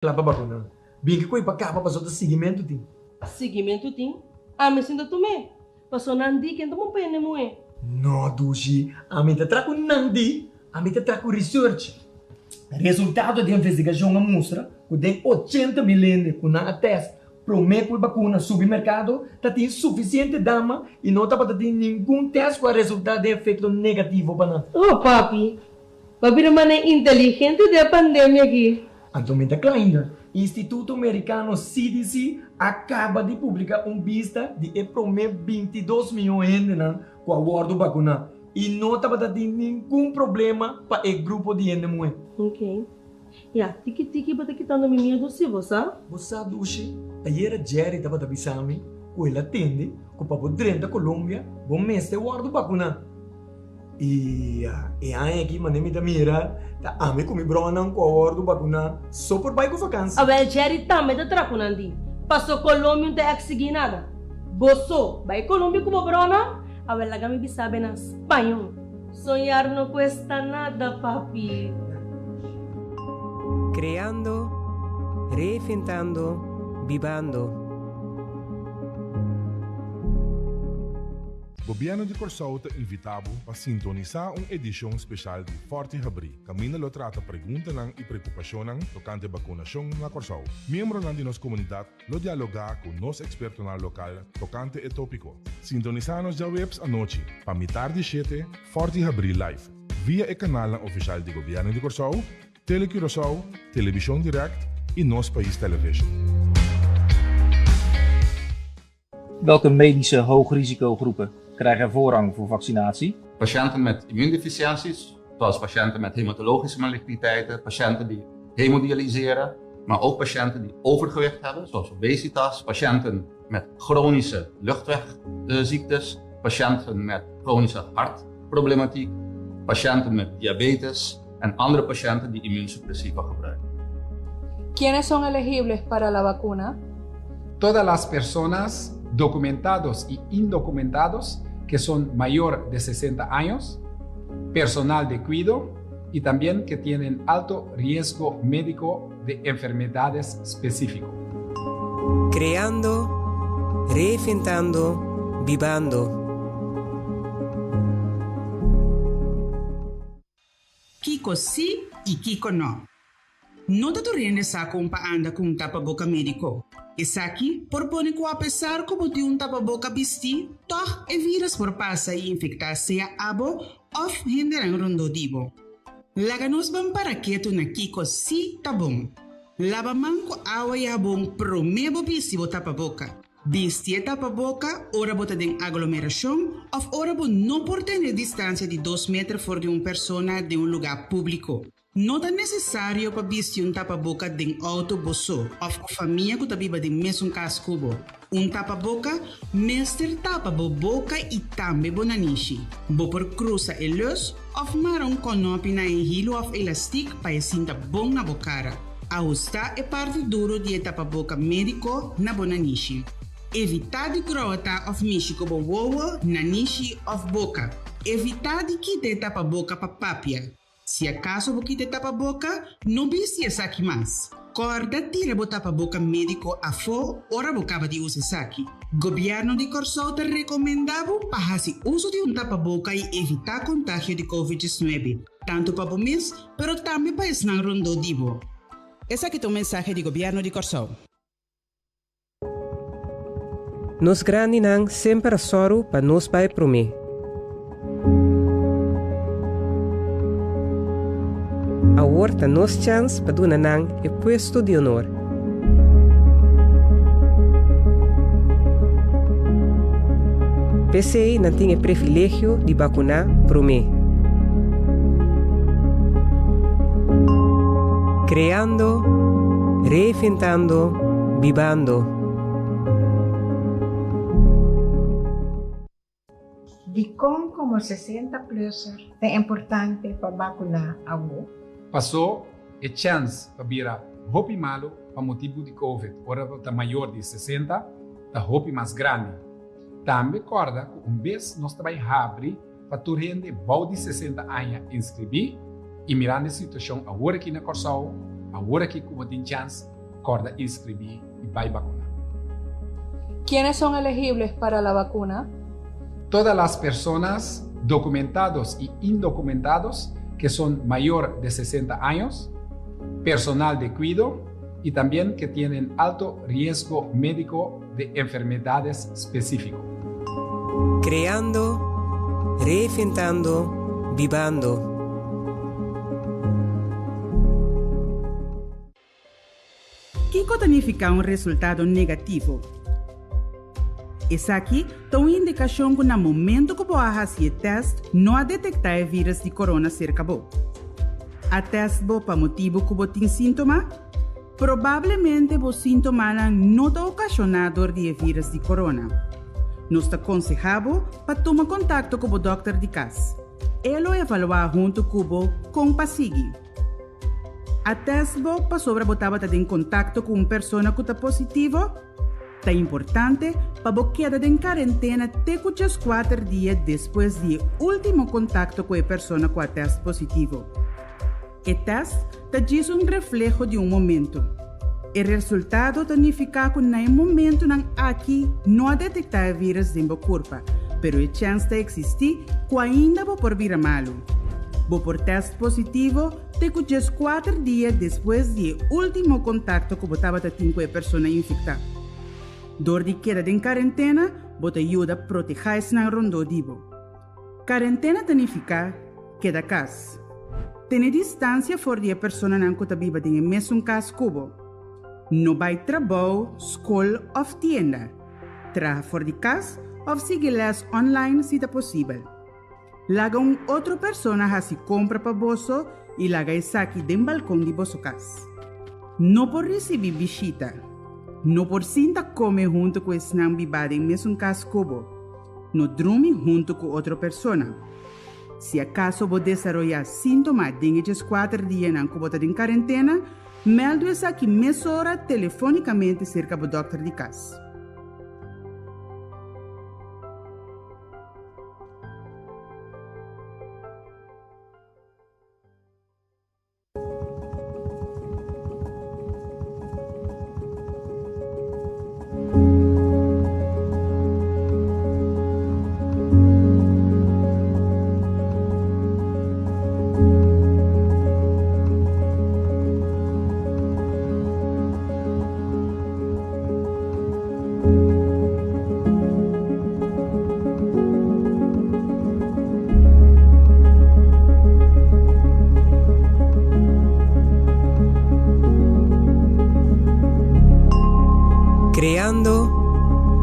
Kla pa bakuna. Bin ki koe pa kaba paso ta siguimentu tin. Siguimentu tin? Ami sinta tum'é. Paso nan di ken ta bon pa hende muhé. No dushi, ami ta tra ku nan di, ami ta tra ku research. Resultado di investigashon a mustra ku den 80.000 hende ku nan a test promé ku e bakuna subi merkado ta tin sufisiente dama i no tabata tin ningun test ku a resultá den efekto negativo pa nan. Oh papi, Bo bira manera inteligente den e pandemia aki. Anto mi ta kla ainda. Instituto Merikano CDC a kaba di publiká un bista di e promé 22 mion hendenan ku a wòrdu bakuná i no tabata tin ningun problema pa e grupo di hende muhé. Ok. Ya, tiki tiki bo ta kitando mi miedu si, bo sa? Bo sa, Dushi, ayera Jerry tabata bisa mi ku el a tende ku pa bo drenta Colombia bo mester wòrdu bakuná. I e aña aki manera mi ta mira ta ami ku mi bronan ku a wòrdu bakuná so por bai ku vakansi. Awel Jerry tambe ta tra ku nan di paso Colombia un ta eksigí nada. Bo so bai Colombia ku bo bronan? Awel laga mi bisa be na spañol. Soñar no cuesta nada papi. Creando, reinventando, bibando. Gobièrnu di Kòrsou ta invitá bo pa sintonisá un edishon speshal di Fòrti Habrí, kaminda lo trata preguntanan i preokupashonnan tokante bakunashon na Kòrsou. Miembronan di nos komunidat lo dialogá ku nos ekspertonan lokal tokante e tópiko. Sintonisá nos djaweps anochi pa mitar di shete Fòrti Habrí live via e kanalnan ofishal di Gobièrnu di Kòrsou, Tele Curaçao, Televishon Dirèkt i Nos Pais Television. Welke medische hoogrisicogroepen krijgen voorrang voor vaccinatie? Patiënten met immuundeficiënties, zoals patiënten met hematologische maligniteiten, patiënten die hemodialyseren, maar ook patiënten die overgewicht hebben, zoals obesitas, patiënten met chronische luchtwegziektes, patiënten met chronische hartproblematiek, patiënten met diabetes en andere patiënten die immuunsuppressiva gebruiken. ¿Quiénes son elegibles para la vacuna? Todas las personas documentados y indocumentados que son mayor de 60 años, personal de cuido y también que tienen alto riesgo médico de enfermedades específico. Creando, reinventando, bibando. Kiko sí i kiko nò. No ta tur hende sa kon pa anda ku un tapaboka médiko. Esaki por pone ku apesar ku bo tin un tapaboka bistí, tòg e vírus por pasa i infektá sea abo òf hendenan rondó di bo. Laga nos ban para ketu na kiko sí ta bon. Laba man ku awa i habon promé bo bisti bo tapaboka. Bisti e tapaboka ora bo ta den aglomerashon òf ora bo no por tene distansia di dos meter for di un persona den un lugá públiko. No ta nesesario pa bisti un tapaboka den outo bo so òf ku famia ku ta biba den mesun kas ku bo. Un tapaboka mester tapa bo boka i tambe bo nanishi. Bo por krusa e lus òf mara un kònòpi na e hilu òf elastik pa e sinta bon na bo kara. Ahustá e parti duro di e tapaboka médiko na bo nanishi. Evitá di grota òf mishi ku bo wowo, nanishi òf boka. Evitá di kita e tapaboka pa papia. Si akaso bo kita e tapaboka, no bisti esaki mas. Kòrda tira bo tapaboka médiko afó ora bo kaba di usa esaki. Gobièrnu di Kòrsou ta rekomendá bo pa hasi uso di un tapaboka i evitá kontagio di Covid 19, tantu pa bo mes pero tambe pa esnan rondó di bo. Esaki ta un mensahe di Gobièrnu di Kòrsou. Nos grandinan semper a sòru pa nos bai promé. Awor ta nos chèns pa duna nan e puesto di honor. P'esei nan tin e privilegio di bakuná promé. Kreando, reinventando, bibando. Dikon komo 60 plusser ta importante pa bakuná awor? Pasó e chèns pa bira hopi malu pa motibu di covid ora bo ta mayor di 60 ta hopi mas grandi. Tambe kòrda ku un bes nos ta bai habri pa tur hende bou di 60 aña inskribí i mirando e situashon awor aki na Kòrsou. Awor aki ku bo tin chans, kòrda inskribí i bai bakuná. ¿Quiénes son elegibles para la vacuna? Todas las personas documentados y indocumentados que son mayor de 60 años, personal de cuido y también que tienen alto riesgo médico de enfermedades específico. Creando, reinventando, bibando. Kiko ta nifiká un resultado negativo? Esaki ta un indikashon ku na momento ku bo a hasi e tèst no a detektá e vírus di korona serka bo. A tèst bo pa motibu ku bo tin síntoma? Probablemente bo síntomanan no ta okashoná dor di e vírus di korona. Nos ta konsehá bo pa tuma kontakto ku bo dòkter di kas. E lo evaluá huntu ku bo kon pa sigui. A tèst bo pasobra bo tabata den kontakto ku un persona ku ta positivo? Ta importante pa bo keda den karentena te ku djeskuater dia despues di e último kontakto ku e persona ku a tèst positivo. E tèst ta djis un refleho di un momento. E resultado ta nifiká ku na e momentunan aki no a detektá e vírus den bo kurpa, pero e chèns ta eksistí ku ainda bo por bira malu. Bo por tèst positivo te ku djeskuater dia despues di e último kontakto ku bo tabata tin ku e persona infektá. Dor di keda den karentena, bo ta yuda protehá esnan rondó di bo. Karentena ta nifiká keda kas. Tene distansia for di e personanan ku ta biba den e mesun kas ku bo. No bai trabou, skol òf tienda. Traha for di kas òf sigui lès online si ta posibel. Laga un otro persona hasi kompra pa boso i laga esaki den balkon di boso kas. No por risibí bishita. No por sinta kome huntu ku esnan bibá den mesun kas ku bo. No drumi huntu ku otro persona. Si akaso bo desaroyá síntoma den e djeskuater dianan ku bo ta den karentena, mèldu esaki mesora telefónikamente serka bo dòkter di kas. Creando,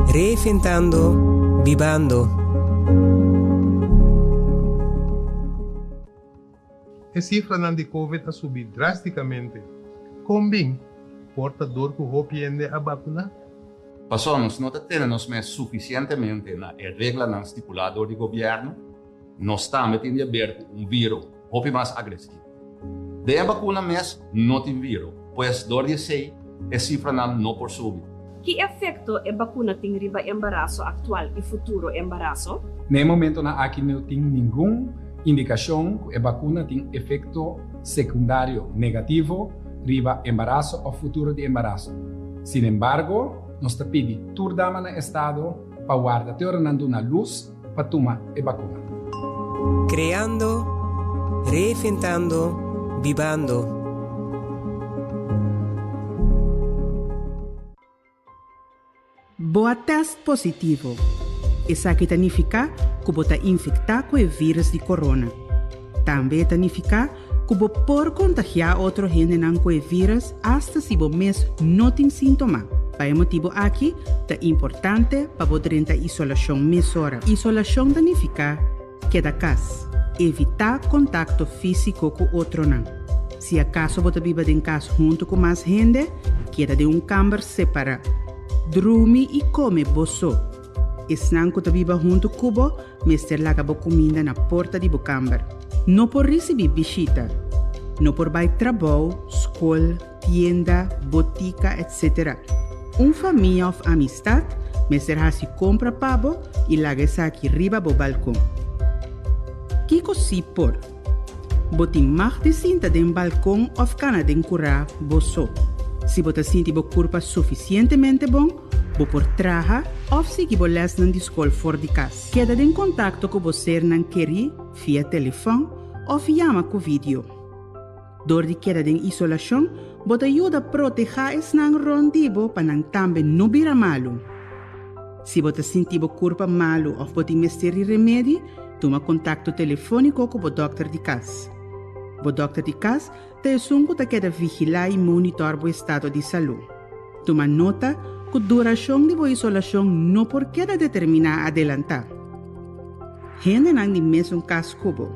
reinventando, bibando. E sifranan di Covid a subi drástikamente. Kon bin? Por ta dor ku hopi hende a bakuná? Pasobra nos no ta tene nos mes sufisientemente na e reglanan stipulá dor di gobièrnu, nos tambe tin di haber ku un viro hopi mas agresivo. Den e bakuna mes no tin viro, pues dor di esei e sifranan no por subi. Ki efekto e bakuna tin riba embaraso aktual i futuro embaraso? Na e momentonan aki no tin ningun indikashon ku e bakuna tin efekto sekundario negativo riba embaraso òf futuro di embaraso. Sinembargo, nos ta pidi tur dama na estado pa warda te ora nan duna lus pa tuma e bakuna. Kreando, reinventando, bibando. Bo a tèst positivo. Esaki ta nifiká ku bo ta infektá ku e vírus di korona. Tambe e ta nifiká ku bo por kontagiá otro hendenan ku e vírus asta si bo mes no tin síntoma. Pa e motibu aki ta importante pa bo drenta isolashon mesora. Isolashon ta nifiká keda kas. Evitá kontakto físiko ku otronan. Si akaso bo ta biba den kas huntu ku mas hende, keda den un kamber separá. Drumi i kome bo so. Esnan ku ta biba huntu ku bo mester laga bo kuminda na porta di bo kamber. No por risibí bishita. No por bai trabou, skol, tienda, botika, etc. Un famia òf amistat mester hasi kompra pa bo i laga esaki riba bo balkon. Kiko sí por? Bo tin mag di sinta den balkon òf kana den kurá bo so. Si bo ta sinti bo kurpa sufisientemente bon, bo por traha òf sigui bo lèsnan di skol for di kas. Keda den kontakto ku bo sernan kerí via telefòn òf yama ku vidio. Dor di keda den isolashon, bo ta yuda protehá esnan rònt di bo pa nan tambe no bira malu. Si bo ta sinti bo kurpa malu òf bo tin mester di remedi, tuma kontakto telefóniko ku bo dòkter di kas. Bo dòkter di kas ta esun ku ta keda vigilá i monitòr bo estado di salú. Tuma nota ku durashon di bo isolashon no por keda determiná adelantá. Hendenan di mesun kas ku bo.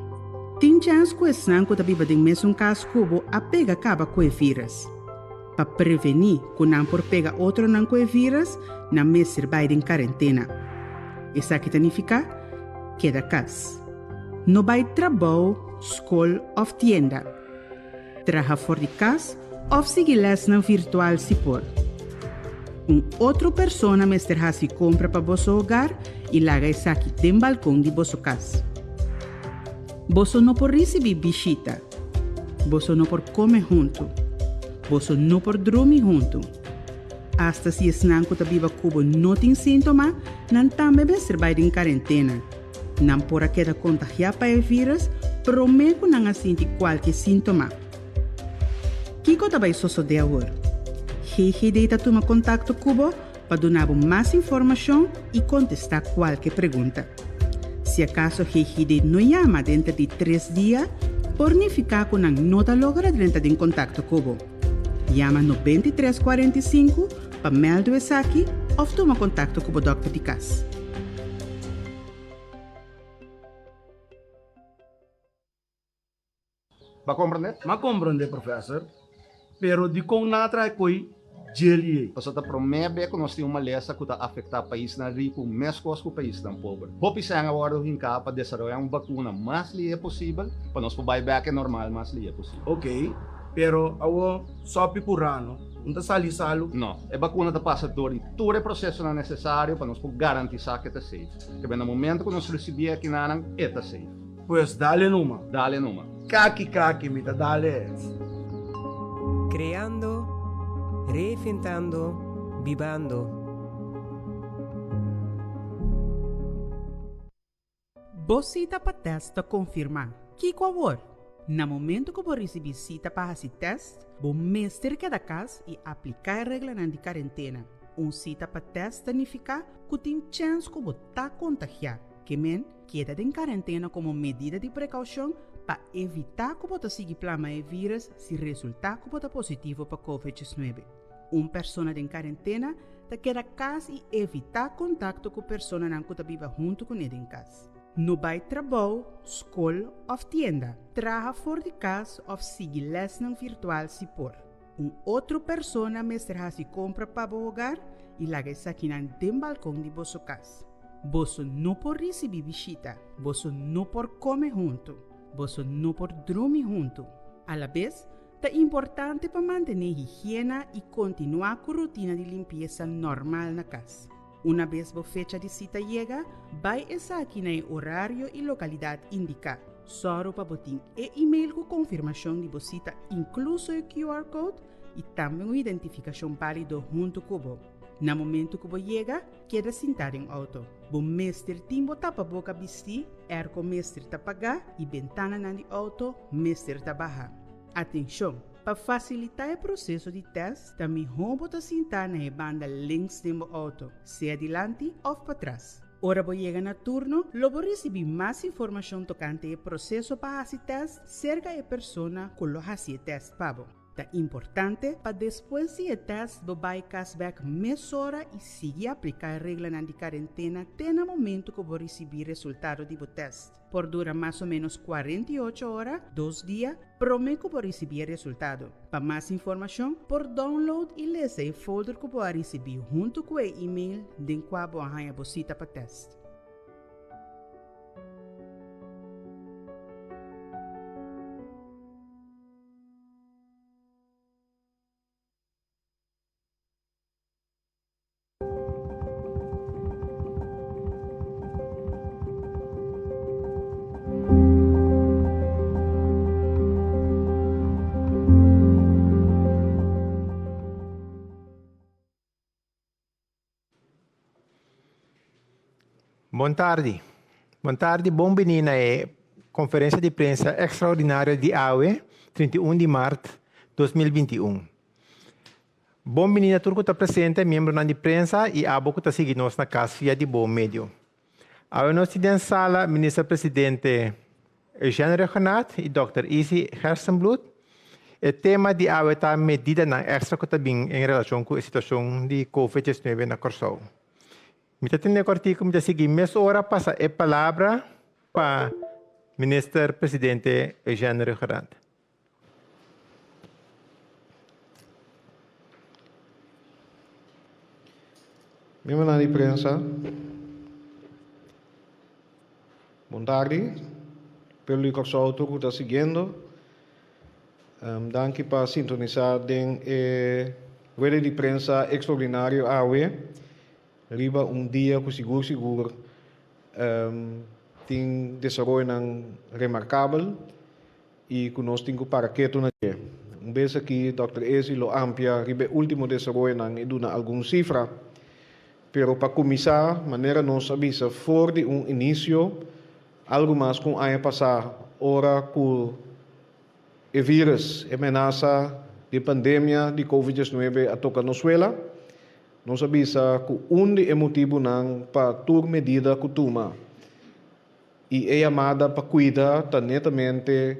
Tin chèns ku esnan ku ta biba den mesun kas ku bo a pega kaba ku e vírus. Pa prevení ku nan por pega otronan ku e vírus, nan mester bai den karentena. Esaki ta nifiká, keda kas. No bai trabou, skol òf tienda. Traha for di kas òf sigui lèsnan virtual si por. Un otro persona mester hasi kompra pa boso hogar i laga esaki den balkon di boso kas. Boso no por risibí bishita. Boso no por kome huntu. Boso no por drumi huntu. Asta si esnan ku ta biba ku bo no tin síntoma, nan tambe mester bai den karentena. Nan por a keda kontagiá pa e vírus promé ku nan a sinti kualke síntoma. Kiko ta bai sosodé awor? GGD ta tuma kontakto ku bo pa duna bo mas informashon i kontestá kualke pregunta. Si akaso GGD no yama denter di tres dia, por nifiká ku nan no ta logra drenta den kontakto ku bo. Yama 93 45 pa mèldu esaki òf tuma kontakto ku bo dòkter di kas. Bo a komprendé? M'a komprendé, professor. Pero dikon nan a traha e koi djeli ei? Pasobra ta promé be ku nos tin un malesa ku ta afektá paisnan riku meskos ku paisnan pober. Hopi sèn a wòrdu hinká pa desaroyá un bakuna mas lihé posibel pa nos por bai bèk e normal mas lihé posibel. Oké, pero awor sòpi ku rano no ta sali salu? No, e bakuna ta pasa dor di tur e prosesonan nesesario pa nos por garantisá ku e ta safe. Kebé na momento ku nos risibié akinanan, e ta safe. Pues dale numa. Dale numa. Kaki kaki mi ta dale. Creando, reinventando, bibando. Bo sita pa tèst ta konfirmá. Kiko awor? Na momento ku bo risibí sita pa hasi tèst, bo mester keda kas i apliká e reglanan di karentena. Un sita pa tèst ta nifiká ku tin chèns ku bo ta kontagiá. Ke men, keda den karentena komo medida di prekoushon pa evitá ku bo ta sigui plama e vírus si resultá ku bo ta positivo pa Covid 19. Un persona den karentena ta keda kas i evitá kontakto ku personanan ku ta biba huntu kuné den kas. No bai trabou, skol òf tienda. Traha for di kas òf sigui lèsnan virtual si por. Un otro persona mester hasi kompra pa bo hogar i laga esakinan den balkon di boso kas. Boso no por risibí bishita, boso no por kome huntu, boso no por drumi huntu. Alabes, ta importante pa mantené higiena i kontinuá ku rutina di limpiesa normal na kas. Una bes bo fecha di sita yega, bai esaki na e orario i lokalidat indiká. Sòru pa bo tin e email ku konfirmashon di bo sita inkluso e QR code i tambe un identifikashon bálido huntu ku bo. Na momentu ku bo yega, keda sintá den outo. Bo mester tin bo tapaboka bistí, airco mester ta pagá i bentananan di outo mester ta bahá. Atenshon! Pa fasilitá e proseso di tèst, ta mihó bo ta sintá na e banda links den bo outo, sea dilanti òf patras. Ora bo yega na turno, lo bo risibí mas informashon tokante e proseso pa hasi tèst serka e persona ku lo hasi e tèst pa bo. Ta importante pa despues di e tèst bo bai kas bèk mesora i sigui apliká e reglanan di karentena te na momentu ku bo risibí resultado di bo tèst. Por dura mas o ménos 48 ora, dos dia, promé ku bo risibí e resultado. Pa mas informashon, por download i lesa e folder ku bo a risibí huntu ku e email den kua bo a haña bo sita pa tèst. Bon tardi. Bon tardi, bon bini na e konferensia di prensa ekstraordinario di awe, 31 di mart 2021. Bon bini na tur ku ta presente, miembronan di prensa i abo ku ta sigui nos na kas via di bo medio. Awe nos tin den sala Minister Presidente Eugène Rhuggenaath i Dòkter Izzy Gerstenbluth. E tema di awe ta medidanan èkstra ku ta bin en relashon ku e situashon di Covid 19 na Kòrsou. Mi ta tende kòrtiku, mi ta sigui mesora pasa e palabra pa Minister Presidente Eugène Rhuggenaath. Miembronan di prensa, bon tardi. Pueblo di Kòrsou tur ku ta siguiendo, danki pa sintonisá den e rueda di prensa ekstraordinario awe riba un dia ku sigur sigur tin desaroyonan remarkabel. i ku nos tin ku para ketu na dje. Un bes aki Dòkter Ezi lo ampia riba e último desaroyonan i duna algun sifra. Pero pa kuminsá, manera nos a bisa for di un inisio, algu mas ku un aña pasá, ora ku e vírus, e menasa di pandemia di Covid 19 a toka nos suela, nos a bisa ku un di e motibunan pa tur medida ku tuma, I e yamada pa kuida ta netamente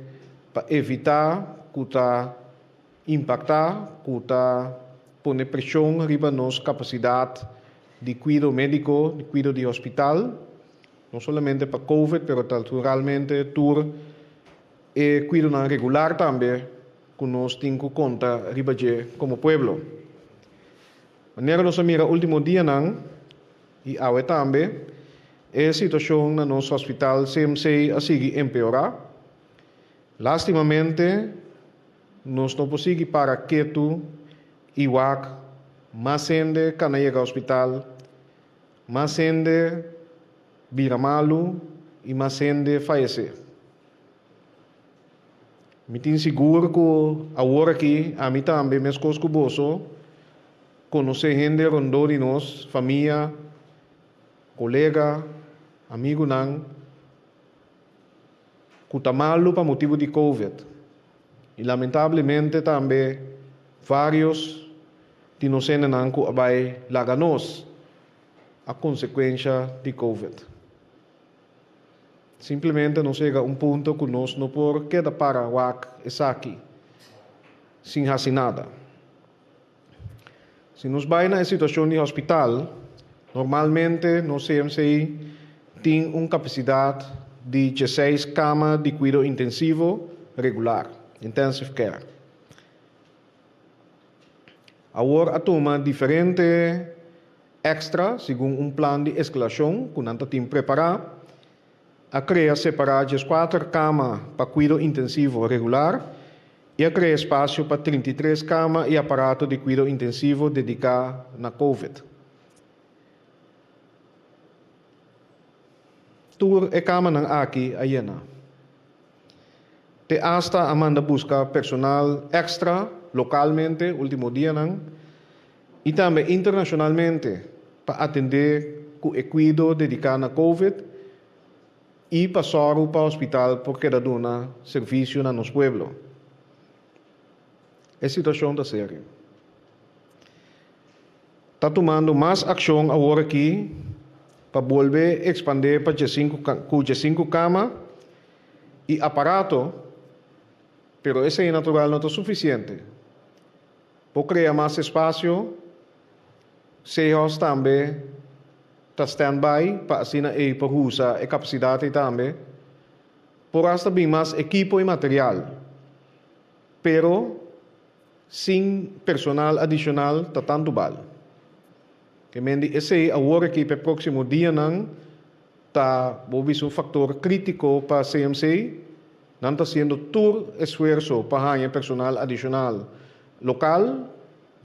pa evitá ku ta impaktá, ku ta pone preshon riba nos kapasidat di kuido médiko, di kuido di hospital, no solamente pa Covid pero naturalmente tur e kuidonan regular tambe ku nos tin ku konta riba dje komo pueblo. Manera nos a mira último dianan i awe tambe, e situashon na nos hospital CMC a sigui empeorá. Lástimamente, nos no por sigui para ketu i wak mas hende kana yega hospital, mas hende bira malu i mas hende fayesé. Mi tin sigur ku awor aki ami tambe meskos ku boso konosé hende rondó di nos, famia, kolega, amigunan, ku ta malu pa motibu di Covid. I lamentablemente tambe vários di nos hendenan ku a bai laga nos a konsekuensha di Covid. Simplemente nos yega un punto ku nos no por keda para wak esaki sin hasi nada. Si nos bai na e situashon di hospital, normalmente nos CMC tin un kapasidat di dieseis kama di kuido intensivo regular, intensive care. Awor a tuma diferente Extra, segun un plan di eskalashon ku nan ta tin prepará, a krea separá 14 kama pa kuido intensivo regular i a krea espasio pa 33 kama i aparato di kuido intensivo dediká na Covid. Tur e kamanan aki a yena. Te asta a manda buska personal èkstra lokalmente último dianan i tambe internashonalmente pa atendé ku e kuido dediká na Covid i pa sòru pa hospital por keda duna servisio na nos pueblo. E situashon ta serio. Ta tumando mas akshon awor aki pa bolbe ekspandé pa 15 ku 15 kama i aparato, pero esei natural no ta sufisiente. Por krea mas espasio, Sehos tambe ta stand-by pa asina ei por usa e kapasidat ei tambe. Por asta bin mas ekipo i material, pero sin personal adishonal ta tantu bal. Ke men di esei awor aki pa e próksimo dianan ta bo bisa un faktor krítiko pa CMC. Nan ta hasiendo tur esfuerso pa haña personal adishonal lokal,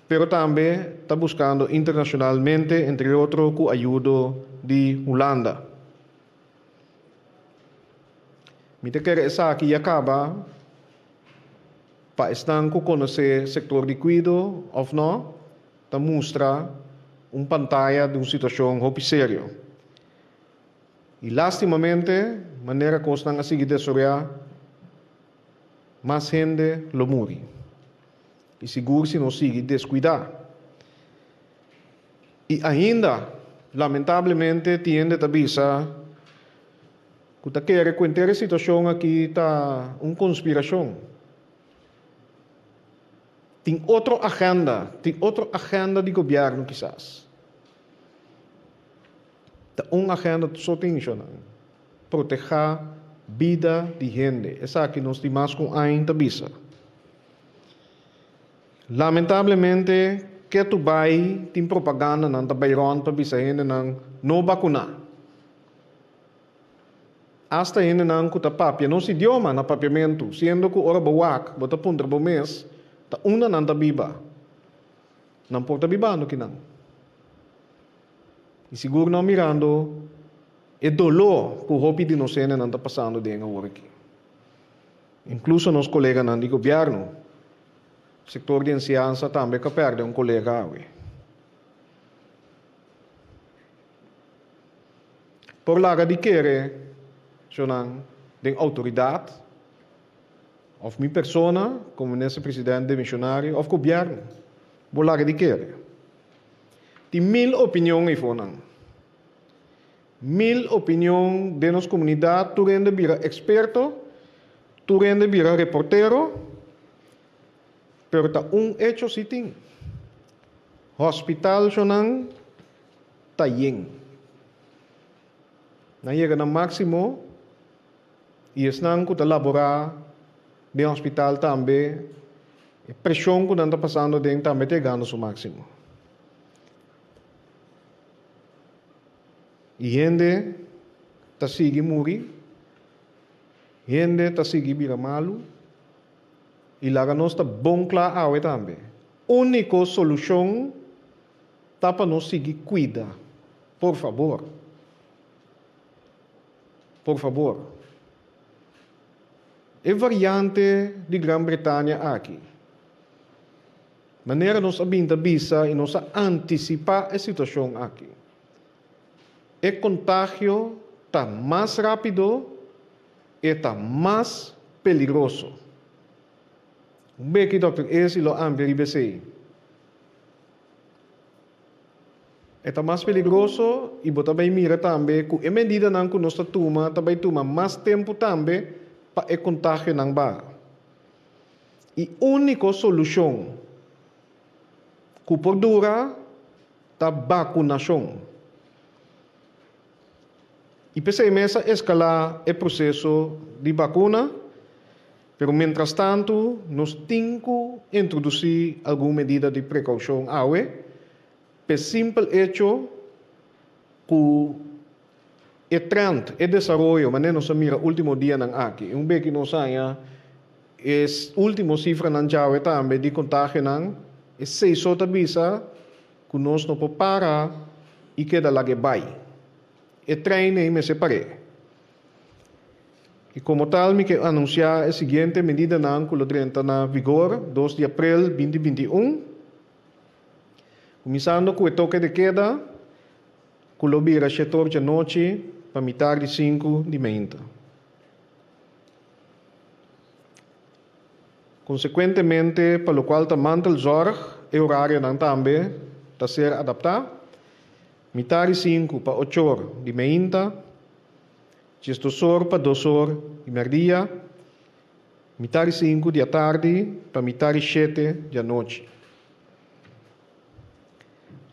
pero tambe ta buskando internashonalmente, entre otro ku ayudo di Hulanda. Mi ta kere esaki ya kaba pa esnan ku konosé sektor di kuido òf nò, ta mustra un pantaya di un situashon hopi serio. I lástimamente, manera kosnan a sigui desaroyá, mas hende lo muri. I sigur si nos sigui deskuidá. I ainda, lamentablemente, tin hende ta bisa ku ta kere ku henter e situashon aki ta un konspirashon. Tin otro agenda, tin otro agenda di gobièrnu kisas. Ta un agenda so tin shonnan, protehá bida di hende. Esaki nos tin mas ku un aña ta bisa. Lamentablemente ketu bai tin propagandanan ta bai rònt pa bisa hendenan no bakuná. Asta hendenan ku ta papia nos idioma na papiamentu, siendo ku ora bo wak bo ta puntra bo mes ta unda nan ta biba. Nan por ta bibando kinan. I sigur no mirando e doló ku hopi di nos hendenan ta pasando den awor aki. Inkluso nos koleganan di gobièrnu, sektor di enseñansa tambe ka pèrdè un kolega awe. Por laga di kere shonnan den outoridat òf mi persona komo minister president demishonario òf gobièrnu. Bo laga di kere. Tin mil opinion eifonan. Mil opinion den nos komunidat, tur hende bira eksperto, tur hende bira reportero, pero ta un echo si tin, hospital shonan ta yen. Nan yega na máksimo i esnan ku ta laborá den hospital tambe, e preshon ku nan ta pasando aden tambe ta yegando su máksimo. I hende ta sigui muri, hende ta sigui bira malu, i laga nos ta bon kla awe tambe, úniko solushon ta pa nos sigui kuida. Por fabor. Por fabor. E variante di Gran Bretania aki. Manera nos a bin ta bisa i nos a antisipá e situashon aki. E kontagio ta mas rápido, e ta mas peligroso. Un beki Dòkter Esi lo amplia riba esei. E ta mas peligroso i bo ta bai mira tambe ku e medidanan ku nos ta tuma ta bai tuma mas tempu tambe pa e kontagionan baha. E úniko solushon ku por dura ta bakunashon. I p'esei mes a eskalá e proseso di bakuna, pero mientrastantu nos tin ku introdusí algun medida di prekoushon awe p'e simpel echo ku E trend, e desaroyo manera nos a mira ultimo dianan aki, i un beki nos haña e ultimo sifranan djawe tambe di kontagionan, esei so ta bisa ku nos no por para i keda lag'e bai. E trein ei mester par'é. I komo tal mi ke anunsiá e siguiente medidanan ku lo drenta na vigor dos di aprel binti 21, kuminsando ku e toke de keda, Ku lo bira shetor djanochi pa mitar di sinku di meinta. Konsekuentemente pa lokual ta mantelzorg e orarionan tambe ta ser adaptá, mitar di sinku pa ochor di meinta, diesdosor pa dosor di mèrdia, mitar di sinku di atardi pa mitar di shete di anochi.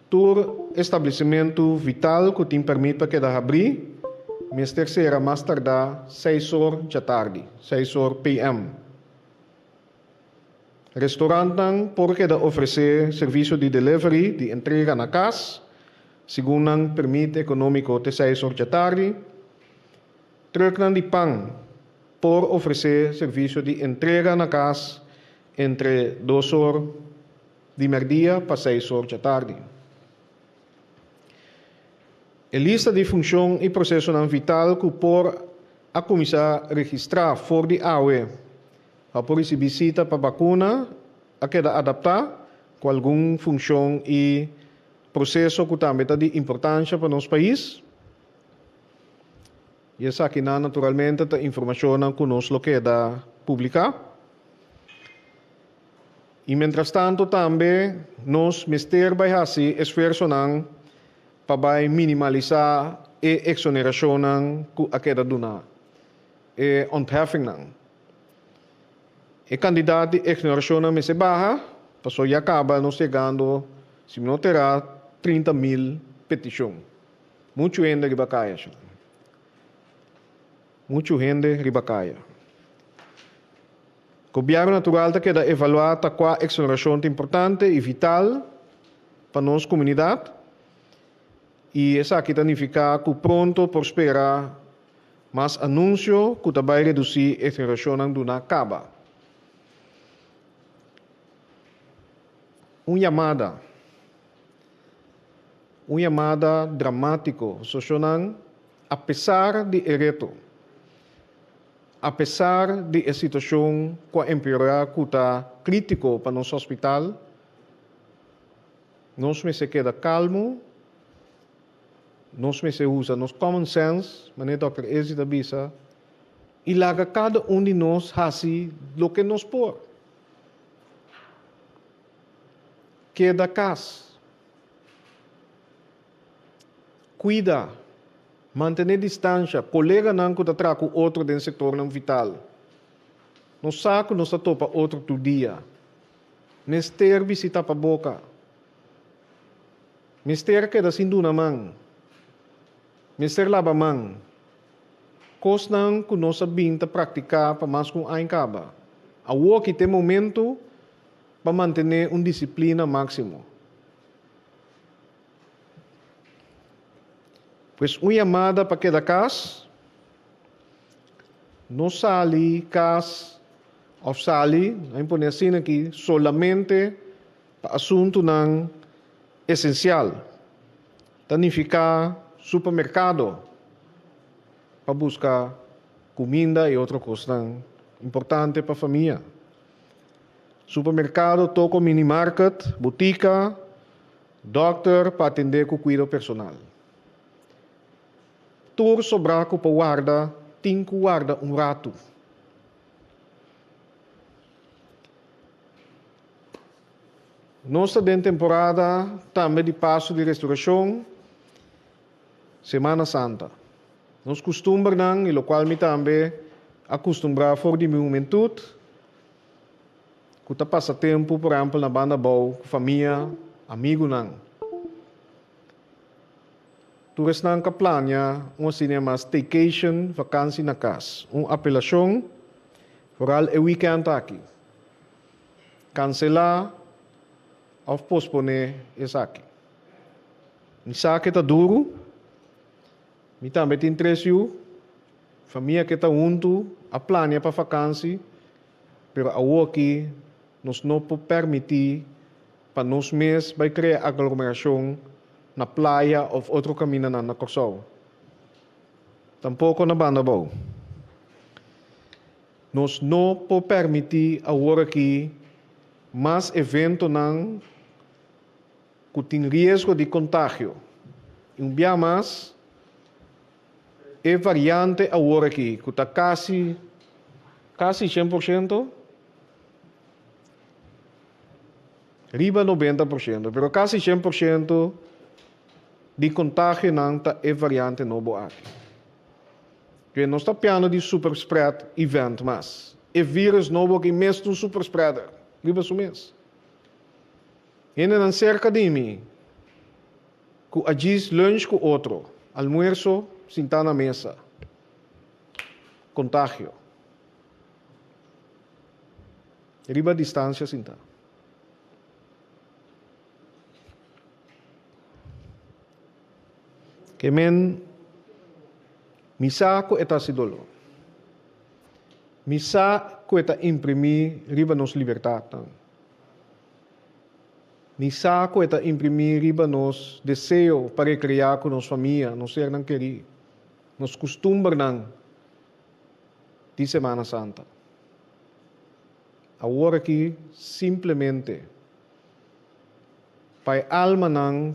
Tur establesimentu vital ku tin pèrmit pa keda habrí mester sera mas tardá seis or djatardi, seis or PM. Restorantnan por keda ofresé servisio di delivery, di entrega na kas, segun nan pèrmit ekonómiko te seis or djatardi. Trùknan di pan por ofresé servisio di entrega na kas entre dos or Di mèrdia pa seis or djatardi. E lista di funshon i prosesonan vital ku por a kuminsá registrá for di awe pa por risibí sita pa bakuna a keda adaptá ku algun funshon i proseso ku tambe ta di importansha pa nos pais. I esakinan naturalmente ta informashonnan ku nos lo keda publiká. I mientrastantu tambe nos mester bai hasi esfuersonan pa bai minimalisá e eksonerashonnan ku a keda duná, e ontheffingnan. E kandidat di eksonerashonnan mester baha, pasobra ya kaba nos yegando, si mi no tera, 30.000 petishon. Muchu hende riba kaya sha. Muchu hende riba kaya. Gobièrnu natural ta keda evaluá ta kua eksonerashon ta importante i vital pa nos komunidat i esaki ta nifiká ku pronto por spera mas anunsio ku ta bai redusí eksonerashonnan duná kaba. Un yamada. Un yamada dramátiko, sosionan, apesar di e reto, apesar di e situashon ku a empeorá ku ta krítiko pa nos hospital, nos mester keda kalmu, nos mester usa nos common sense, manera dòkter Ezi ta bisa, i laga kada un di nos hasi loke nos por. Keda kas. Kuida. Mantené distansha. Koleganan ku ta traha ku otro den sektornan vital. Nos sa ku nos ta topa otro tur dia. Mester bisti tapaboka. Mester keda sin duna man. Mester laba man. Kosnan ku nos a bin ta praktiká pa mas ku un aña kaba. Awoki ta e momentu pa mantené un disiplina máksimo. Pues un yamada pa keda kas, no sali kas òf sali, a mi pone asina aki, solamente pa asuntunan esensial. Ta nifiká supermerkado pa buska kuminda i otro kosnan importante pa famia. Supermerkado, toko minimarket, botika, dòkter pa atendé ku kuido personal. Tur sobrá ku por warda tin ku warda un ratu. Nos ta den temporada tambe di Paso di Restorashon, Semana Santa. Nos kustumbernan i lokual mi tambe a kustumbrá for di mi humentut, Ku ta pasa tempu, por ehèmpel, na banda abou ku famia, amigunan. Tur esnan ka plania un asina yamá staycation, vakansi na kas. Un apelashon, foral e wikènt aki. Kanselá òf posponé esaki. Mi sa ke ta duru, mi tambe tin tres yu, famia ke ta huntu, a plania pa vakansi, Pero awoki nos no por permití pa nos mes bai krea aglomerashon na playa òf otro kamindanan na Kòrsou. Tampoko na Banda Abou. Nos no por permití aworakí mas eventonan ku tin riesgo di kontagio. I un bia mas, E variante awor aki ku ta kasi kasi 100%, riba 90%, pero kasi 100% di kontagionan ta e variante nobo aki. Ke nos ta piano di super spread event mas. E virus nobo aki mes ta un super spreader riba su mes. Hendenan serka di mi Ku a djis lunch ku otro, almuerso sintá na mesa. Kontagio. Riba distansia sintá. Ke men mi sa ku e ta hasi doló. Mi sa ku e ta imprimí riba nos libertatnan. Mi sa ku e ta imprimí riba nos deseo pa rekreá ku nos famia, nos sernan kerí, nos kustumbernan di Semana Santa. Awor aki simplemente pa e almanan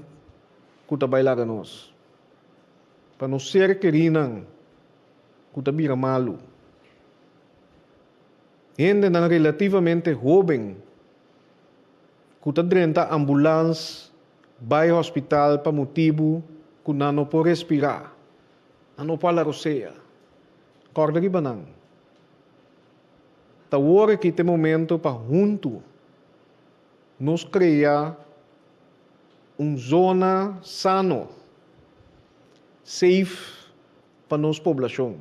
ku ta bai laga nos, pa nos ser kerínan. ku ta bira malu. Hendenan relativamente hóben ku ta drenta ambulans bai hospital pa motibu ku nan no por respirá, nan no por hala rosea. Kòrda riba nan. Ta wor aki ta e momento pa huntu nos krea un zona sano, safe pa nos poblashon.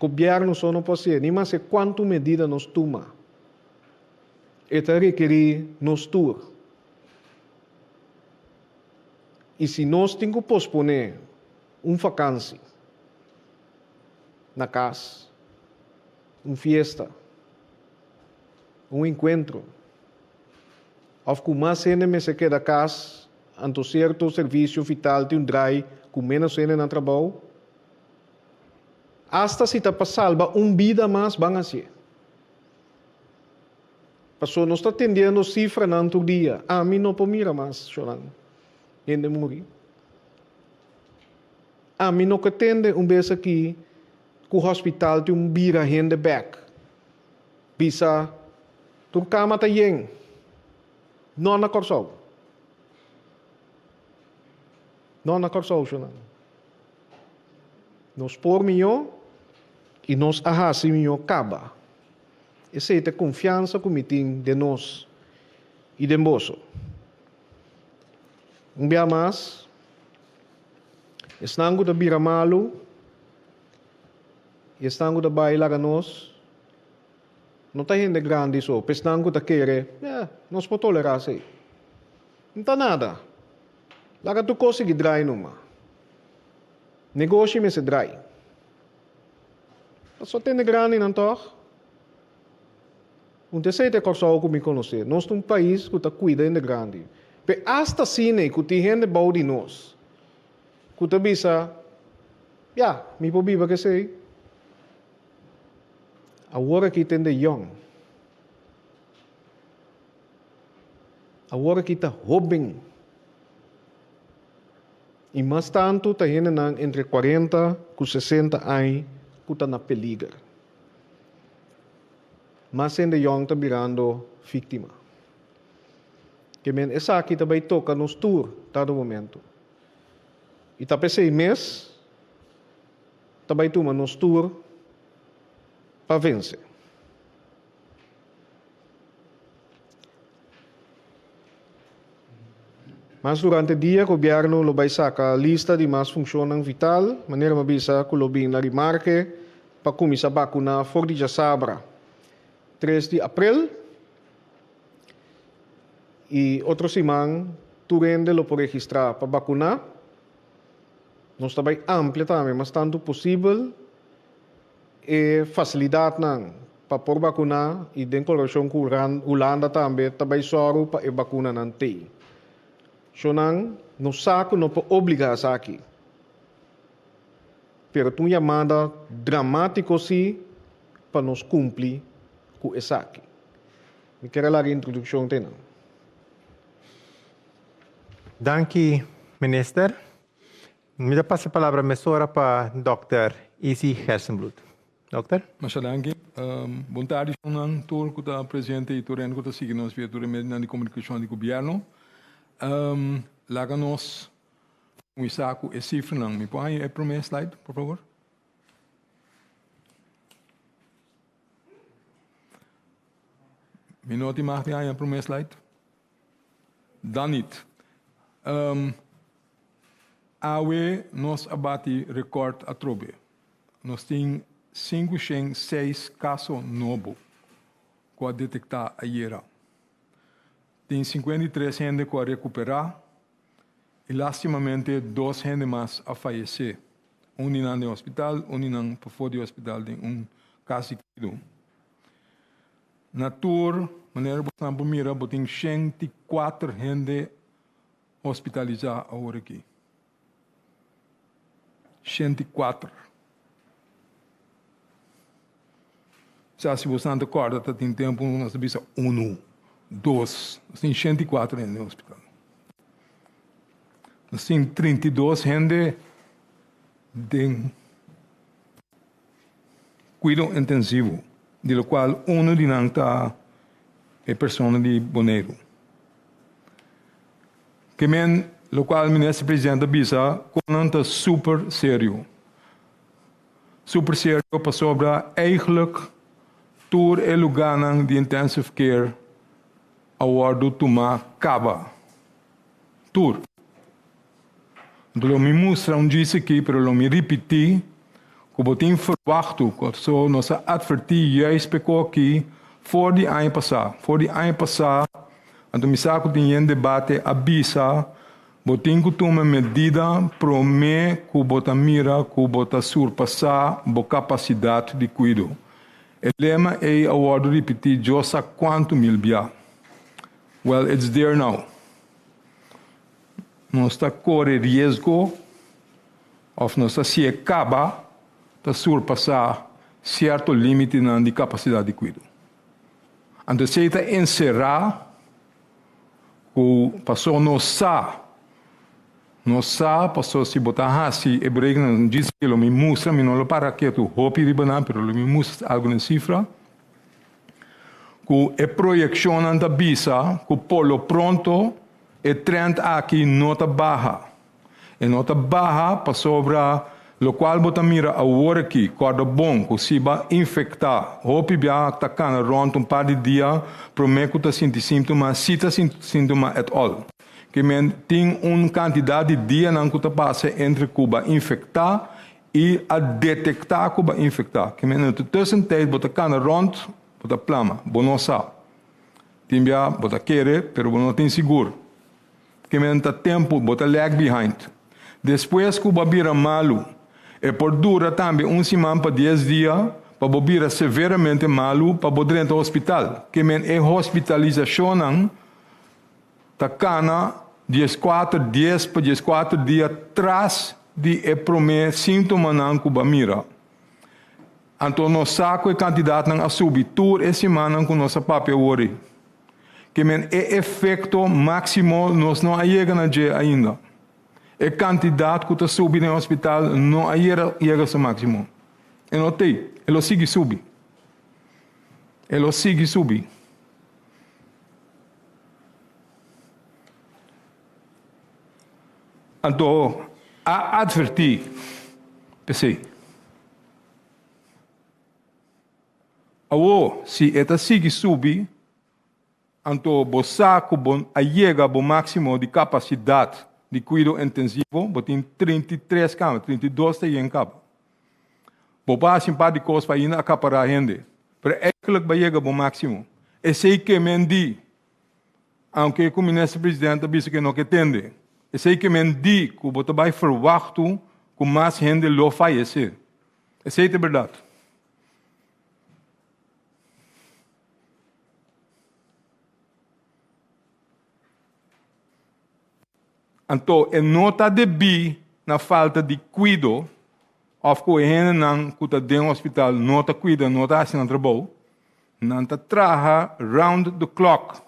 Gobièrnu so no por hasié, ni maske kuantu medida nos tuma. E ta rekerí nos tur. I si nos tin ku posponé un fakansi na kas, un fiesta, un enkuentro, òf ku mas hende mester keda kas, anto sierto servisio vital tin un drai ku ménos hende na trabou, Asta si ta pa salba un bida mas ban hasié. Paso nos ta tendiendo sifranan tur dia. Ami no por mira mas, shonan. Hende muri. Ami no ke tende un bes aki ku hospital tin un bira hende bek. Bisa tur kama ta yen. No na Kòrsou. No na Kòrsou, shonan. Nos por mihó i nos a hasi mihó kaba. Esei ta e konfiansa ku mi tin den nos i den boso. Un bia mas, esnan ku ta bira malu i esnan ku ta bai laga nos, no ta hende grandi so, pa esnan ku ta kere, eh, nos por tolerá esei. No ta nada. Laga tur kos sigui drai numa. Negoshi mester drai. Ta so tende grandinan tòg? Un ta esei ta e Kòrsou ku mi konosé. Nos ta un pais ku ta kuida hende grandi. Pe asta asina ku tin hende bou di nos ku ta bisa, Ya, mi por biba ku esei. Awor aki tende yòn. Awor aki ta hóben. I mas tantu ta hendenan entre kuarenta ku sesenta añ ku ta na peliger. Mas hende yòn ta birando víktima. Ke men esaki ta bai toka nos tur dado momento. I ta p'esei mes ta bai tuma nos tur pa vense. Mas durante dia gobièrnu lo bai saka lista di mas funshonnan vital, manera mi a bisa ku lo bin na rimarke pa kuminsá bakuná for di djasabra tres di aprel i otro siman tur hende lo por registrá pa bakuná. Nos ta bai amplia tambe mas tantu posibel E fasilidatnan pa por bakuná i den kolaborashon ku Hulanda tambe ta bai sòru pa e bakunanan tei. Shownan no sa ku no por obligá esaki, pero ta un yamada dramátiko sí pa nos kumpli ku esaki. Mi kier a laga e introdukshon te nan. Danki Minister. Mi ta pasa e palabra mesora pa Dòkter Izzy Gerstenbluth. Dòkter. Masha danki. Bon tardi nan tur ku ta presente i tur hende ku ta sigui nos via tur e medionan di komunikashon di gobièrnu. Laga nos kuminsá ku e sifranan. Mi por haña e promé slide, por fabor? Mi no tin mag di haña e promé slide? Dan nit. Awe nos a bati rekòrt atrobe. Nos tin 506 kaso nobo ku a detektá ayera. Tin 53 hende ku a rekuperá i lastimamente dos hende mas a fayesé. Un di nan den hospital, un di nan pafó di hospital den un kas di kuido. Na tur manera boso por mira bo tin 104 hende hospitalisá awor aki. 104. Sa si boso ta kòrda ta tin tempu nos ta bisa unu, dos. Nos tin 104 hende den hospital. Nos tin 32 hende den. kuido intensivo, di lokual unu di nan ta e persona di Boneiru. Ke men lokual Minister Presidente a bisa ku nan ta super serio. Super serio pasobra eigenlijk tur e lugánan di intensive care a wòrdu tumá kaba. Tur. Anto lo mi mustra un djis aki, pero lo mi ripití ku bo tin ferwachtu ku so nos a atvertí juist p'e aki for di aña pasá. For di aña pasá, anto mi sa ku tin yen debate a bisa bo tin ku tuma medida promé ku bo ta mira ku bo ta surpasá bo kapasidat di kuido. E lema ei a wòrdu ripití Dios sa kuantu mil bia. Well, it's there now. Nos ta kore riesgo òf nos ta si'e kaba ta surpasá sierto límitenan di kapasidat di kuido. Anto esei ta enserá ku pasobra nos sa, nos sa pasobra si bo ta hasi e berekeningnan djis ke lo mi mustra, mi no lo para ketu hopi riba nan, pero lo mi mustra algu den sifra, ku e proyekshonnan ta bisa ku por lo pronto e trend aki no ta baha. E no ta baha pasobra lokual bo ta mira awor aki, kòrda bon ku si bo a infektá hopi biaha ta kana rònt un par di dia promé ku ta sinti síntoma, si ta sinti síntoma at all. Ke men tin un kantidat di dianan ku ta pasa entre ku bo a infektá I a detektá ku bo a infektá. Ke men in tussentijd bo ta kana rònt, bo ta plama, bo no sa. Tin bia bo ta kere, pero bo no tin sigur. Ke men ta tempu bo ta lag behind. Despues ku bo a bira malu, e por dura tambe un siman pa dies dia pa bo bira severamente malu pa bo drenta hospital. Ke men e hospitalisashonnan ta kana dieskuater, dies pa dieskuater dia tras di e promé síntomanan ku bo a mira. Anto nos sa ku e kantidatnan a subi tur e simannan ku nos a papia awor ei. Ke men e efekto máksimo nos no a yega na dje ainda. E kantidat ku ta subi den hospital no a yega su máksimo. E no t'ei. E lo sigui subi. E lo sigui subi. Anto a advertí p'esei. Awor, si e ta sigui subi, anto bo sa ku bo a yega bo máksimo di kapasidat di kuido intensivo, bo tin 33 kama, 32 ta yen kaba. Bo por hasi un par di kos pa ainda akapará hende, pero èigelik bo a yega bo máksimo. Esei ke men di, aunke ku Minister President a bisa ku e no ke tende, esei ke men di ku bo ta bai ferwachtu ku mas hende lo fayesé. Esei ta e bèrdat. Anto e no ta debí na falta di kuido òf ku e hendenan ku ta den hospital no ta kuida, no ta hasi nan trabou. Nan ta traha round the clock.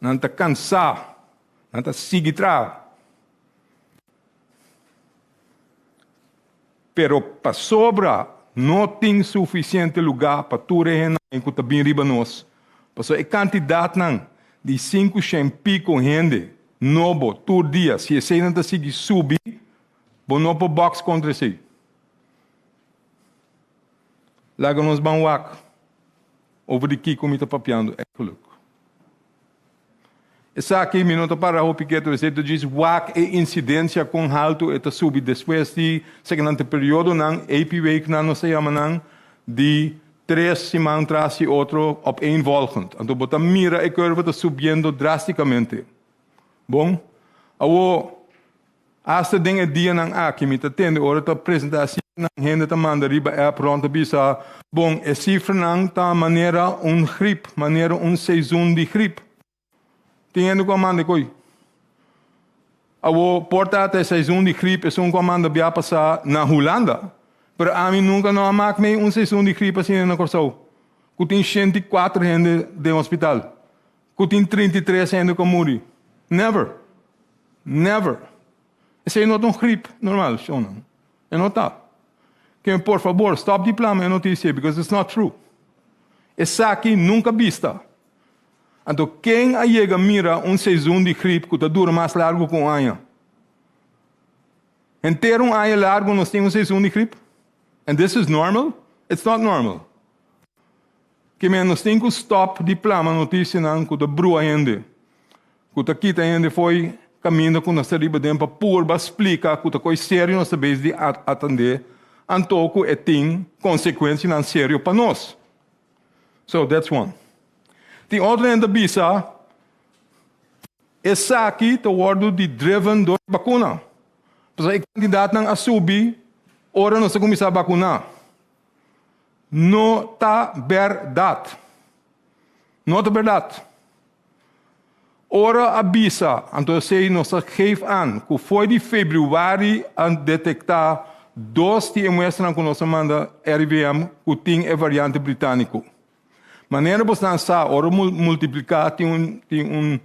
Nan ta kansá, nan ta sigui traha. Pero pasobra no tin sufisiente lugá pa tur e hendenan ku ta bin riba nos, pasobra e kantidatnan di sinkushen piko hende nobo tur dia, si eseinan ta sigui subi, bo no por bòks kontra esei. Laga nos ban wak over di kiko mi ta papiando ègelijk. Esaki mi no ta para hopi ketu, esei ta djis wak e insidensia kon haltu e ta subi despues di sekenante periodonan, AP weeknan nos ta yama nan, di tres siman tras di otro opeenvolgend. Anto bo ta mira e curve ta subiendo drasticamente. Bon, awo Asta den e dianan aki mi ta tende ora ta presentá sifranan hende ta manda riba app rònt ta bisa, Bon, e sifranan ta manera un grip, manera un seizoen di grip. Tin hende ku a manda e koi. Awor, por ta ta e seizoen di grip esun ku a manda bia pasá na Hulanda, pero ami nunka no a mak mei un seizoen di grip asina na Kòrsou, ku tin 104 hende den hospital. Ku tin 33 hende ku a muri. Never. Never. Esei no ta un grip normal, shownan. E no ta. Ke por fabor, stop di plama e notisia because it's not true. Esaki nunka bista. Anto ken a yega mira un seizoen di grip ku ta dura mas largu ku un aña? Henter un aña largu nos tin un seizoen di grip? And this is normal? It's not normal. Ke men nos tin ku stop di plama notisianan ku ta brua hende, ku ta kita hende fo'i kaminda ku nos ta riba den pa purba splika ku ta koi serio nos ta bezig di atendé anto ku e tin konsekuensianan serio pa nos. So that's one. Tin otro hende ta bisa esaki ta wòrdu di driven dor di bakuna. Pasobra e kantidatnan a subi ora nos a kuminsá bakuná. No ta bèrdat. No ta bèrdat. Ora a bisa, anto esei nos a geef aan ku for di febrüari a detektá dos di e muestranan ku nos a manda RIVM ku tin e variante britániko. Manera bosnan sa, ora multipliká tin un tin un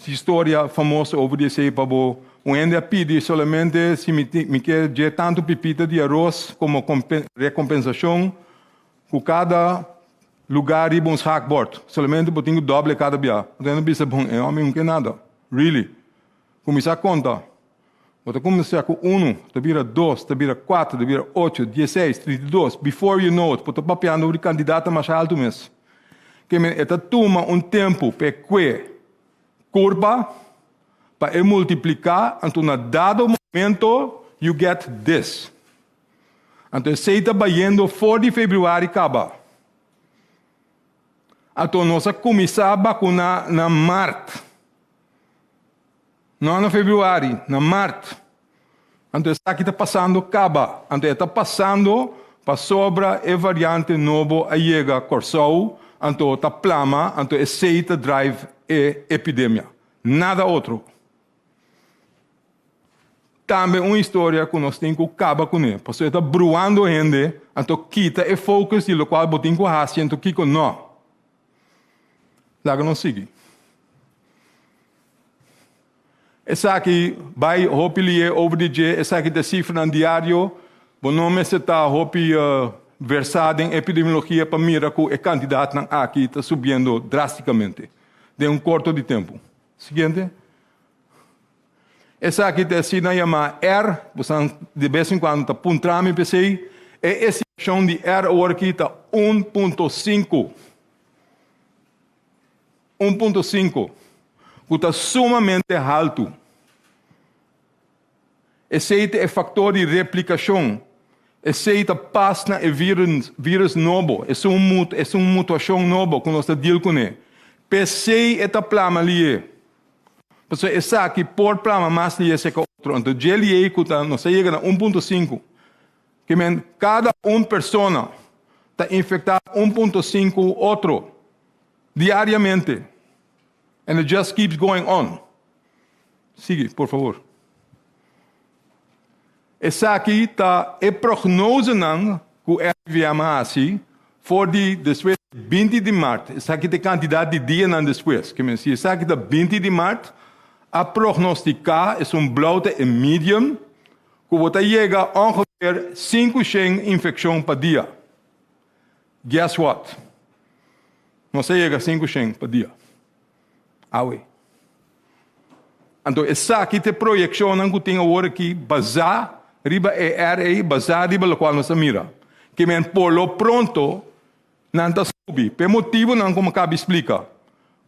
historia famoso over di esei pa bo un hende a pidi solamente si mi tin mi ke dje tantu pipita di aros komo rekompensashon ku kada lugá riba un schaakbord. Solamente bo tin ku doble kada bia. Anto hende a bisa bon e hòmber no ke nada. Really. Kuminsá konta. Bo ta kuminsá ku unu, ta bira dos, ta bira kuater, ta bira ocho, dieseis, 32. Before you know it, bo ta papiando over di kandidatnan mas haltu mes. Ke men e ta tuma un tempu pa e kue kurpa, pa e multipliká, anto na dado momento you get this. Anto esei ta bayendo for di febrüari kaba. Anto nos a kuminsá bakuná na mart. No na februari, na mart. Anto esaki ta pasando kaba. Anto e ta pasando pasobra e variante nobo a yega Kòrsou, anto ta plama, anto esei ta drive e epidemia. Nada otro. Tambe un historia ku nos tin ku kaba kuné, pasobra e ta bruando hende, anto kita e focus di lokual bo tin ku hasi anto kiko no. Laga nos sigui. Esaki bai hopi lié over di dje, esaki ta sifranan diario. Bo no mester ta hopi versá den epidemiologia pa mira ku e kantidatnan aki ta subiendo drástikamente den un korto di tempu. Siguiente. Esaki ta asina yamá R, bosan de bes en kuando ta puntra mi p'esei, e estimashon di R awor aki ta 1.5. 1.5, ku ta sumamente haltu. Esei ta e faktor di replikashon. Esei ta pas na e vírus nobo, esun esun mutashon nobo ku nos ta deal kuné. P'esei e ta plama lié. Pasobra esaki por plama mas lié seka otro. Anto dje lié ku ta nos ta yega na 1.5. Ke men kada un persona ta infektá 1.5 otro diariamente. And it just keeps going on. Sigui, por favor. Esaki ta e prognosenan ku RIVM a hasi for di despues di 20 di mart. Esaki ta e kantidat di dianan despues. Ke men si esaki ta 20 di mart, a prognostiká, esun blou ta e medium, ku bo ta yega ongeveer 500 infekshon pa dia. Guess what? Nos a yega 500 pa dia. Awe. Anto esaki ta e proyekshonnan ku tin awor aki basá riba e RA, basá riba lokual nos a mira. Ke men por lo pronto nan ta subi. Pa e motibunan ku mi a kaba di splika.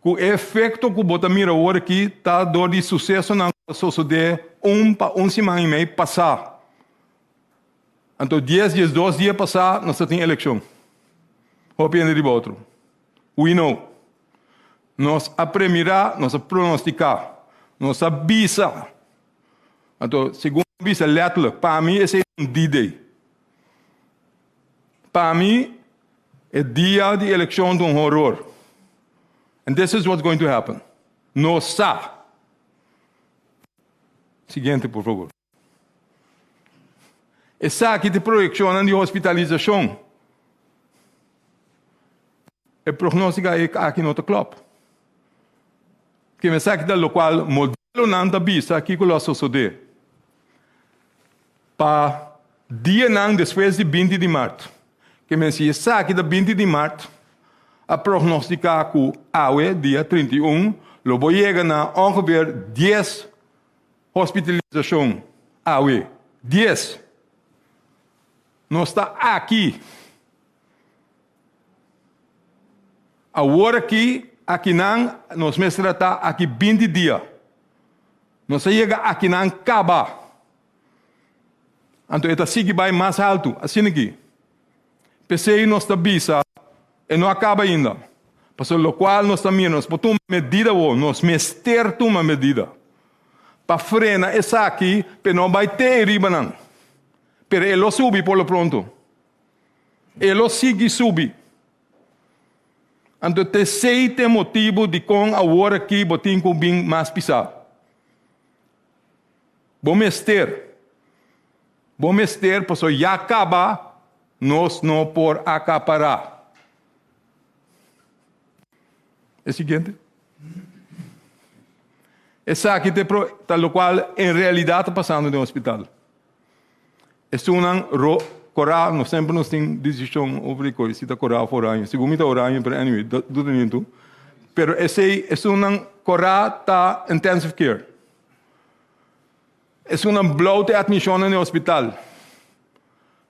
Ku e efekto ku bo ta mira awor aki ta dor di susesonan ku a sosodé un pa un siman i mei pasá. Anto dies, 12 dia pasá nos ta tin elekshon. Hopi hende riba otro. We know. Nos a premirá, nos a pronostiká, nos a bisa. Anto, segun mi bisa letterlijk, pa mi esei ta un D-Day. Pa mi, e dia di elekshon ta un horor. And this is what's going to happen. Nos sa. Siguiente, por favor. Esaki ta e proyekshonnan di hospitalisashon. E prognóstika aki no ta klòp. Ken esaki ta lokual modelonan ta bisa kiko lo a sosodé. Pa. Dianan despues di 20 di mart. Ke men si esaki ta 20 di mart, a prognostiká ku awe, dia 31, lo bo yega na ongeveer 10 hospitalisashon awe. 10! Nos ta aki. Awor aki, akinan, nos mester a ta aki 20 dia. Nos a yega akinan kaba. Anto e ta sigui bai mas haltu, asina aki. P'esei nos ta bisa, e no a kaba ainda. Pasobra lokual nos ta mira, nos por tuma medida awor, nos mester tuma medida pa frena esaki p'e no bai te e riba nan. Pero e lo subi por lo pronto. E lo sigui subi. Anto t'esei t'e motibu dikon awor aki bo tin ku bin mas pisá. Bo mester. Bo mester pasobra ya kaba nos no por akapará. E siguiente. Esaki ta e ta lokual en realidat ta pasando den hospital. Esunnan ro korá, nos semper nos tin disishon over di koi si ta korá of oraño. Segun mi ta oraño, pero anyway, duda nintu. Pero esei, esunnan korá ta intensive care. Esunnan blou ta e atmishonnan den hospital.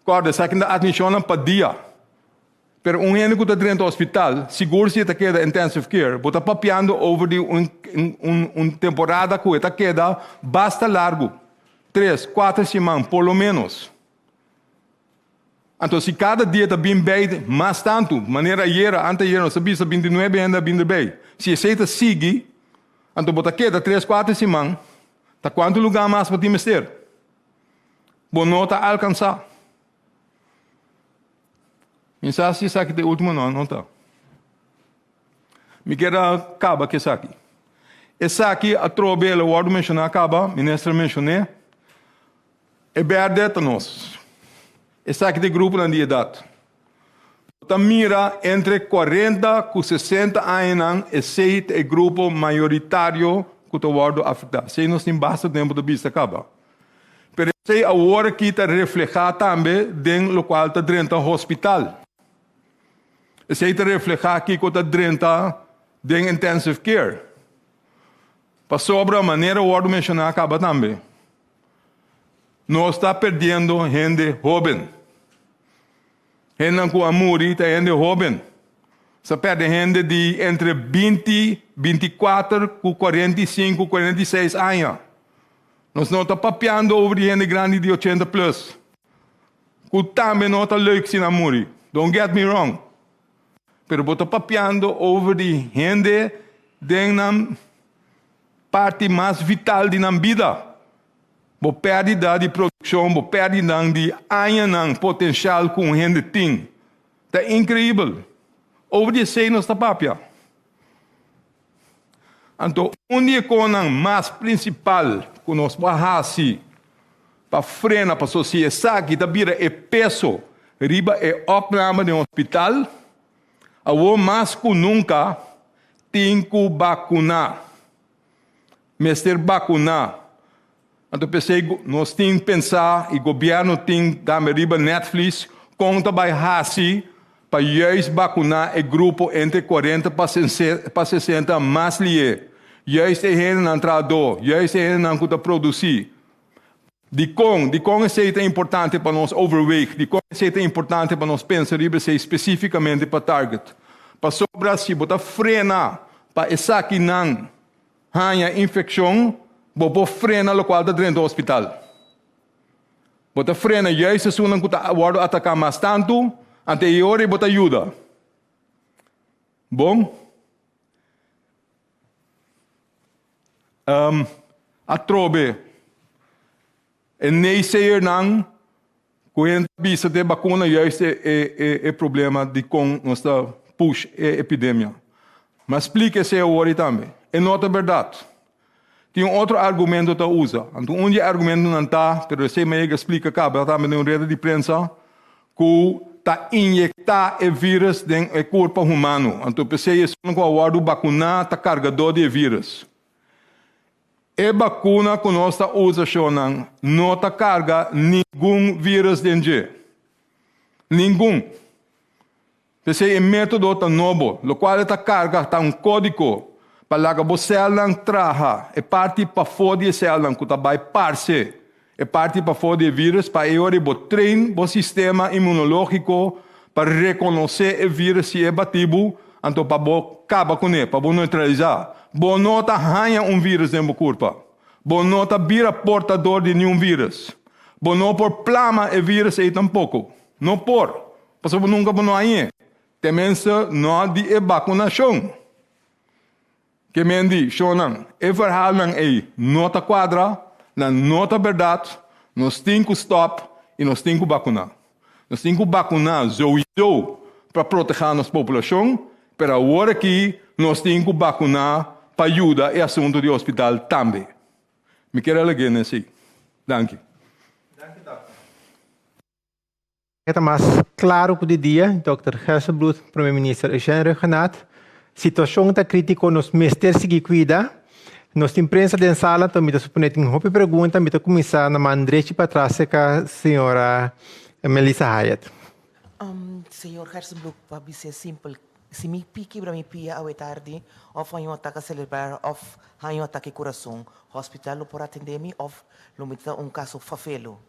Kòrda, esaki ta atmishonnan pa dia. Pero un hende ku ta drenta hospital, sigur si e ta keda intensive care, bo ta papiando over di un un un temporada ku e ta keda basta largu, tres, kuater siman por lo ménos. Anto si kada dia ta bin bei mas tantu, manera ayera, anteayera nos ta bisa 29 hende a bin derbei. Si esei ta sigui, anto bo ta keda tres, kuater siman, ta kuantu lugá mas bo tin mester? Bo no ta alkansá. Mi sa si esaki ta e ultimo no, no ta. Mi kier a kaba ku esaki. Esaki atrobe el a wòrdu menshoná kaba, minister a menshon'é. E bèrdè ta nos. Esaki ta e gruponan di edat. Bo ta mira entre 40 ku 60 añanan esei ta e grupo mayoritario ku ta wòrdu afektá. Esei nos tin basta tempu ta bisa kaba. Pero esei awor aki ta reflehá tambe den lokual ta drenta hospital. Esei ta reflehá kiko ta drenta den intensive care. Pasobra manera wòrdu menshoná kaba tambe, nos ta perdiendo hende hóben. Hendenan ku a muri ta hende hóben. Sa pèrdè hende di entre 20, 24 ku 45, 46 aña. Nos no ta papiando over di hende grandi di 80 plus, ku tambe no ta leuk si nan muri. Don't get me wrong. Pero bo ta papiando over di hende den nan parti mas vital di nan bida. Bo pèrdida di produkshon, bo pèrdidanan di añanan potenshal ku un hende tin, ta inkreibel. Over di esei nos ta papia. Anto un di e konan mas prinsipal ku nos por hasi pa frena pasobra si esaki ta bira e peso riba e opname den hospital, awor mas ku nunka tin ku bakuná. Mester bakuná. Anto p'esei nos tin pensá i gobièrnu tin tambe riba Netflix kon ta bai hasi pa juist bakuná e grupo entre 40 pa 60 mas lié. Juist e hendenan trahadó, juist e hendenan ku ta produsí. Dikon? Dikon esei ta importante pa nos overweeg? Dikon esei ta importante pa nos pensa riba esei spesífikamente pa target? Pasobra si bo ta frena pa esakinan haña infekshon, bo por frena lokual ta drenta hospital. Bo ta frena juist esunnan ku ta wòrdu ataká mas tantu, ante e ora ei bo ta yuda. Bon? Um, atrobe, e naysayernan ku hende ta bisa te bakuna juist e, e, e, e problema di kon nos ta push e epidemia. Ma splika esei awor ei tambe. E no ta bèrdat. Tin un otro argumento ta usa. Anto un di e argumentonan ta, pero esei mi a yega splika kaba tambe den un reda di prensa, ku ta inyektá e vírus den e kurpa humano. Anto p'esei esun ku a wòrdu bakuná ta kargadó di e vírus. E bakuna ku nos ta usa shonnan no ta karga ningun vírus den dje. Ningun. P'esei e método ta nobo, lokual e ta karga ta un kódigo pa laga bo sèlnan traha e parti pafó di e sèlnan ku ta bai parse e parti pafó di e vírus pa e ora bo train bo sistema inmunológiko pa rekonosé e vírus si e bati bo, anto pa bo kaba kuné, pa bo neutralisá. Bo no ta haña un vírus den bo kurpa. Bo no ta bira portador di niun vírus. Bo no por plama e vírus ei tampoko. No por. Pasobra nunka bo no hañ'é. Tenminste no di e bakunashon. Ke men di, Shonnan, e verhaalnan ei no ta kuadra, nan no ta bèrdat, nos tin ku stòp i nos tin ku bakuná. Nos tin ku bakuná souiso pa protehá nos populashon, pero awor aki nos tin ku bakuná pa yuda e asuntu di hospital tambe. Mi kier a lag'é n'esei. Danki. E ta mas claro cu di dia, Dòkter Gerstenbluth, Prome Minister Eugène Rhuggenaath. Situacion ta critico, nos mester sigui cuida. Nos tin prensa den sala, enton mi ta supone tin hopi pregunta. Mi ta cuminsa na man drechi patras cerca señora Melissa Hyatt. Señor Gerstenbluth, pa bis'é simpel, si mi pi kibra mi pia awe tardi, of haña un atake cerebral of haña un atake curason, hospital lo por atendé mi of lo mi ta un caso fafelo?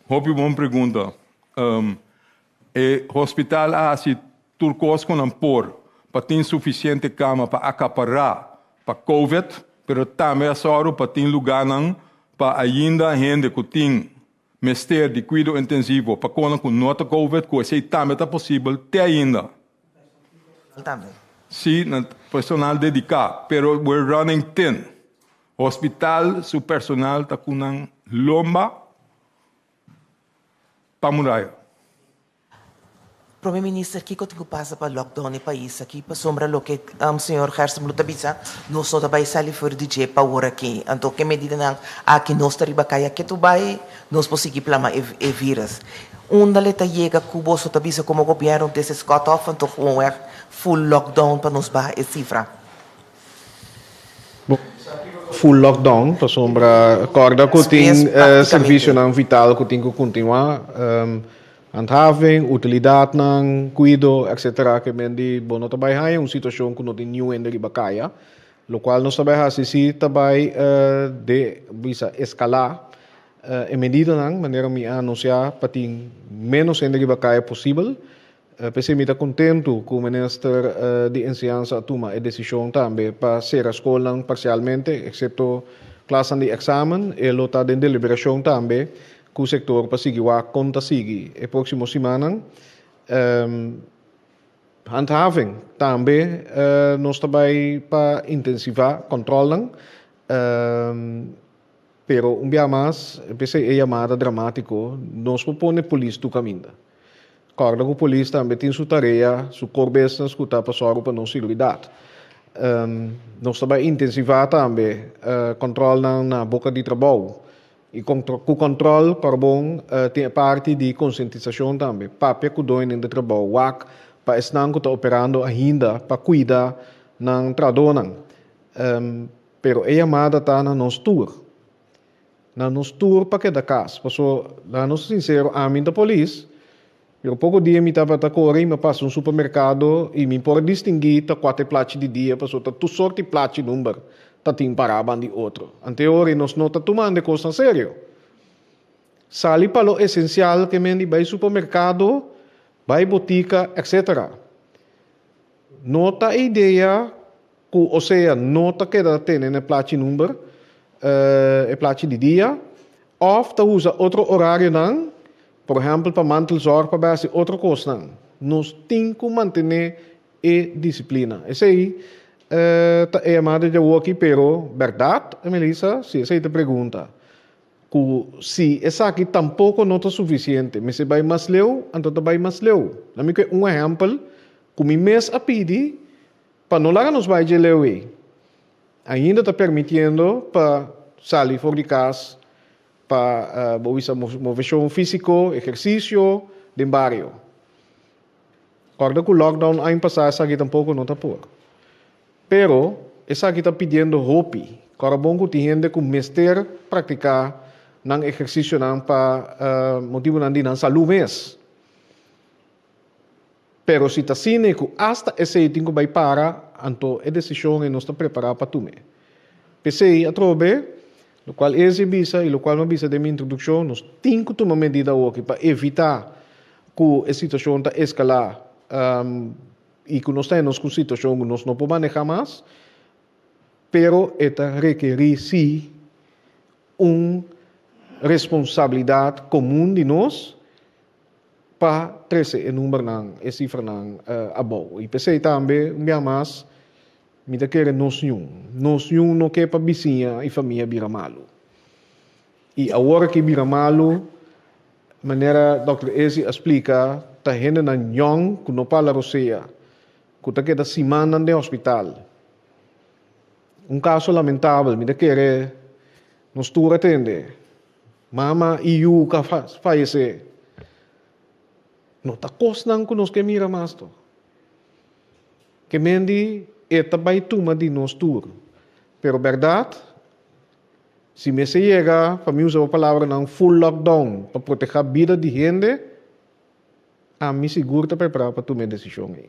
Hopi bon pregunta. E hospital a hasi tur kos ku nan por pa tin sufisiente kama pa akapará pa covid, pero tambe a sòru pa tin lugánan pa ainda hende ku tin mester di kuido intensivo pa kona ku no ta covid, ku esei tambe ta posibel te ainda. Sí, nan personal dediká, pero we're running thin. Hospital su personal ta ku nan lomba pa muraya. Prome Minister, kiko tin ku pasa pa lockdown e pais aki? Pasobra loke señor Gerstenbluth ta bisa, nos no ta bai sali for di dje pa awor aki. Anto ke medidanan aki nos ta riba kaya ketu bai, nos por sigui plama e virus. Unda le ta yega ku boso ta bisa komo gobièrnu this is cut off, anto gewoonweg full lockdown pa nos baha e sifra? Full lockdown pasobra kòrda ku tin servisionan vital ku tin ku kontinuá, handhaving, utilidatnan, kuido etcetera ke men di bo no ta bai haña un situashon ku no tin niun hende riba kaya, lokual nos ta bai hasi si ta bai de bisa eskalá e medidanan manera mi a anunsiá pa tin ménos hende riba kaya posibel. P'esei mi ta kontentu ku Minister di Enseñansa a tuma e desishon tambe pa sera skolnan parsialmente, eksepto klasnan di eksamen. E lo ta den deliberashon tambe ku sektor pa sigui wak kon ta sigui e próksimo simannan. Handhaving, tambe nos ta bai pa intensivá kòntròlnan. Pero un bia mas, p'esei e yamada dramátiko, nos por pone polis tur kaminda. Kòrda ku polis tambe tin su tarea, su core business ku ta pa sòru pa nos siguridat. Nos ta bai intensivá tambe kòntròlnan na boka di trabou. I ku kòntròl kòrbon tin e parti di konsientisashon tambe. Papia ku doñonan di trabou, wak pa esnan ku ta operando ainda pa kuida nan trahadónan. Pero e yamada ta na nos tur. Na nos tur pa keda kas. Paso, laga nos ta sinsero, ami ta polis, pero poko dia mi tabata kore i mi a pasa un supermerkado i mi por a distinguí ta kua ta e plachi di dia, paso ta tur sort di plachi number ta tin pará ban di otro. Anteori nos no ta tumando e kosnan serio. Sali pa lo esensial ke men di bai supermerkado, bai botika, etcetera. No ta e idea Ku osea no ta keda tene na e plachi number, e plachi di dia, òf ta usa otro orarionan, por ehèmpel pa mantelzorg pa bai hasi otro kosnan. Nos tin ku mantené e disiplina. Esei ta e yamada djawoki, pero bèrdat, Melissa, si esei ta e pregunta, ku si esaki tampoko no ta sufisiente, mester bai mas leu, anto ta bai mas leu. Na mi ke un ehèmpel ku mi mes a pidi. Pa no laga nos bai dje leu ei, ainda ta permitiendo pa sali for di kas pa bo bisa moveshon físiko, ehersisio den bario. Kòrda ku lockdown aña pasá esaki tampoko no ta por. Pero esaki ta pidiendo hopi. Kòrda bon ku tin hende ku mester praktiká nan ehersisionan pa motibunan di nan salú mes. Pero si ta asina ku asta esei tin ku bai para, anto e desishon ei nos ta prepará pa tum'é. P'esei, atrobe, lokual Ezi bisa i lokual mi a bisa den mi introdukshon, nos tin ku tuma medida awoki pa evitá ku e situashon ta eskalá i ku nos ta hende nos ku situashon ku nos no por manehá mas, pero e ta rekerí sí un responsabilidat komun di nos pa trese e numbernan, e sifranan abou. I p'esei tambe, un bia mas, mi ta kere nos ñun. Nos ñun no ke pa bisiña i famia bira malu. I awor ki bira malu, manera dòkter Ezi a splika, ta hendenan yòn ku no pala rosea, ku ta keda simannan den hospital. Un kaso lamentabel, mi ta kere nos tur a tende. Mama i yu ka fayesé. No ta kosnan ku nos ke mira mas to. Ke men di e ta bai tuma di nos tur. Pero bèrdat, si mester yega, pa mi usa bo palabranan, full lockdown pa protehá bida di hende, ami sigur ta prepará pa tuma e desishon ei.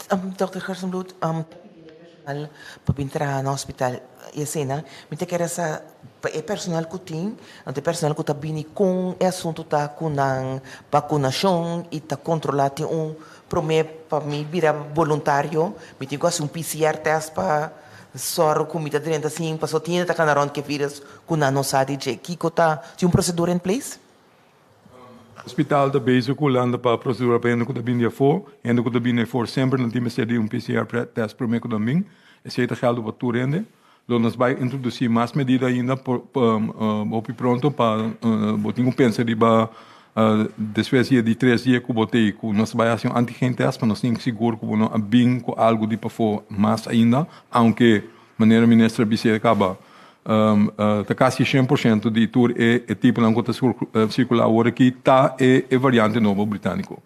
Dòkter Gerstenbluth, personal pa bin traha na hospital y asina, mi ta kere sa pa e personal cu tin, anto e personal cu ta bini con e asunto ta cu nan vacunacion y ta controla tin un prome pa mi bira boluntario mi tin cu haci un PCR test pa sòru cu mi ta drenta sin pasobra tin hende ta cana rond cu e virus cu nan no sa di dje. Kico ta tin un procedura in place? Hospital ta bezig ku landa pa prosedura pa hende ku ta bini di afó. Hende ku ta bini afó semper nan tin mester di un PCR test promé ku nan bin. Esei ta gèldu pa tur hende. Lo nos bai introdusí mas medida ainda hopi pronto pa bo tin ku pensa riba despues di e di tres dia ku bo ta ei ku nos ta bai hasi un antigen test pa nos tin sigur ku bo no a bin ku algu di pafó mas ainda aunke Manera minister a bis'é kaba, ta kasi 100% di tur e tiponan ku ta sirkulá awor aki ta e variante nobo britániko.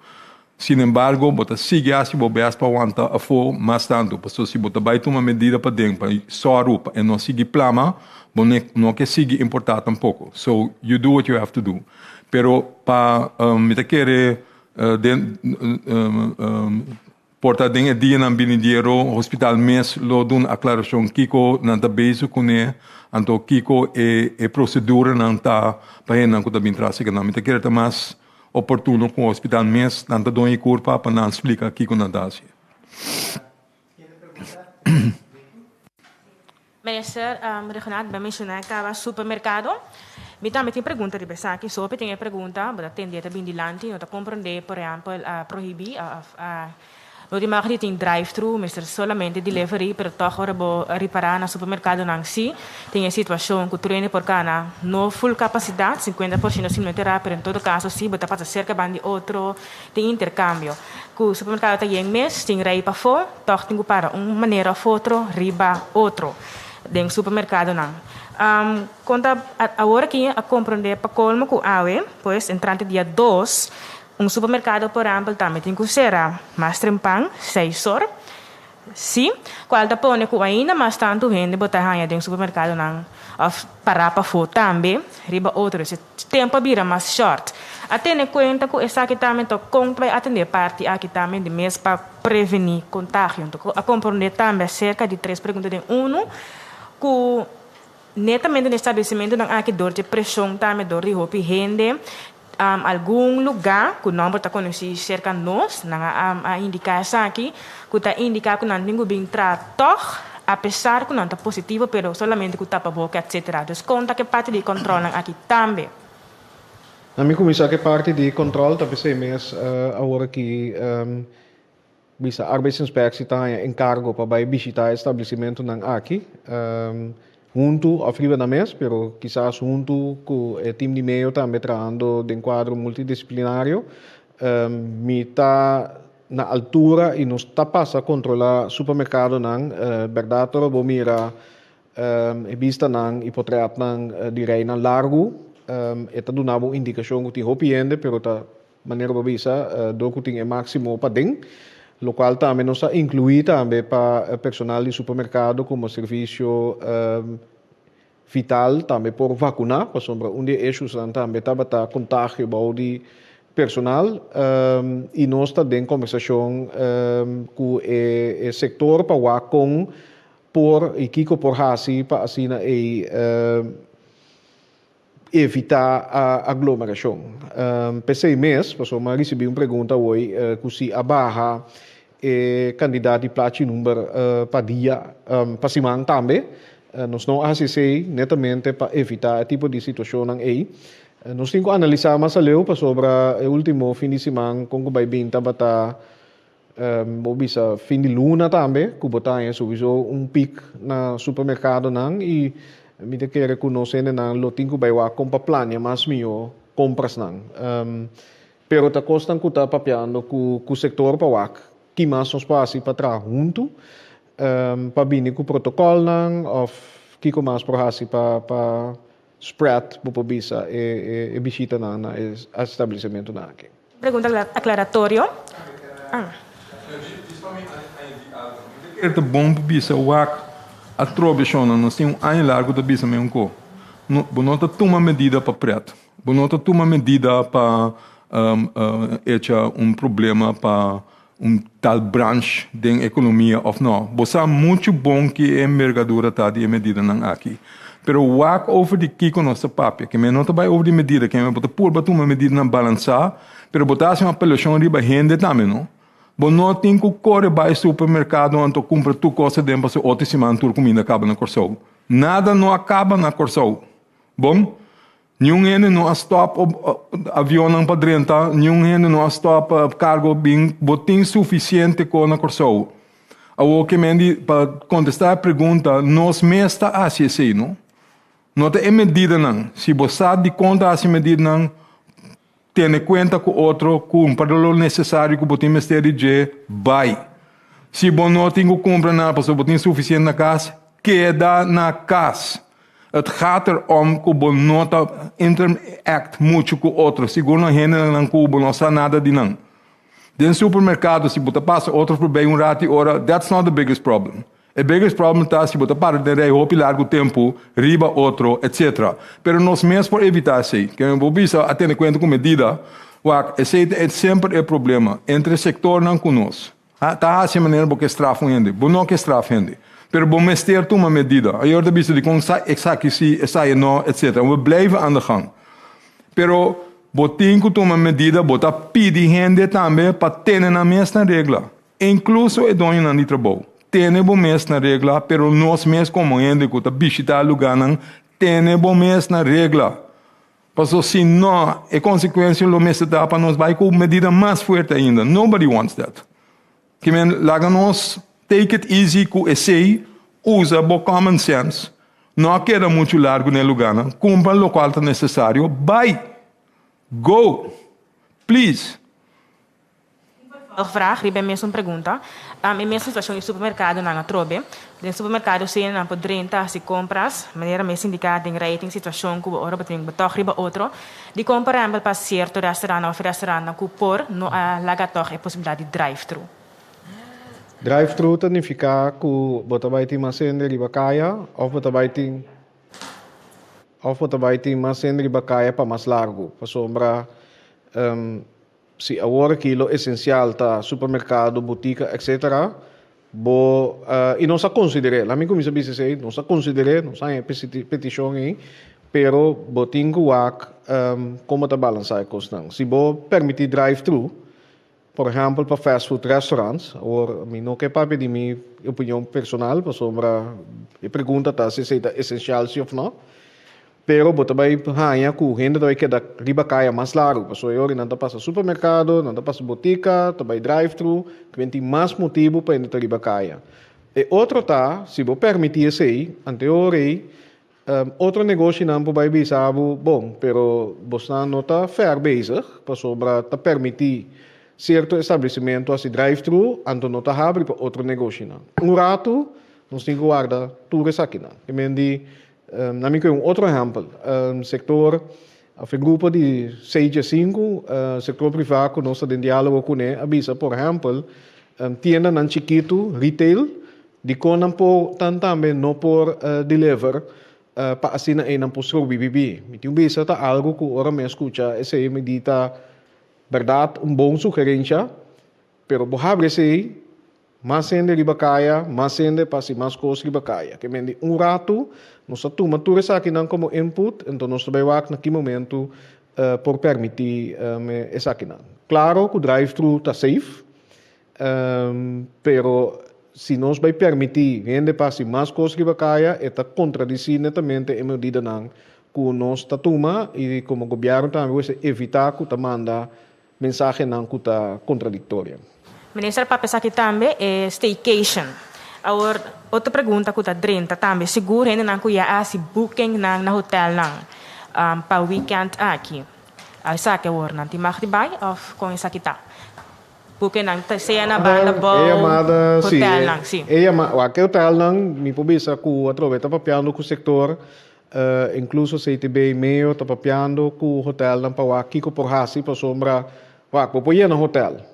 Sinembargo, bo ta sigui hasi bo bèst pa wanta afó mas tantu, pasobra si bo ta bai tuma medida paden pa sòru pa e no sigui plama, bo no ke sigui importá tampoko. So, you do what you have to do. Pero pa mi ta kere den. Por ta den e dianan binidero hospital mes lo duna aclaracion kico nan ta bezig cune, anto kico e e proceduranan ta pa hendenan cu ta bin tras nan. Mi ta kere ta mas oportuno cu hospital mes nan ta doña e curpa pa nan splica kico nan ta haci. Minister Rhuggenaath bo menciona caba supermercado. Mi tambe tin pregunta riba esaki. Sopi tin e pregunta, bo ta tende ta bin dilanti, no ta comprende, por ehempel, a prohibi of a no tin mag di tin drive thru, mester solamente delivery, pero toch ora bo ripara na supermercadonan si tin e situacion cu tur hende por cana no full capacidad, 50% si no tera, pero en todo caso si bo ta pasa cerca ban di otro, Tin interkambio. Ku supermerkado ta yen mes, tin rei pafó, tòg tin ku para un manera òf otro riba otro den supermerkadonan. Kon ta awor aki a komprondé pa kolmo ku awe, pues entrante dia dos, un supermerkado por ehèmpel tambe tin ku sera mas trempan, seis or. Sí, cual ta pone cu ainda mas tantu hende bo ta haña den supermercadonan of pará pafó tambe riba otro. Dus e tempo a bira mas short. A tene cuenta cu esaki tambe ta con ta bay atende e parti aki tambe di mes pa preveni contagio. Enton a comprende tambe acerca di tres pregunta den uno cu netamente den establecimentonan aki dor dje presion tambe dor di hopi hende Algun lugá ku nòmber ta konosí serka nos, nan a indiká esaki, ku ta indiká ku nan tin ku bin traha tòg, apesar ku nan ta positivo, pero solamente ku tapaboka etsetera. Dus konta ku e parti di kòntròlnan aki tambe. Na mi kuminsá ku e parti di kòntròl ta p'esei mes awor aki bisa Arbeidsinspectie ta haña enkargo pa bai bishitá e establesimentunan aki huntu òf riba nan mes, pero kisas huntu ku e tim di medio tambe trahando den kuadro multidisiplinario. Mi ta na altura i nos ta pasa kontrolá supermerkadonan. Bèrdat ora bo mira e bistanan i potrètnan di reinan largu, e ta duna bo un indikashon ku tin hopi hende, pero ta Manera bo bisa, dor ku tin e máksimo paden. Lokual tambe nos a inkluí tambe pa personal di supermerkado komo servisio vital tambe por vakuná, pasobra un di e issuesnan tambe tabata kontagio bou di personal i nos ta den kombersashon ku e sektor pa wak kon por i kiko por hasi pa asina ei evitá aglomerashon. P'esei mes, pasobra mi a risibí un pregunta awoi ku si a baha e kandidat di plachi number pa dia, pa siman tambe. Nos no a hasi esei netamente pa evitá e tipo di situashonnan ei. Nos tin ku analisá mas aleu pasobra e último fin di siman kon ku bai bin tabata Bo bisa fin di luna tambe ku bo ta haña souiso un pik na supermerkadonan i mi ta kere ku nos hendenan lo tin ku bai wak kon pa plania mas mihó komprasnan. Pero ta kosnan ku ta papiando ku ku sektor pa wak ki mas nos por hasi pa traha huntu pa bini ku protokòlnan òf kiko mas por hasi pa pa spread bo por bisa e e bishitanan na e establesimentunan aki. Pregunta aclaratorio. E ta bon pa bisa wak atrobe shonnan nos tin un aña largu ta bisa mi un ko. Bo no ta tuma medida pa pret. Bo no ta tuma medida pa echa un problema pa un tal branch den ekonomia of no. Bo sa muchu bon ki e enbergadura ta di e medidanan aki. Pero wak over di kiko nos ta papia. Ke men no ta bai over di medida, ke men bo ta purba tuma medidanan balansá, pero bo ta hasi un apelashon riba hende tambe no. Bo no tin ku kore bai supermerkado anto kumpra tur kos aden pasobra otro siman tur kuminda kaba na Kòrsou. Nada no a kaba na Kòrsou. Bon? Niun hende no a stop avionnan pa drenta, niun hende no a stop cargo bin, bo tin suficiente ko na Kòrsou. Awor ke men di pa kontestá e pregunta, nos mes ta hasi esei no. No ta e medidanan, si bo sa dikon ta hasi medidanan, tene kuenta ku otro, kumpra lo nesesario ku bo tin mester di dje, bai. Si bo no tin ku kumpra nada pasobra bo tin sufisiente na kas, keda na kas. Het gaat er om ku bo no ta interact muchu ku otro, sigur no hendenan ku bo no sa nada di nan. Den supermerkado si bo ta pasa otro forbij un rati ora, that's not the biggest problem. E biggest problem ta si bo ta para den rij hopi largu tempu, riba otro, etc. Pero nos mes por evita esei. Ke bo bisa a tene kuenta ku medida, wak, esei ta semper e problema entre sektornan ku nos. Ta hasi manera bo ke straf un hende. Bo no ke straf hende. Pero bo mester tuma medida. Ayor ta bisa dikon esaki si, esai no, etc. We blijven aan de gang. Pero bo tin ku tuma medida, bo ta pidi hende tambe pa tene nan mes na regla. Inkluso e doñonan di trabou. Tene bo mes na regla, pero nos mes komo hende ku ta bishitá lugánan, tene bo mes na regla. Pasobra si no, e konsekuensia lo mester ta pa nos bai ku medida mas fuerte ainda. Nobody wants that. Ke men, laga nos take it easy ku esei, usa bo common sense, no a keda muchu largu na e lugánan, kumpra lokual ta nesesario, bai! Go! Please! Vervolgvraag riba e mesun pregunta. E mesun situacion di supermercadonan atrobe. Den supermercado si nan por drenta haci compras, manera mes indica den rij tin situacion cu bo ora bo tin bo tog riba otro. Dicon por ehempel pa cierto restaurantnan of restaurantnan cu por no a laga tog e posibilidad di drive-thru? Drive-thru ta nifica cu bo ta bay tin mas hende riba caya of bo ta bay tin of bo ta bay tin mas hende riba caya pa mas largo pasobra Si awor aki lo esensial ta supermerkado, botika, etc. Bo, i nos a konsider'é, laat mi kuminsá bisa esei, nos a konsider'é, nos a haña e petishon ei, pero bo tin ku wak kon bo ta balansá e kosnan. Si bo permití drive-thru, por ehèmpel pa fast food restaurants, awor mi no ke papia di mi opinion personal pasobra e pregunta ta si esei ta esensial si òf no, Pero bo ta bai haña ku hende ta bai keda riba kaya mas largu, pasobra e ora nan ta pasa supermerkado, nan ta pasa botika, ta bai drive-thru, kiben tin mas motibu pa hende ta riba kaya. E otro ta, si bo permití esei, ante e ora ei, otro negoshinan por bai bisa bo, bon, pero bosnan no ta fair bezig, pasobra ta permití sierto establesimentu hasi drive-thru, anto no ta habri pa otro negoshinan. Un ratu nos tin ku warda tur esakinan. Kiben di Na mi ke un otro ehèmpel, sektor òf e grupo di seis dje sinku, sektor privá ku nos ta den diálogo kuné a bisa por ehèmpel, Tiendanan chikitu, retail, dikon nan por tan tambe no por deliver pa asina ei nan por sobreviví? Mi tin un bisa ta algu ku ora mi a skucha esei mi di ta bèrdat un bon sugerensha, pero bo habri esei mas hende riba kaya, mas hende pa hasi mas kos riba kaya. Ke men di un ratu nos ta tuma tur esakinan komo input, enton nos ta bai wak na ki momentu por permití esakinan. Klaro ku drive-thru ta safe, pero si nos bai permití hende pa hasi mas kos riba kaya, e ta kontradisí netamente e medidanan ku nos ta tuma i komo gobièrnu tambe bo mester evitá ku ta manda mensahenan ku ta kontradiktorio. Minister papia esaki tambe, e staycation. Awor, otro pregunta ku ta drenta tambe, sigur hendenan ku ya a hasi bookingnan na hotelnan pa weekend aki, a esaki awor nan tin mag di bai òf kon esaki ta? Bookingnan ta sea na banda bou E yamada, si, hotelnan, si. e yama, wak e hotelnan, mi por bisa ku atrobe ta papiando ku sektor, inkluso CTB meo ta papiando ku hotelnan pa wak kiko por hasi pasobra wak bo por yena hotel.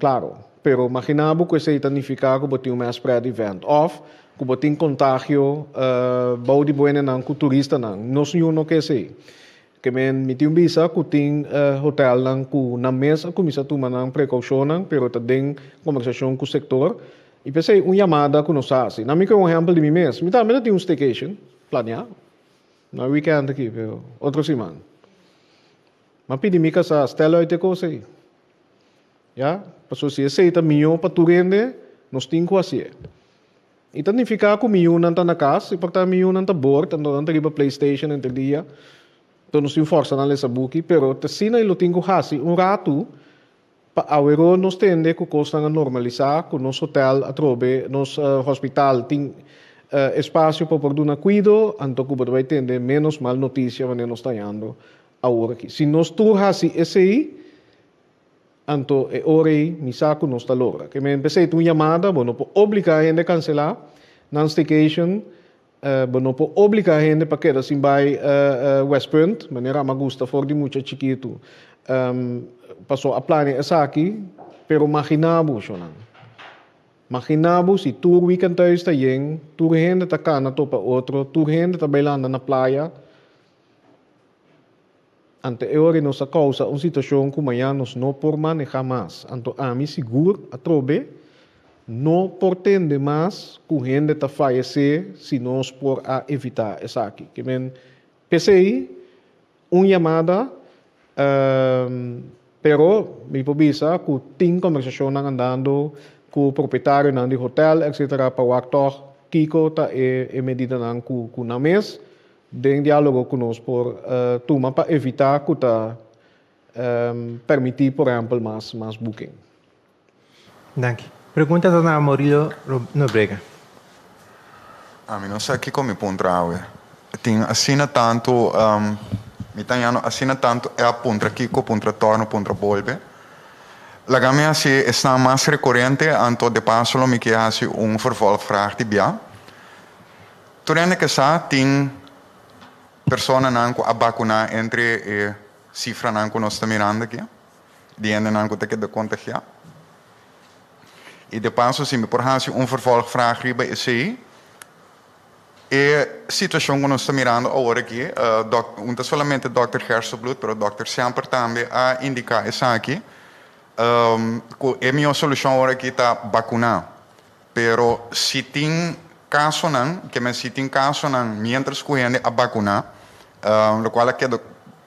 Claro, pero magina bo cu esey ta nifica cu bo tin un mass spread event of cu bo tin contagio bou di bo hendenan cu turistanan. Nos niun no ke esey. Ke men mi tin un bisa cu tin hotelnan cu nan mes a cuminsa tuma nan precaucionnan pero ta den conversacion cu sector y p'esey un yamada cu nos a haci. Na mi ke un ehempel di mi mes. Mi tambe ta tin un staycation planea, no e weekend aki pero otro siman. M'a pidi mi casá stel uit e cos ey. Ya, pasobra si esei ta mihó pa tur hende, nos tin ku hasié. I ta nifiká ku mi yunan ta na kas, i por ta mi yunan ta bord, anto nan ta riba playstation henter dia, anto nos tin forsa nan lesa buki, pero ta asina i lo tin ku hasi un ratu pa aweró nos tende ku kosnan a normalisá, ku nos hotel atrobe, nos hospital tin espasio pa por duna kuido, anto ku bo ta bai tende ménos mal notisia wanneer nos ta hañando awor aki. Si nos tur hasi esei, Anto e ora ei mi sa ku nos ta logra. Ke men p'esei ta un yamada, bo no por obligá hende kanselá nan staycation, bo no por obligá hende pa keda sin bai West Punt, manera a gusta for di mucha chikitu. Paso a plania esaki, pero maginá bo, shonnan. Maginá bo si tur weekend thuis ta yen, tur hende ta kana topa otro, tur hende ta bai landa na playa. Anto e ora nos a kousa un situashon ku mañan nos no por manehá mas. Anto ami sigur atrobe no por tende mas ku hende ta fayesé si nos por a evitá esaki. Ke men p'esei un yamada, pero mi por bisa ku tin kombersashonnan andando ku propietarionan di hotel etcetera pa wak tòg kiko ta e medidanan ku nan mes Den diálogo ku nos por tuma pa evitá ku ta permití por ehèmpel mas mas booking. Danki. Pregunta ta na Maurilio Nobrega. Ami no sa kiko mi puntra awe. Tin asina tantu, mi ta hañando asina tantu app puntra kiko, puntra torno, puntra bolbe. Laga mi hasi esnan mas rekurente, anto de paso lo mi ke hasi un vervolgvraag di bia. Tur hende ke sa tin personanan ku a bakuná entre e sifranan ku nos ta mirando aki, di hendenan ku ta keda kontagiá. I de paso si mi por hasi un vervolgvraag riba esei, e situashon ku nos ta mirando awor aki, un ta solamente dòkter Gerstenbluth, pero dòkter Semper tambe a indiká esaki, ku e mihó solushon awor aki ta bakuná. Pero si tin kasonan, ke men si tin kasonan mientras ku hende a bakuná, lokual a keda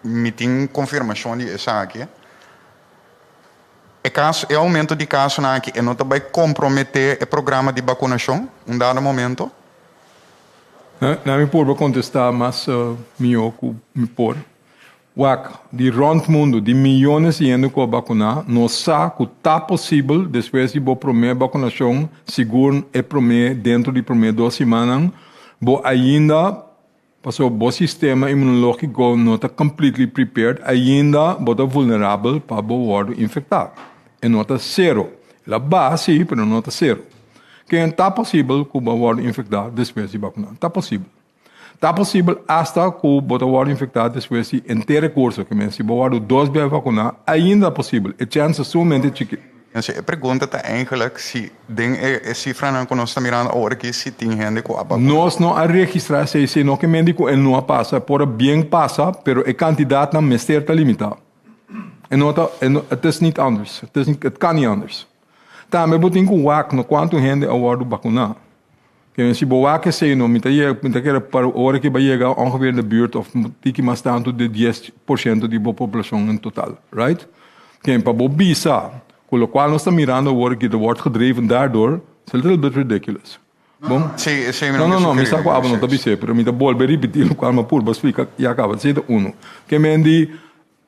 mi tin konfirmashon di esaki, e kaso e oumento di kasonan aki e no ta bai komprometé e programa di bakunashon un dado momento? Na mi purba kontestá mas mihó ku mi por. Wak, di rònt mundu, di miyones di hende ku a bakuná, nos sa ku ta posibel despues di bo promé bakunashon, sigur e promé dentro di promé dos simannan, bo ainda, pasobra bo sistema imunológiko no ta completely prepared, ainda bo ta vulnerabel pa bo wòrdu infektá. E no ta sero. El a baha sí, pero no ta sero. Ken ta posibel ku bo a wòrdu infektá despues di bakuná? Ta posibel. Ta posibel asta ku bo ta wòrdu infektá despues di henter e kurso, ke men si bo wòrdu dos bes vakuná, ainda posibel, e chèns ta sumamente chikí. E pregunta ta eigenlijk si den e e sifranan ku nos ta mirando awor aki si tin hende ku a bakuna. Nos no a registrá esei, esei no ke men di ku e no a pasa, por a bien pasa, pero e kantidatnan mester ta limitá. E no ta, e no, het is niet anders, het is niet, het kan niet anders. Tambe bo tin ku wak no kuantu hende a wòrdu bakuná. Ke men si bo wak esei no, mi ta yega, mi ta kere pa ora ke bo a yega ongeveer in de buurt of tiki mas tantu di 10% di bo poblashon in total, right? Ke pa bo bisa ku lokual nos ta mirando awor aki ta wòrdu gedreven daardoor, is a little bit ridiculous. Bon? Sí, esei mi No, no no, ke no, mi sugerí, sa ku abo no ta precies. bis'é, pero mi ta bolbe ripití lokual mi a purba splika ya kaba. Esei ta unu. Ke men di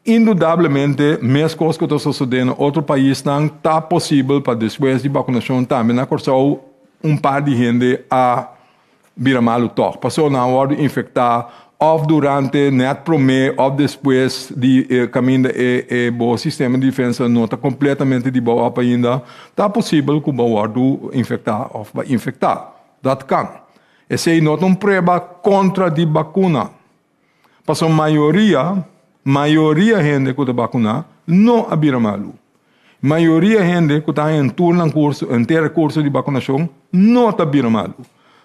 Indudablemente, meskos ku ta sosodé na otro paisnan, ta posibel pa despues di bakunashon tambe na Kòrsou un par di hende a bira malu tòg. Pasobra nan a wòrdu infektá òf durante, nèt promé òf despues di e kaminda e e bo sistema di defensa no ta kompletamente di bou òp ainda, ta posibel ku bo wòrdu infektá òf bo a infektá. Dat kan. Esei no ta un prueba kontra di bakuna. Pasobra mayoria, mayoria hende ku ta bakuná no a bira malu. Mayoria hende ku ta haña tur nan kurso, henter kurso di bakunashon no ta bira malu.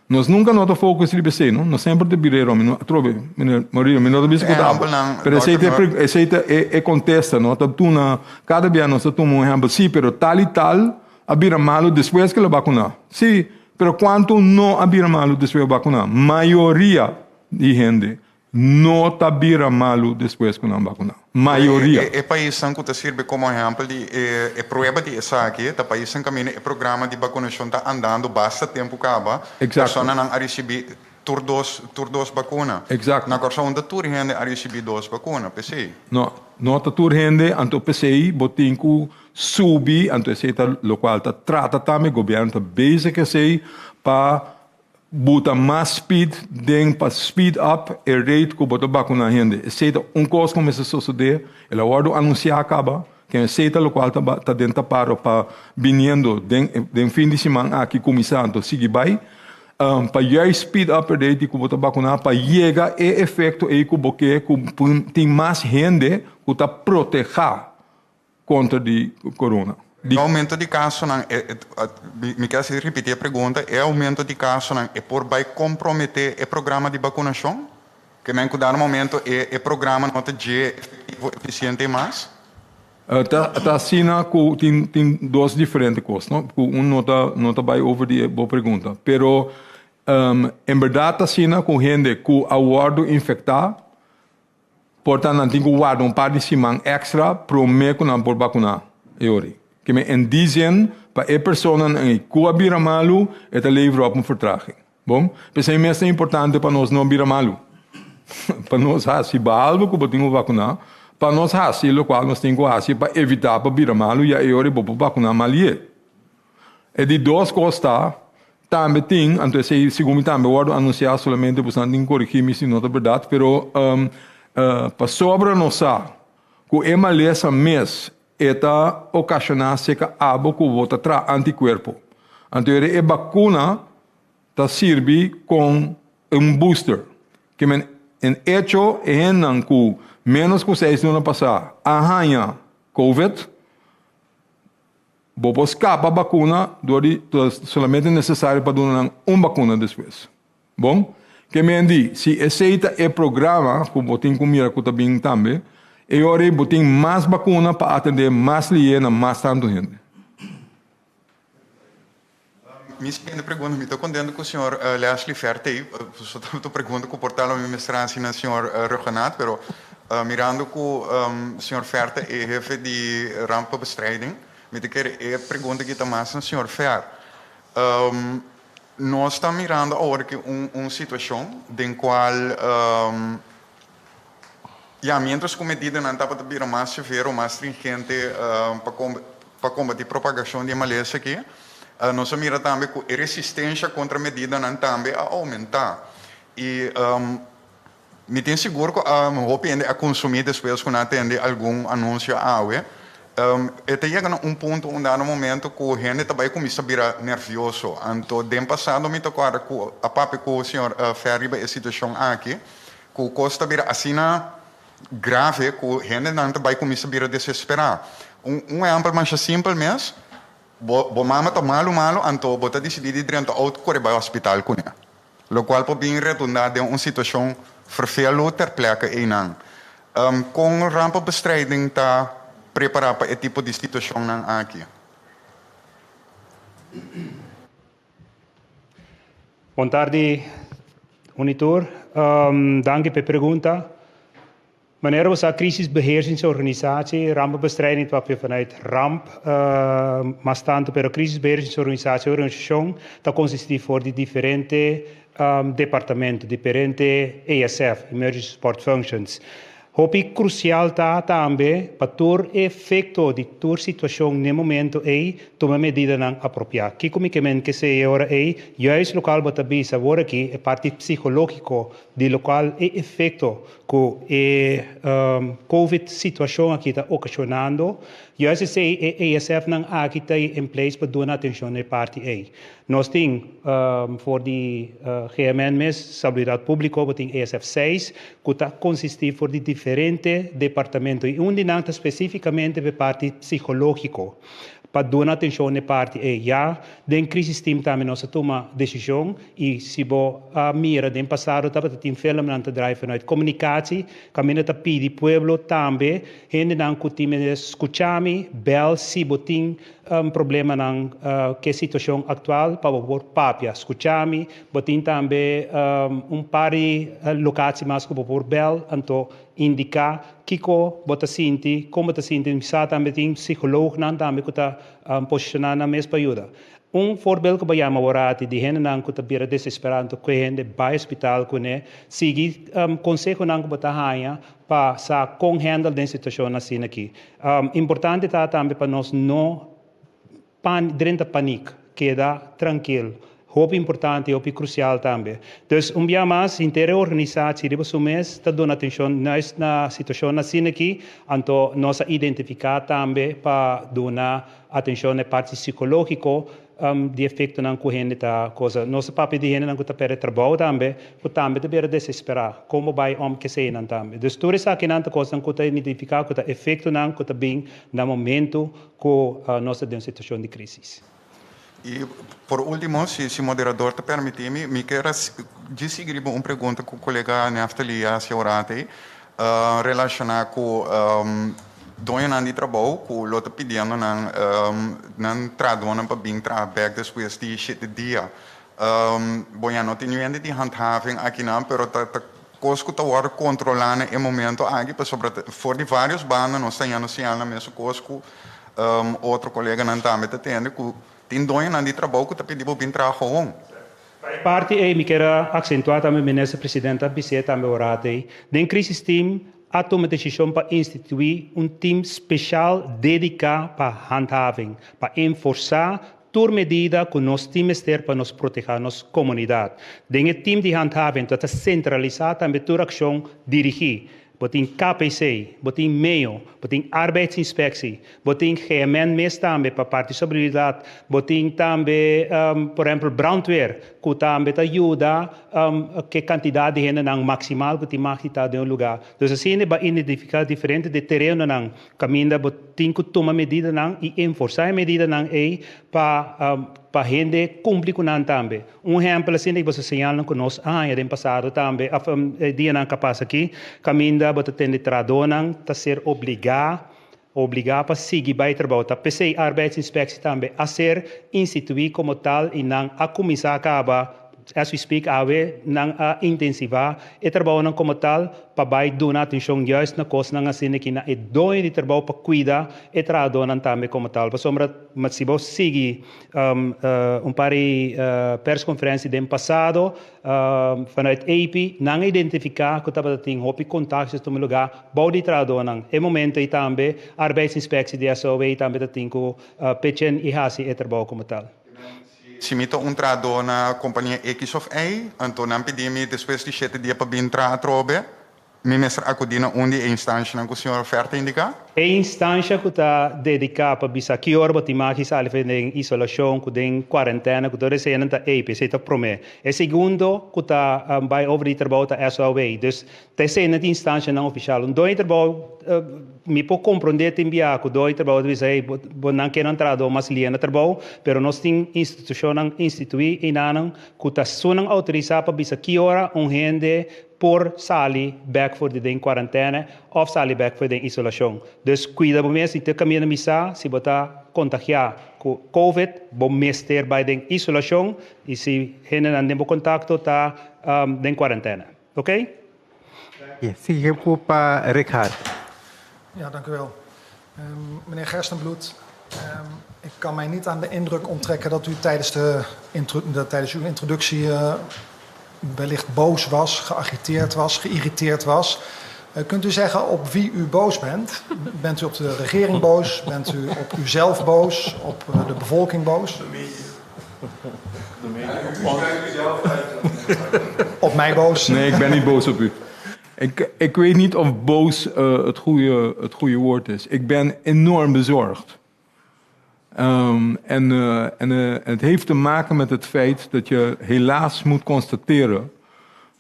Nos nunka no ta focus riba esei, no. Nos semper ta bira e romi. No, atrobe, meneer Murillo, mi no ta bisa ku ta abo. Pero esei ta e, esei ta e, e kontesta, no. Ta tuna, kada bia nos ta tuma un ehèmpel, sí, pero tal i tal a bira malu despues ku el a bakuná. Sí, pero kuantu no a bira malu despues a bakuná? Mayoria. Di hende no ta bira malu despues ku nan bakuná. Mayoria. E paisnan ku ta sirbi komo ehèmpel di e prueba di esaki ta paisnan kaminda e programa di bakunashon ta andando basta tempu kaba. Personanan a risibí tur dos tur dos bakuna. Na Kòrsou no ta tur hende a risibí dos bakuna, p'esei. No, no ta tur hende, anto p'esei bo tin ku subi, anto esei ta lokual ta trata tambe, gobièrnu ta bezig esei pa Buta mas speed den pa speed up e rate ku bo ta bakuna hende. Esei ta un kos ku mester sosodé, el a wòrdu anunsiá kaba, ken esei ta lokual ta ta den tapado pa biniendo den den fin di siman aki kuminsá anto sigui bai, pa juist speed up e rate di ku bo ta bakuná pa yega e efekto ei ku bo ke ku tin mas hende ku ta protehá kontra di corona. E aumento di kasonan, mi ke hasi ripití e pregunta, e aumento di kasonan e por bai komprometé e programa di bakunashon? Ke men ku dado momento e e programa no ta dje efektivo, efisiente mas? Ta ta asina ku tin tin dos diferente kos, no? Ku un no ta no ta bai over di e bo pregunta. Pero en bèrdat ta asina ku hende ku a wòrdu infektá Por ta nan tin ku warda un par di siman èkstra promé ku nan por bakuná e ori. Ke men en die zin pa e personanan ei ku a bira malu e ta levera op un vertraging. Bon, p'esei mes ta importante pa nos no bira malu. Pa nos hasi behalve ku bo tin ku bakuná, pa nos hasi lokual nos tin ku hasi pa evitá pa bira malu ya e ori bo por bakuná malié. E di dos kos ta, tambe tin, anto esei segun mi tambe wòrdu anunsiá, solamente boso nan tin korigí mi si no ta bèrdat, pero pasobra nos sa ku e malesa mes e ta okashoná seka abo ku bo ta traha antikuerpo. Anto e bakuna ta sirbi kon un booster. Ke men en echo e hendenan ku ménos ku seis luna pasá a haña covid, Bo por skapa bakuna dor di ta solamente nesesario pa duna nan un bakuna despues. Bon, ke men di, si esei ta e programa ku bo tin ku mira ku ta bin tambe, e ora ei bo tin mas bakuna pa atendé mas lié na mas tantu hende. Mi siguiente pregunta, mi ta contento cu señor Leslie Verte, so ta pregunta cu por tal mi mester haci na señor Rhuggenaath, pero mirando cu señor Verte e hefe di rampenbestrijding, mi ta kere e pregunta aki ta mas na señor Ver. Nos ta mirando awor aki un situacion den cual ya mientras cu medidanan tabata bira mas severo, mas stringente pa Pa kombatí propagashon di e malesa akí, nos a mira tambe ku e resistensha kontra medidanan tambe a oumentá. I mi tin sigur ku hopi hende a konsumí despues ku nan a tende algun anunsio awe. E ta yega na un punto, un dado momento ku hende ta bai kuminsá bira nèrvioso. Anto den pasado mi ta kòrda ku a papia ku señor Fer riba e situashon akí, ku kos ta bira asina grave ku hendenan ta bai kuminsá bira desesperá. Un un ehèmpel masha simpel mes, Bo bo mama ta malu malu anto bo ta disidí di drenta outo kore bai hospital kuné. Lokual por bin redundá den un situashon ferfelu ter plekke einan. Kon Rampenbestrijding ta prepará pa e tipo di situashonnan aki? Bon tardi un i tur. Danki pa e pregunta. Manera bo sa Crisisbeheersingsorganisatie, Rampenbestrijding ta papia vanuit ramp mas tantu, pero Crisisbeheersingsorganisatie, organisashon ta konsistí for di diferente departamento, diferente ESF, Emergency Support Functions. Hopi krusial ta tambe pa tur efekto di tur situashon n'e momento ei tuma medidanan apropiá. Kiko mi ke men kesei e ora ei? Juist lokal bo ta bisa awor aki e parti psikológiko di lokual e efekto ku e covid situashon aki ta okashonando. Juist esei e ESF-nan aki ta in place pa duna atenshon na e parti ei. Nos tin for di GMN mes, Salubridat Públiko, bo tin ESF seis, ku ta konsistí for di diferente departamento i un di nan ta spesífikamente pa e parti psikológiko, pa duna atenshon na e parti ei. Ya den Crisis Team tambe nos a tuma desishon i si bo a mira den pasado tabata tin filmnan ta draai vanuit komunikatsie kaminda ta pidi pueblo tambe hendenan ku tin mester skucha mi, bèl si bo tin Problemanan ku e situashon aktual pa bo por papia. Skucha mi, bo tin tambe un par di lokatie mas ku bo por bèl, anto indiká kiko bo ta sinti, kon bo ta sinti. Mi sa tambe tin psikoloognan tambe ku ta posishoná nan mes pa yuda. Un voorbeeld ku bo yama awor di hendenan ku ta bira desesperá anto ku e hende bai hospital kuné, sigui konsehonan ku bo ta haña pa sa kon handle den situashon asina aki. Importante ta tambe pa nos no pan drenta panik, keda trankil. Hopi importante i hopi krusial tambe. Dus un bia mas henter e organisatie riba su mes ta duna atenshon juist na situashon asina aki, anto nos a identifiká tambe pa duna atenshon na e parti sikológiko di efektonan ku hende ta kosa. Nos ta papia di hendenan ku ta pèrdè trabou tambe, ku tambe ta bira desesperá. Kon bo bai om keseinan tambe. Dus tur esakinan ta kosnan ku ta identifiká ku ta efektonan ku ta bin na momentu ku nos ta den un situashon di krísis. I por último, si si moderador ta permití mi, mi kier a djis sigui riba un pregunta ku kolega Neftali a hasi ora atei, relashoná ku doñonan di trabou ku lo ta pidiendo nan nan trahadónan pa bin traha bèk despues di shete dia. Bo ya no tin niun hende di handhaving akinan, pero ta ta kos ku ta wòrdu kontrolá na e momento aki pasobra for di vários banda nos ta yendo siñal na mesun kos ku otro koleganan tambe ta tende ku tin doñonan di trabou ku ta pidi bo bin traha gewoon. Pa e parti ei mi kier a aksentuá tambe Minister President a bis'é tambe ora ei, den Crisis Team a tuma desishon pa instituí un team speshal dediká pa handhaving, pa enforsá tur medida ku nos tin mester pa nos protehá nos komunidat. Den e team di handhaving ta sentralisá tambe tur akshon dirigí Bo tin KPC, bo tin meo, bo tin Arbeidsinspectie, bo tin GMN mes tambe pa parti sobriedad, bo tin tambe por ehempel brandweer cu tambe ta yuda ke cantidad di hendenan maximal cu tin mag di ta den un lugar. Dus asina bo a identifica diferente di terenonan Kaminda bo tin ku tuma medidanan i enforsá e medidanan ei pa pa hende kumpli ku nan tambe. Un ehèmpel asina di boso señalnan ku nos a haña den pasado tambe òf e dianan ku a pasa aki, kaminda bo ta tende trahadónan ta ser obligá obligá pa sigui bai trabou. Ta p'esei Arbeidsinspectie tambe a ser instituí komo tal i nan a kuminsá kaba As we speak awe nan a intensivá e trabounan komo tal pa bai duna atenshon juist na kosnan asina ki na e doño di trabou pa kuida e trahadónan tambe komo tal. Pasobra si bo sigui un par di perskonferensia den pasado vanuit EPI nan a identifiká ku tabata tin hopi kontakto ta tuma lugá bou di trahadónan. E momento ei tambe Arbeidsinspectie di SOW tambe ta tin ku pechen i hasi e trabou komo tal. Si mi ta un trahadó na kompania X òf Y, anto nan pidi mi despues di shete dia pa bin traha atrobe. Mi mester akudí na un di e instanshanan ku señor Fer ta indiká? E instansha ku ta dediká pa bisa ki ora bo tin maki sali for den isolashon, ku den kuarentena, ku tur eseinan ta ei, p'esei ta promé. E segundo ku ta bai over di trabou ta SOAW. Dus ta eseinan ta instanshanan ofishal. Un doño di trabou, mi por komprondé tin bia ku doño di trabou ta bisa, hey, bo nan ke nan trahadó mas lia na trabou, pero nos tin institushonnan instituí einanan ku ta esunnan outorisá pa bisa ki ora un hende por sali bek for di den cuarantena of sali bek for den isolacion. Dus cuida bo mes y te caminda mi sa si bo ta contagia cu covid bo mester bay den isolacion y si hendenan den bo contacto ta den cuarantena. Ok? Sigui ku pa Richard. Ja, dank u wel. Meneer Gerstenbluth, ik kan mij niet aan de indruk onttrekken dat u tijdens, de, tijdens uw introductie wellicht boos was, geagiteerd was, geïrriteerd was. Kunt u zeggen op wie u boos bent? Bent u op de regering boos? Bent u op uzelf boos? Op de bevolking boos? De media. De media. Op mij boos? Nee, ik ben niet boos op u. Ik, ik weet niet of boos het, goede, het goede woord is. Ik ben enorm bezorgd. Um, en, uh, en uh, het heeft te maken met het feit dat je helaas moet constateren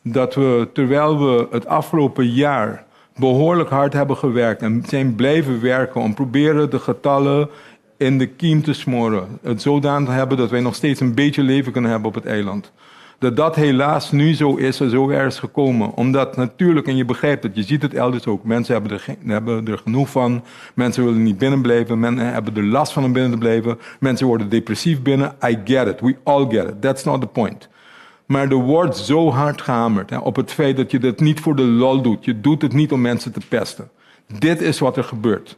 dat we, terwijl we het afgelopen jaar behoorlijk hard hebben gewerkt en zijn blijven werken om proberen de getallen in de kiem te smoren, het zodanig te hebben dat wij nog steeds een beetje leven kunnen hebben op het eiland dat dat helaas nu zo is en zo erg is gekomen. Omdat natuurlijk, en je begrijpt het, je ziet het elders ook, mensen hebben er, hebben er genoeg van. Mensen willen niet binnen blijven, mensen hebben er last van om binnen te blijven. Mensen worden depressief binnen. I get it, we all get it. That's not the point. Maar er wordt zo hard gehamerd hè, op het feit dat je dat niet voor de lol doet. Je doet het niet om mensen te pesten. Dit is wat er gebeurt.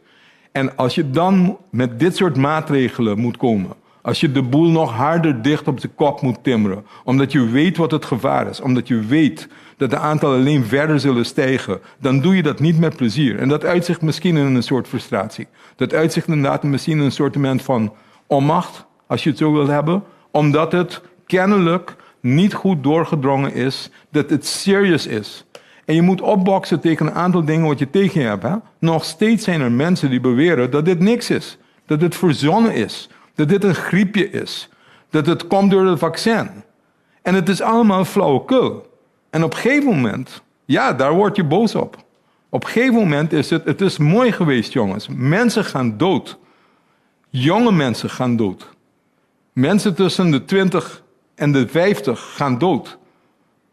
En als je dan met dit soort maatregelen moet komen, als je de boel nog harder dicht op de kop moet timmeren, omdat je weet wat het gevaar is, omdat je weet dat de aantallen alleen verder zullen stijgen, dan doe je dat niet met plezier. En dat uitzicht misschien in een soort frustratie. Dat uitzicht inderdaad misschien in een soort van onmacht, als je het zo wilt hebben, omdat het kennelijk niet goed doorgedrongen is dat het serious is. En je moet opboksen tegen een aantal dingen wat je tegen je hebt. Hè? Nog steeds zijn er mensen die beweren dat dit niks is. Dat dit verzonnen is. Dat dit een griepje is. Dat het komt door het vaccin. En het is allemaal flauwekul. En op een gegeven moment, ja, daar word je boos op. Op een gegeven moment is het, het is mooi geweest, jongens. Mensen gaan dood. Jonge mensen gaan dood. Mensen tussen de 20 en de 50 gaan dood.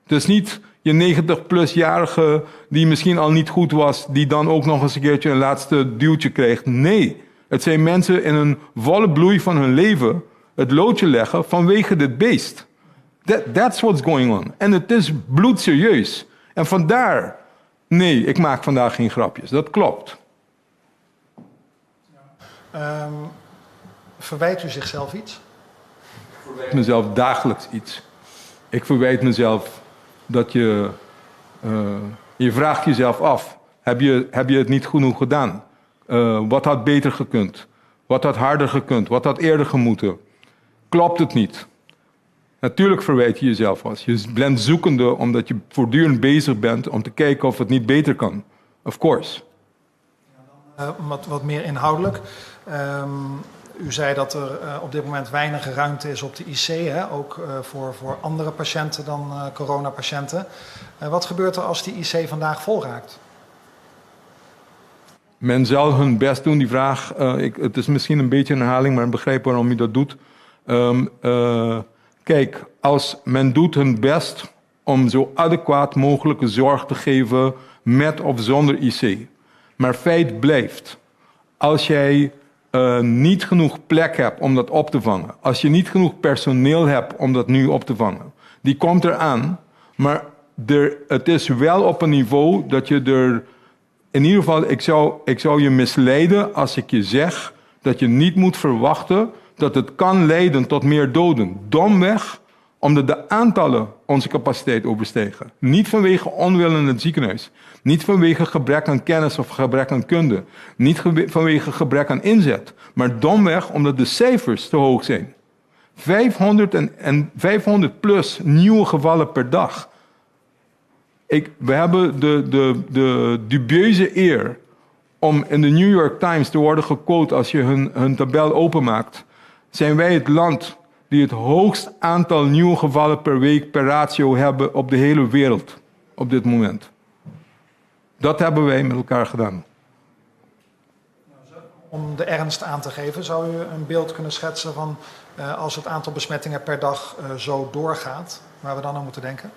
Het is niet je 90-plusjarige die misschien al niet goed was, die dan ook nog eens een keertje een laatste duwtje kreeg. Nee, het zijn mensen in een volle bloei van hun leven het loodje leggen vanwege dit beest. That, that's what's going on. En het is bloedserieus. En vandaar, nee, ik maak vandaag geen grapjes. Dat klopt. Verwijt u zichzelf iets? Ik verwijt mezelf dagelijks iets. Ik verwijt mezelf dat je. Je vraagt jezelf af: heb je, heb je het niet genoeg gedaan? Wat had beter gekund? Wat had harder gekund? Wat had eerder gemoeten? Klopt het niet? Natuurlijk verwijt je jezelf als. Je bent zoekende omdat je voortdurend bezig bent om te kijken of het niet beter kan. Of course. Ja, dan, wat, wat meer inhoudelijk. U zei dat er op dit moment weinig ruimte is op de IC, hè? Ook voor andere patiënten dan coronapatiënten. Wat gebeurt er als die IC vandaag vol raakt? Men zal hun best doen. Die vraag, het is misschien een beetje een herhaling, maar ik begrijp waarom u dat doet. Kijk, als men doet hun best om zo adequaat mogelijke zorg te geven met of zonder IC. Maar feit blijft, als jij niet genoeg plek hebt om dat op te vangen, als je niet genoeg personeel hebt om dat nu op te vangen, die komt eraan, maar het is wel op een niveau dat je er, in ieder geval, ik zou je misleiden als ik je zeg dat je niet moet verwachten dat het kan leiden tot meer doden. Domweg omdat de aantallen onze capaciteit overstijgen. Niet vanwege onwil in het ziekenhuis. Niet vanwege gebrek aan kennis of gebrek aan kunde. Niet vanwege gebrek aan inzet. Maar domweg omdat de cijfers te hoog zijn. 500, en 500 plus nieuwe gevallen per dag. Ik, we hebben de, de, de dubieuze eer om in de New York Times te worden gequote als je hun, hun tabel openmaakt. Zijn wij het land die het hoogst aantal nieuwe gevallen per week per ratio hebben op de hele wereld op dit moment. Dat hebben wij met elkaar gedaan. Om de ernst aan te geven, zou u een beeld kunnen schetsen van uh, als het aantal besmettingen per dag uh, zo doorgaat, waar we dan aan moeten denken?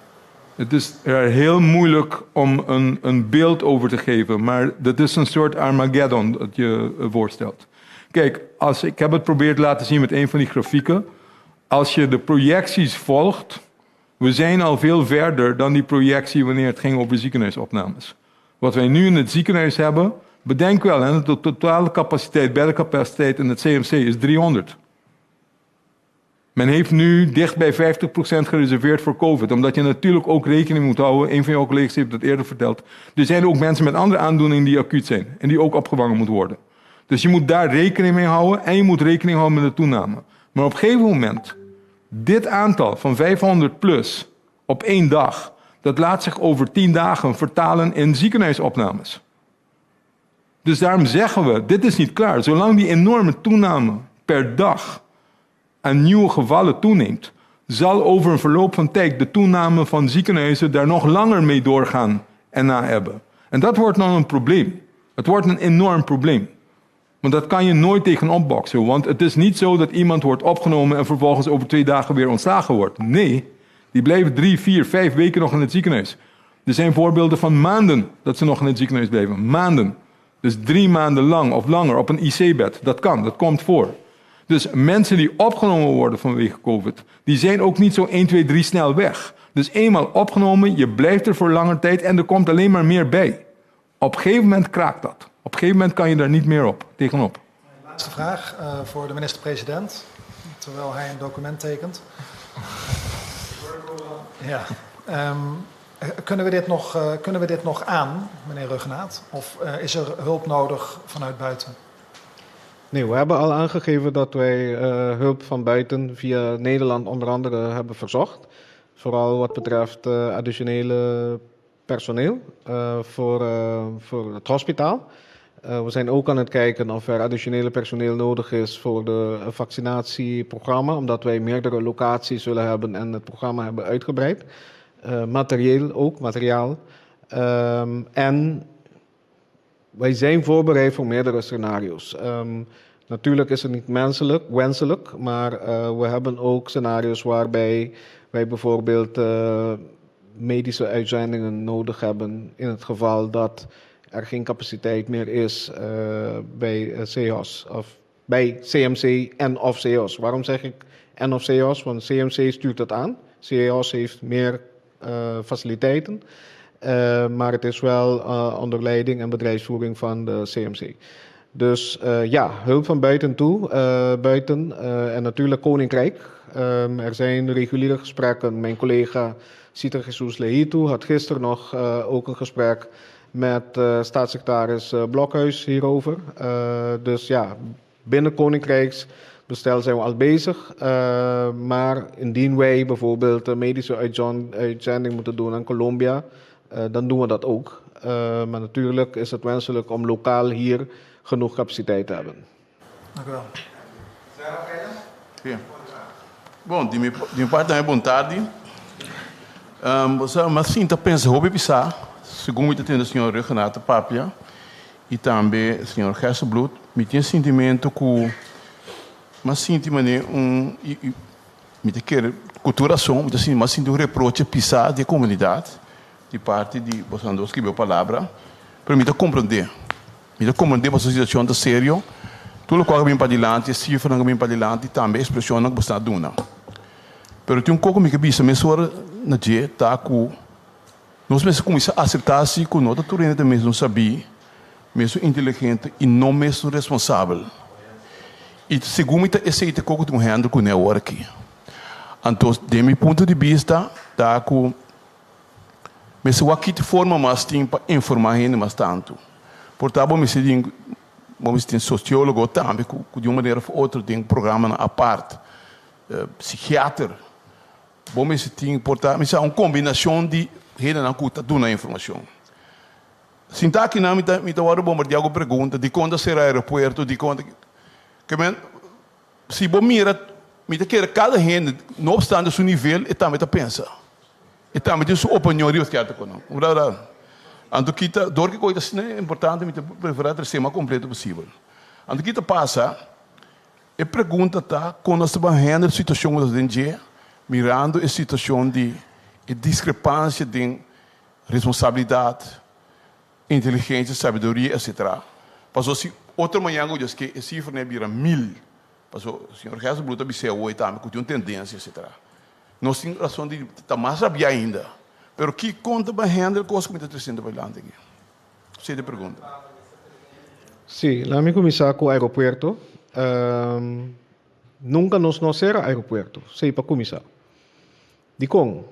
Het is er heel moeilijk om een, een beeld over te geven, maar dat is een soort Armageddon dat je voorstelt. Kijk, als, ik heb het geprobeerd te laten zien met een van die grafieken. Als je de projecties volgt, we zijn al veel verder dan die projectie wanneer het ging over ziekenhuisopnames. Wat wij nu in het ziekenhuis hebben, bedenk wel, hè, de totale capaciteit, beddencapaciteit in het CMC is 300. Men heeft nu dicht bij 50% gereserveerd voor COVID, omdat je natuurlijk ook rekening moet houden, een van jouw collega's heeft dat eerder verteld, er zijn ook mensen met andere aandoeningen die acuut zijn en die ook opgevangen moeten worden. Dus je moet daar rekening mee houden en je moet rekening houden met de toename. Maar op een gegeven moment, dit aantal van 500 plus op één dag, dat laat zich over 10 dagen vertalen in ziekenhuisopnames. Dus daarom zeggen we, dit is niet klaar. Zolang die enorme toename per dag aan nieuwe gevallen toeneemt, zal over een verloop van tijd de toename van ziekenhuizen daar nog langer mee doorgaan en na hebben. En dat wordt dan een probleem. Het wordt een enorm probleem. Want dat kan je nooit tegen opboksen. Want het is niet zo dat iemand wordt opgenomen en vervolgens over twee dagen weer ontslagen wordt. Nee, die blijven drie, vier, vijf weken nog in het ziekenhuis. Er zijn voorbeelden van maanden dat ze nog in het ziekenhuis blijven. Maanden. Dus drie maanden lang of langer op een IC-bed. Dat kan, dat komt voor. Dus mensen die opgenomen worden vanwege COVID, die zijn ook niet zo 1, 2, 3 snel weg. Dus eenmaal opgenomen, je blijft er voor lange tijd en er komt alleen maar meer bij. Op een gegeven moment kraakt dat. Op een gegeven moment kan je daar niet meer op, tegenop. Laatste vraag uh, voor de minister-president, terwijl hij een document tekent. Ja. Um, kunnen, we dit nog, uh, kunnen we dit nog aan, meneer Ruggenaat? Of uh, is er hulp nodig vanuit buiten? Nee, we hebben al aangegeven dat wij uh, hulp van buiten via Nederland onder andere hebben verzocht. Vooral wat betreft uh, additionele personeel uh, voor, voor het hospitaal. we zijn ook aan het kijken of er additionele personeel nodig is voor de vaccinatieprogramma, omdat wij meerdere locaties zullen hebben en het programma hebben uitgebreid. materieel ook, materiaal. Um, en wij zijn voorbereid voor meerdere scenario's. Um, natuurlijk is het niet menselijk, wenselijk, maar uh, we hebben ook scenario's waarbij wij bijvoorbeeld uh, medische uitzendingen nodig hebben in het geval dat er geen capaciteit meer is uh, bij CHOS of bij CMC en of CHOS. Waarom zeg ik en of CHOS? Want CMC stuurt dat aan. CHOS heeft meer faciliteiten. Uh, maar het is wel uh, onder leiding en bedrijfsvoering van de CMC. Dus uh, ja, hulp van buiten toe, buiten en natuurlijk Koninkrijk. Um, er zijn reguliere gesprekken. Mijn collega Cita Jesus Lehitu had gisteren nog ook een gesprek met staatssecretaris Blokhuis hierover. dus ja, binnen Koninkrijksbestel zijn we al bezig. maar indien wij bijvoorbeeld een medische uitzending moeten doen aan Colombia, dan doen we dat ook. Uh, maar natuurlijk is het wenselijk om lokaal hier genoeg capaciteit te hebben. Dank u wel. Ja. Bom, di mi, di mi parte tambe bon tardi. Um, bo m'a sinta pensa hopi pisá, segun mi ta tende señor Ruggenaath ta papia i tambe señor Gerstenbluth, mi tin e sintimento ku m'a sinti manera un i, i Mi ta kere ku tur rason, mi ta sinti mas sinti un reproche pisá di e komunidat di parti di boso dos skibi e palabra, pero mi ta komprondé. Mi ta komprondé pasobra e situashon ta serio. Tur lokual ku a bin padilanti, e sifranan ku a bin padilanti, tambe e ekspreshonnan ku boso a duna. Pero tin un kos ku mi ke bisa mesora na dje, ta ku nos mester kuminsá aseptá si ku no ta tur hende ta mesun sabí, mesun inteligente i no mesun responsabel. I segun mi ta esei ta koko tin un hende kuné awor aki. Anto den mi punto di bista ta ku mester wak kit forma mas tin pa informá hende mas tantu. Por ta bo mester tin bo mester tin sosiólogo tambe ku di un manera òf otro den programanan apart, psikiater. Bo mester tin por ta mi sa un kombinashon di. Hendenan ku ta duna informashon. Sinta akinan mi ta mi ta wòrdu bombardiá ku pregunta, dikon ta sera aeropuerto, dikon ta ke men si bo mira mi ta kere kada hende no opstante su nivel e tambe ta pensa. E tambe tin su opinion riba sierto konan. Ora anto kita dor ki koi ta asina importante mi ta preferá trese mas kompleto posibel. Anto kita pasa e pregunta ta kon nos ta ban handle situashon ku nos ta den dje mirando e situashon di e diskrepansia den responsabilidat, inteligensia, sabiduria etcetera. Pasobra si otro mañan ku Dios ke e sifranan a bira mil pasobra señor Gerstenbluth ta bis'é awor tambe ku tin un tendensia etcetera. Nos tin rason di ta mas rabiá ainda. Pero ki kon ta ban handle kos ku mi ta tresiendo pa dilanti aki? Esei ta e pregunta. Sí, laat mi kuminsá ku aeropuerto. Nunka nos no a sera aeropuerto, esei pa kuminsá. Dikon?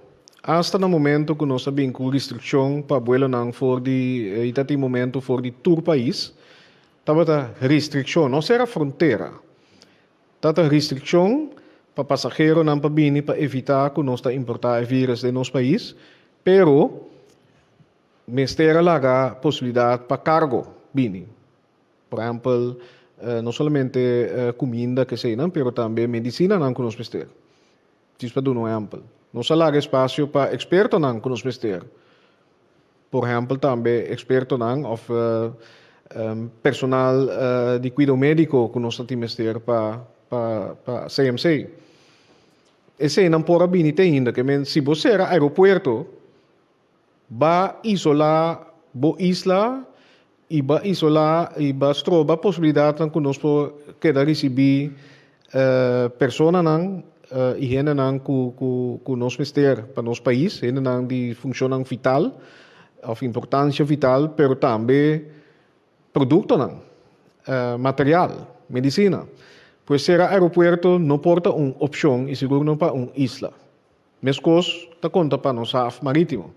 Asta na momento ku nos a bin ku restrikshon pa buelonan for di, i ta tin momento for di tur pais, tabata restrikshon, no sera frontera. Tata restrikshon pa pasaheronan pa bini pa evitá ku nos ta importá e vírus den nos pais, pero mester a laga posibilidat pa kargo bini. Por ehèmpel, no solamente kuminda keseinan, pero tambe medisinanan ku nos mester. Djis pa duna un ehèmpel. Nos a laga espasio pa ekspertonan ku nos mester. Por ehèmpel tambe ekspertonan òf personal di kuido médiko ku nos ta tin mester pa pa CMC. Eseinan por a bini te ainda. Ke men si bo sera aeropuerto, ba isolá bo isla i ba isolá i ba stroba posibilidatnan ku nos por keda risibí personanan i hendenan ku ku nos mester pa nos pais, hendenan di funshonnan vital òf importansia vital, pero tambe produktonan, material, medisina. Pues sera aeropuerto no por ta un opshon i sigur no pa un isla. Meskos ta konta pa nos haf marítimo.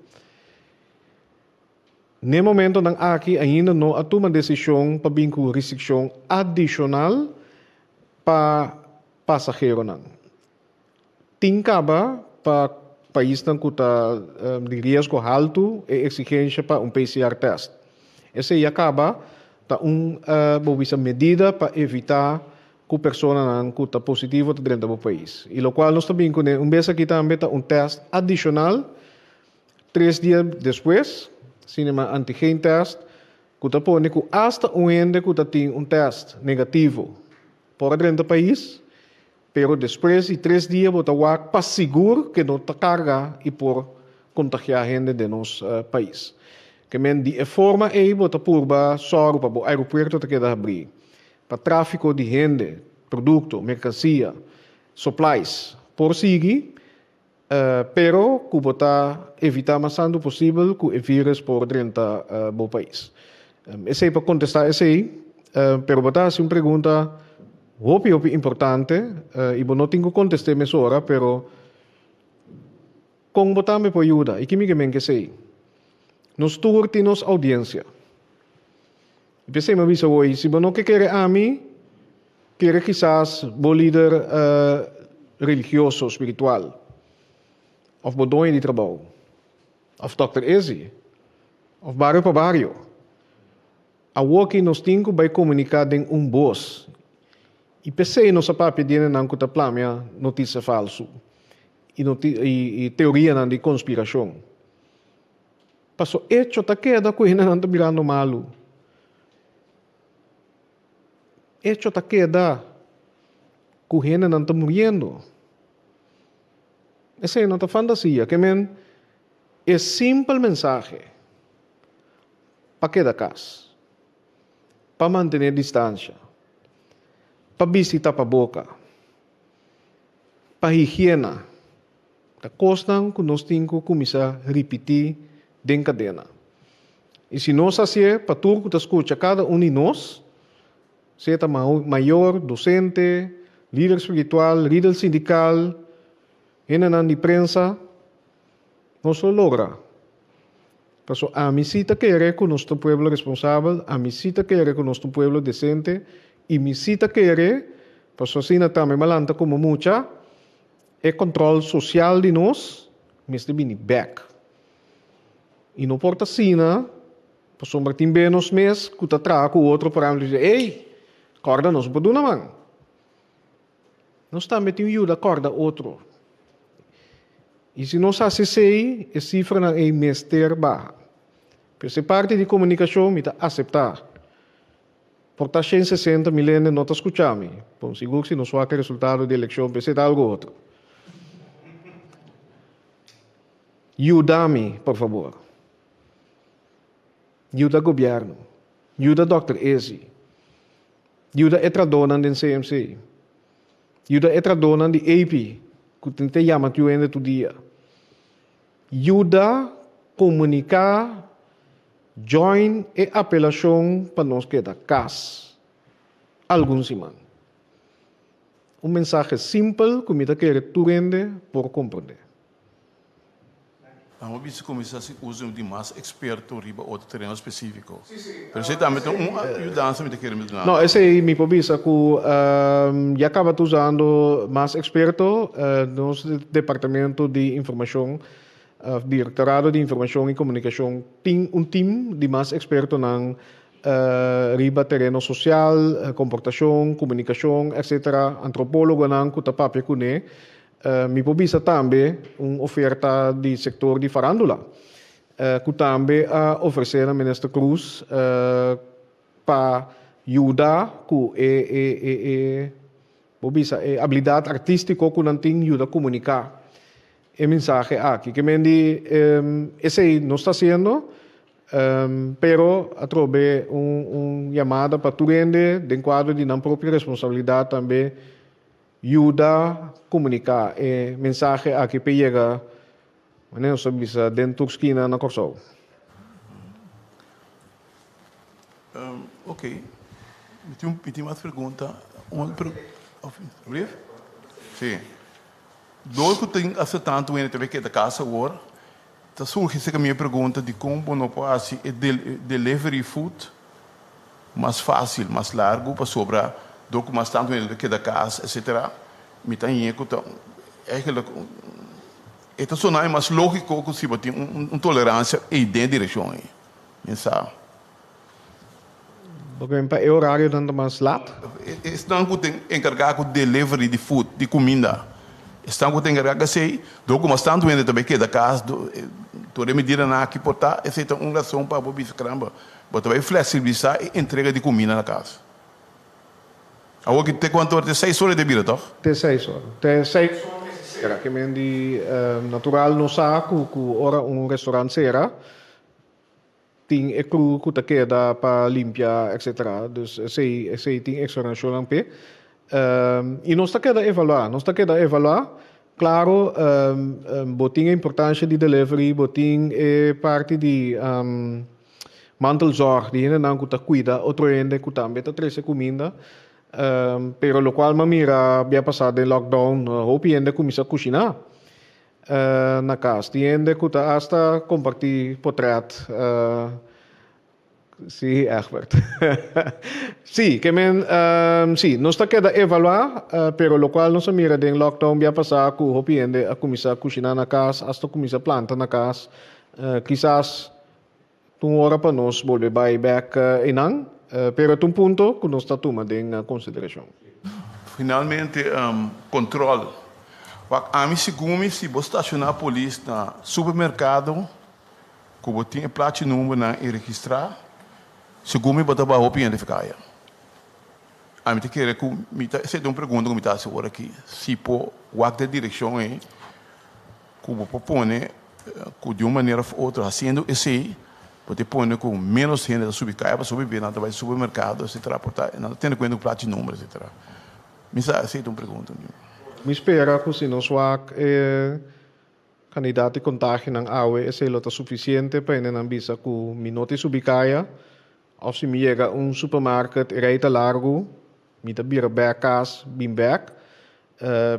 N'e momentonan aki ainda no a tuma desishon pa bin ku restrikshon adishonal pa pasaheronan. Tin kaba pa paisnan ku ta di riesgo haltu e eksigensha pa un PCR tèst. Esei ya kaba ta un bo bisa medida pa evitá ku personanan ku ta positivo ta drenta bo pais. I lokual nos ta bin kuné un bes aki tambe ta un tèst adishonal Tres dia despues, sinema antigen test ku ta pone ku asta un hende ku ta tin un test negativo por a drenta pais, pero despues di tres dia bo ta wak pa sigur ke no ta karga i por kontagiá hende den nos pais. Ke men di e forma ei bo ta purba sòru pa bo aeropuerto ta keda habrí pa tráfiko di hende, produkto, merkansia, supplies por sigui. Pero ku bo ta evitá mas tantu posibel ku e vírus por drenta bo pais. Esei pa kontestá esei, pero bo ta hasi un pregunta hopi hopi importante i bo no tin ku kontest'é mesora, pero kon bo tambe por yuda i kimi ke men ke esei? Nos tur tin nos oudiensia. I p'esei mi a bisa hoy, si bo no ke kere ami, kere kisas bo lider religioso, spiritual, òf bo doño di trabou, òf dòkter Izzy, òf bario pa bario. Awoki nos tin ku bai komuniká den un bos, i p'esei nos a papia di hendenan ku ta plamia notisia falsu i teorianan di konspirashon. Paso echo ta keda ku hendenan ta birando malu. Echo ta keda ku hendenan ta muriendo. Esei no ta fantasia, ke men e simpel mensahe pa keda kas, pa mantené distansha, pa bisti tapaboka, pa higiena. Ta kosnan ku nos tin ku kuminsá ripití den kadena. I si nos hasié pa tur ku ta skucha kada un di nos, sea ta mayor, dosente, lider spiritual, lider sindikal, hendenan di prensa, nos lo logra. Pasobra ami sí ta kere ku nos ta un pueblo responsabel, ami sí ta kere ku nos ta un pueblo desente, i mi sí ta kere, pasobra asina tambe mi a lanta komo mucha, E control social di nos mester bini bek. I no por ta asina, pasobra tin be nos mes ku ta traha ku otro por ehempel di ey, kòrda nos por duna man. Nos tambe tin yuda kòrda otro. I si nos hasi esei, e sifranan ei mester baha. Pero e parti di komunikashon mi ta aseptá. Por ta 160 mil hende no ta skucha mi. Bon, sigur si nos wak e resultado di elekshon, p'esei ta algu otro. Yuda mi, por fabor. Yuda gobièrnu. Yuda dòkter Ezi. Yuda e tradónan den CMC. Yuda e tradónan di AP, ku tin te yama tiu hende tur dia. Yuda komuniká, join e apelashon pa nos keda kas algun siman. Un mensahe simpel ku mi ta kere tur hende por komprondé. Nan a bisa kuminsá hasi uso di mas eksperto riba otro tereno spesífiko. Pero esei tambe ta un yudansa mi ta kere mi duna. No, esei mi por bisa ku ya kaba ta usando mas eksperto. Nos departamento di informashon, Direktorado di Informashon i Komunikashon tin un tim di mas ekspertonan riba tereno sosial, komportashon, komunikashon, etcetera, antropólogonan ku ta papia kuné. Mi por bisa tambe un oferta di sektor di farándula ku tambe a ofresé na Minister Croes pa yuda ku e e e e por bisa e abilidat artístiko ku nan tin yuda komuniká e mensahe aki. Ke men di esei nos ta hasiendo pero atrobe un un yamada pa tur hende den kuadro di nan propio responsabilidat tambe Yuda komuniká e mensahe aki p'e yega, manera nos ta bisa, den tur skina na Kòrsou. Ok. Mi tin mi tin mas pregunta. Un pre brief? Si. Dor ku tin hasta tantu hende ta bay keda kas awor, ta surgi esaki mi e pregunta dikon bo no por hasi e delivery food mas fácil, mas largu, pasobra dor ku mas tantu hende ta keda kas, etcetera, mi ta hañ'é ku ta eigenlijk e ta sona mas lógiko ku si bo tin un toleransia ei den e direkshon ei. Mi sa. Bo ken pa e orarionan ta mas lat? Esnan ku ta enkargá ku delivery di food, di kuminda, esnan ku ta enkargá ku esei, dor ku mas tantu hende ta bai keda kas, tur e medidanan aki por ta, esei ta un rason pa bo bisa, caramba, Bo ta bai flexibilisa e entrega di cuminda na cas. Awor ki te cuanto ora? Te seis ora e ta bira, toch? Te seis ora. Te seis ora e sera. Ke men di natural no sa cu cu ora un restaurant sera tin e crew cu ta keda pa limpia etcetera. Dus esey esey tin exonacionnan p'e. Y nos ta keda evalua, nos ta keda evalua. Claro, bo tin e importancia di delivery, bo tin e parti di mantelzorg, di hendenan cu ta cuida otro hende cu tambe ta trece cuminda. Pero locual m'a mira bia pasa den lockdown, hopi hende a cuminsa cushina na cas. Tin hende cu ta hasta comparti potret. Sí, Egbert. Sí, ke men, sí, nos ta keda evaluá, pero lokual nos a mira den lockdown bia pasá ku hopi hende a kuminsá kushiná na kas, asta kuminsá planta na kas. Kisas ta un ora pa nos bolbe bai bèk einan, pero ta un punto ku nos ta tuma den konsiderashon. Finalmente, kontrol. Wak, ami segun mi si bo stashoná polis na supermerkado, Ku bo tin e plachi numbernan i registrá, segun mi bo ta baha hopi hende fi kaya. Ami ta kere ku mi ta esei ta un pregunta ku mi ta hasi ora aki, si por wak den direkshon ei ku bo por pone ku di un manera òf otro hasiendo esei bo ta pone ku ménos hende ta subi kaya pasobra hopi bia nan ta bai supermerkado etcetera por ta nan ta tene kuenta ku plachi number etcetera. Mi sa esei ta un pregunta. Mi spera ku si nos wak e Kandidat di kontagionan awe esei lo ta sufisiente pa hendenan bisa ku mi no tin subi kaya òf si mi yega un supermarket e rei ta largu mi ta bira bèk kas bin bèk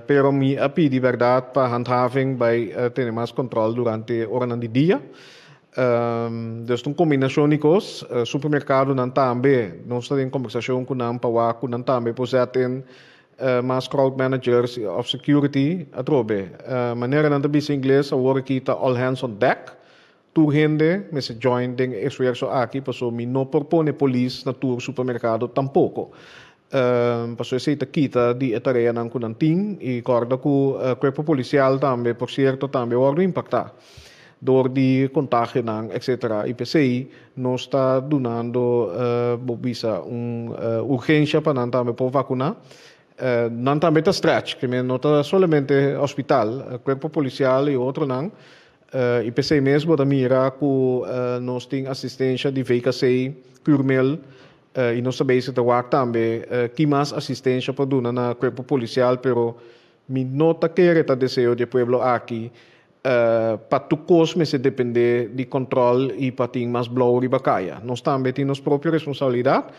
pero mi a pidi bèrdat pa handhaving bai tene mas kòntròl durante oranan di dia dus ta un kombinashon di kos supermerkadonan tambe nos ta den kombersashon ku nan pa wak ku nan tambe por zet in Mas crowd managers of security atrobe. Manera nan ta bisa ingles awor aki ta all hands on deck. Tur hende mester join den e esfuerso aki paso mi no por pone polis na tur supermerkado tampoko. Paso esei ta kita di e tareanan ku nan tin i kòrda ku kuerpo polisial tambe por sierto tambe wòrdu impaktá dor di kontagionan etsetera i p'esei nos ta dunando bo bisa un urgensha pa nan tambe por vakuná. Nan tambe ta stretch, ke men no ta solamente hospital, kuerpo polisial i otronan I p'esei mes bo ta mira ku nos tin asistensha di VKC, Curmel, i nos ta bezig ta wak tambe ki mas asistensha por duna na kuerpo polisial, pero mi no ta kere ta deseo di e pueblo aki pa tur kos mester depende di kòntròl i pa tin mas blou riba kaya. Nos tambe tin nos propio responsabilidat,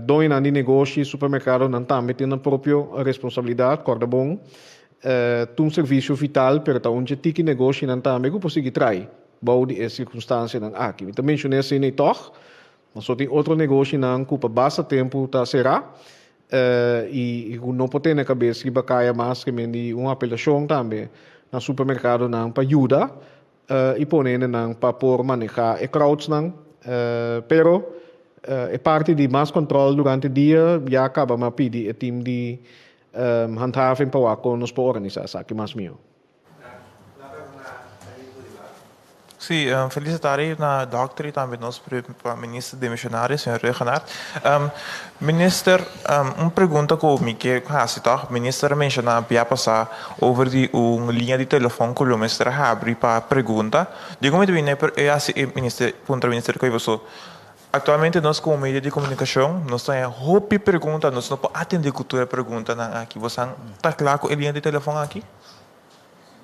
Doñonan di negoshi, supermerkadonan tambe tin nan propio responsabilidat, kòrda bon. Ta un servisio vital, pero ta un dje tiki negoshinan tambe ku por sigui trai bou di e sirkunstansianan aki. Mi ta menshoné asina i tòg, pasobra tin otro negoshinan ku pa basta tempu ta será i ku no por tene kabes riba kaya mas, ke men di un apelashon tambe na supermerkadonan pa yuda i pone hendenan pa por manehá e crowdsnan, pero e parti di mas control durante dia ya caba mi a pidi e team di handhaving pa wak con nos por organisa esaki mas mihó. Sí, felis tardi na dòkter i tambe nos minister demishonario, señor Ruggenaath. Minister, un pregunta ku mi ke hasi tòg. Minister a menshoná bia pasá over di un liña di telefòn ku lo mester a habri pa pregunta. Dikon mi ta bini e hasi e minister puntra minister koe paso aktualmente nos komo medio di komunikashon nos ta haña hopi pregunta, nos no por atendé ku tur e preguntanan aki. Bosan ta kla ku e liña di telefòn aki?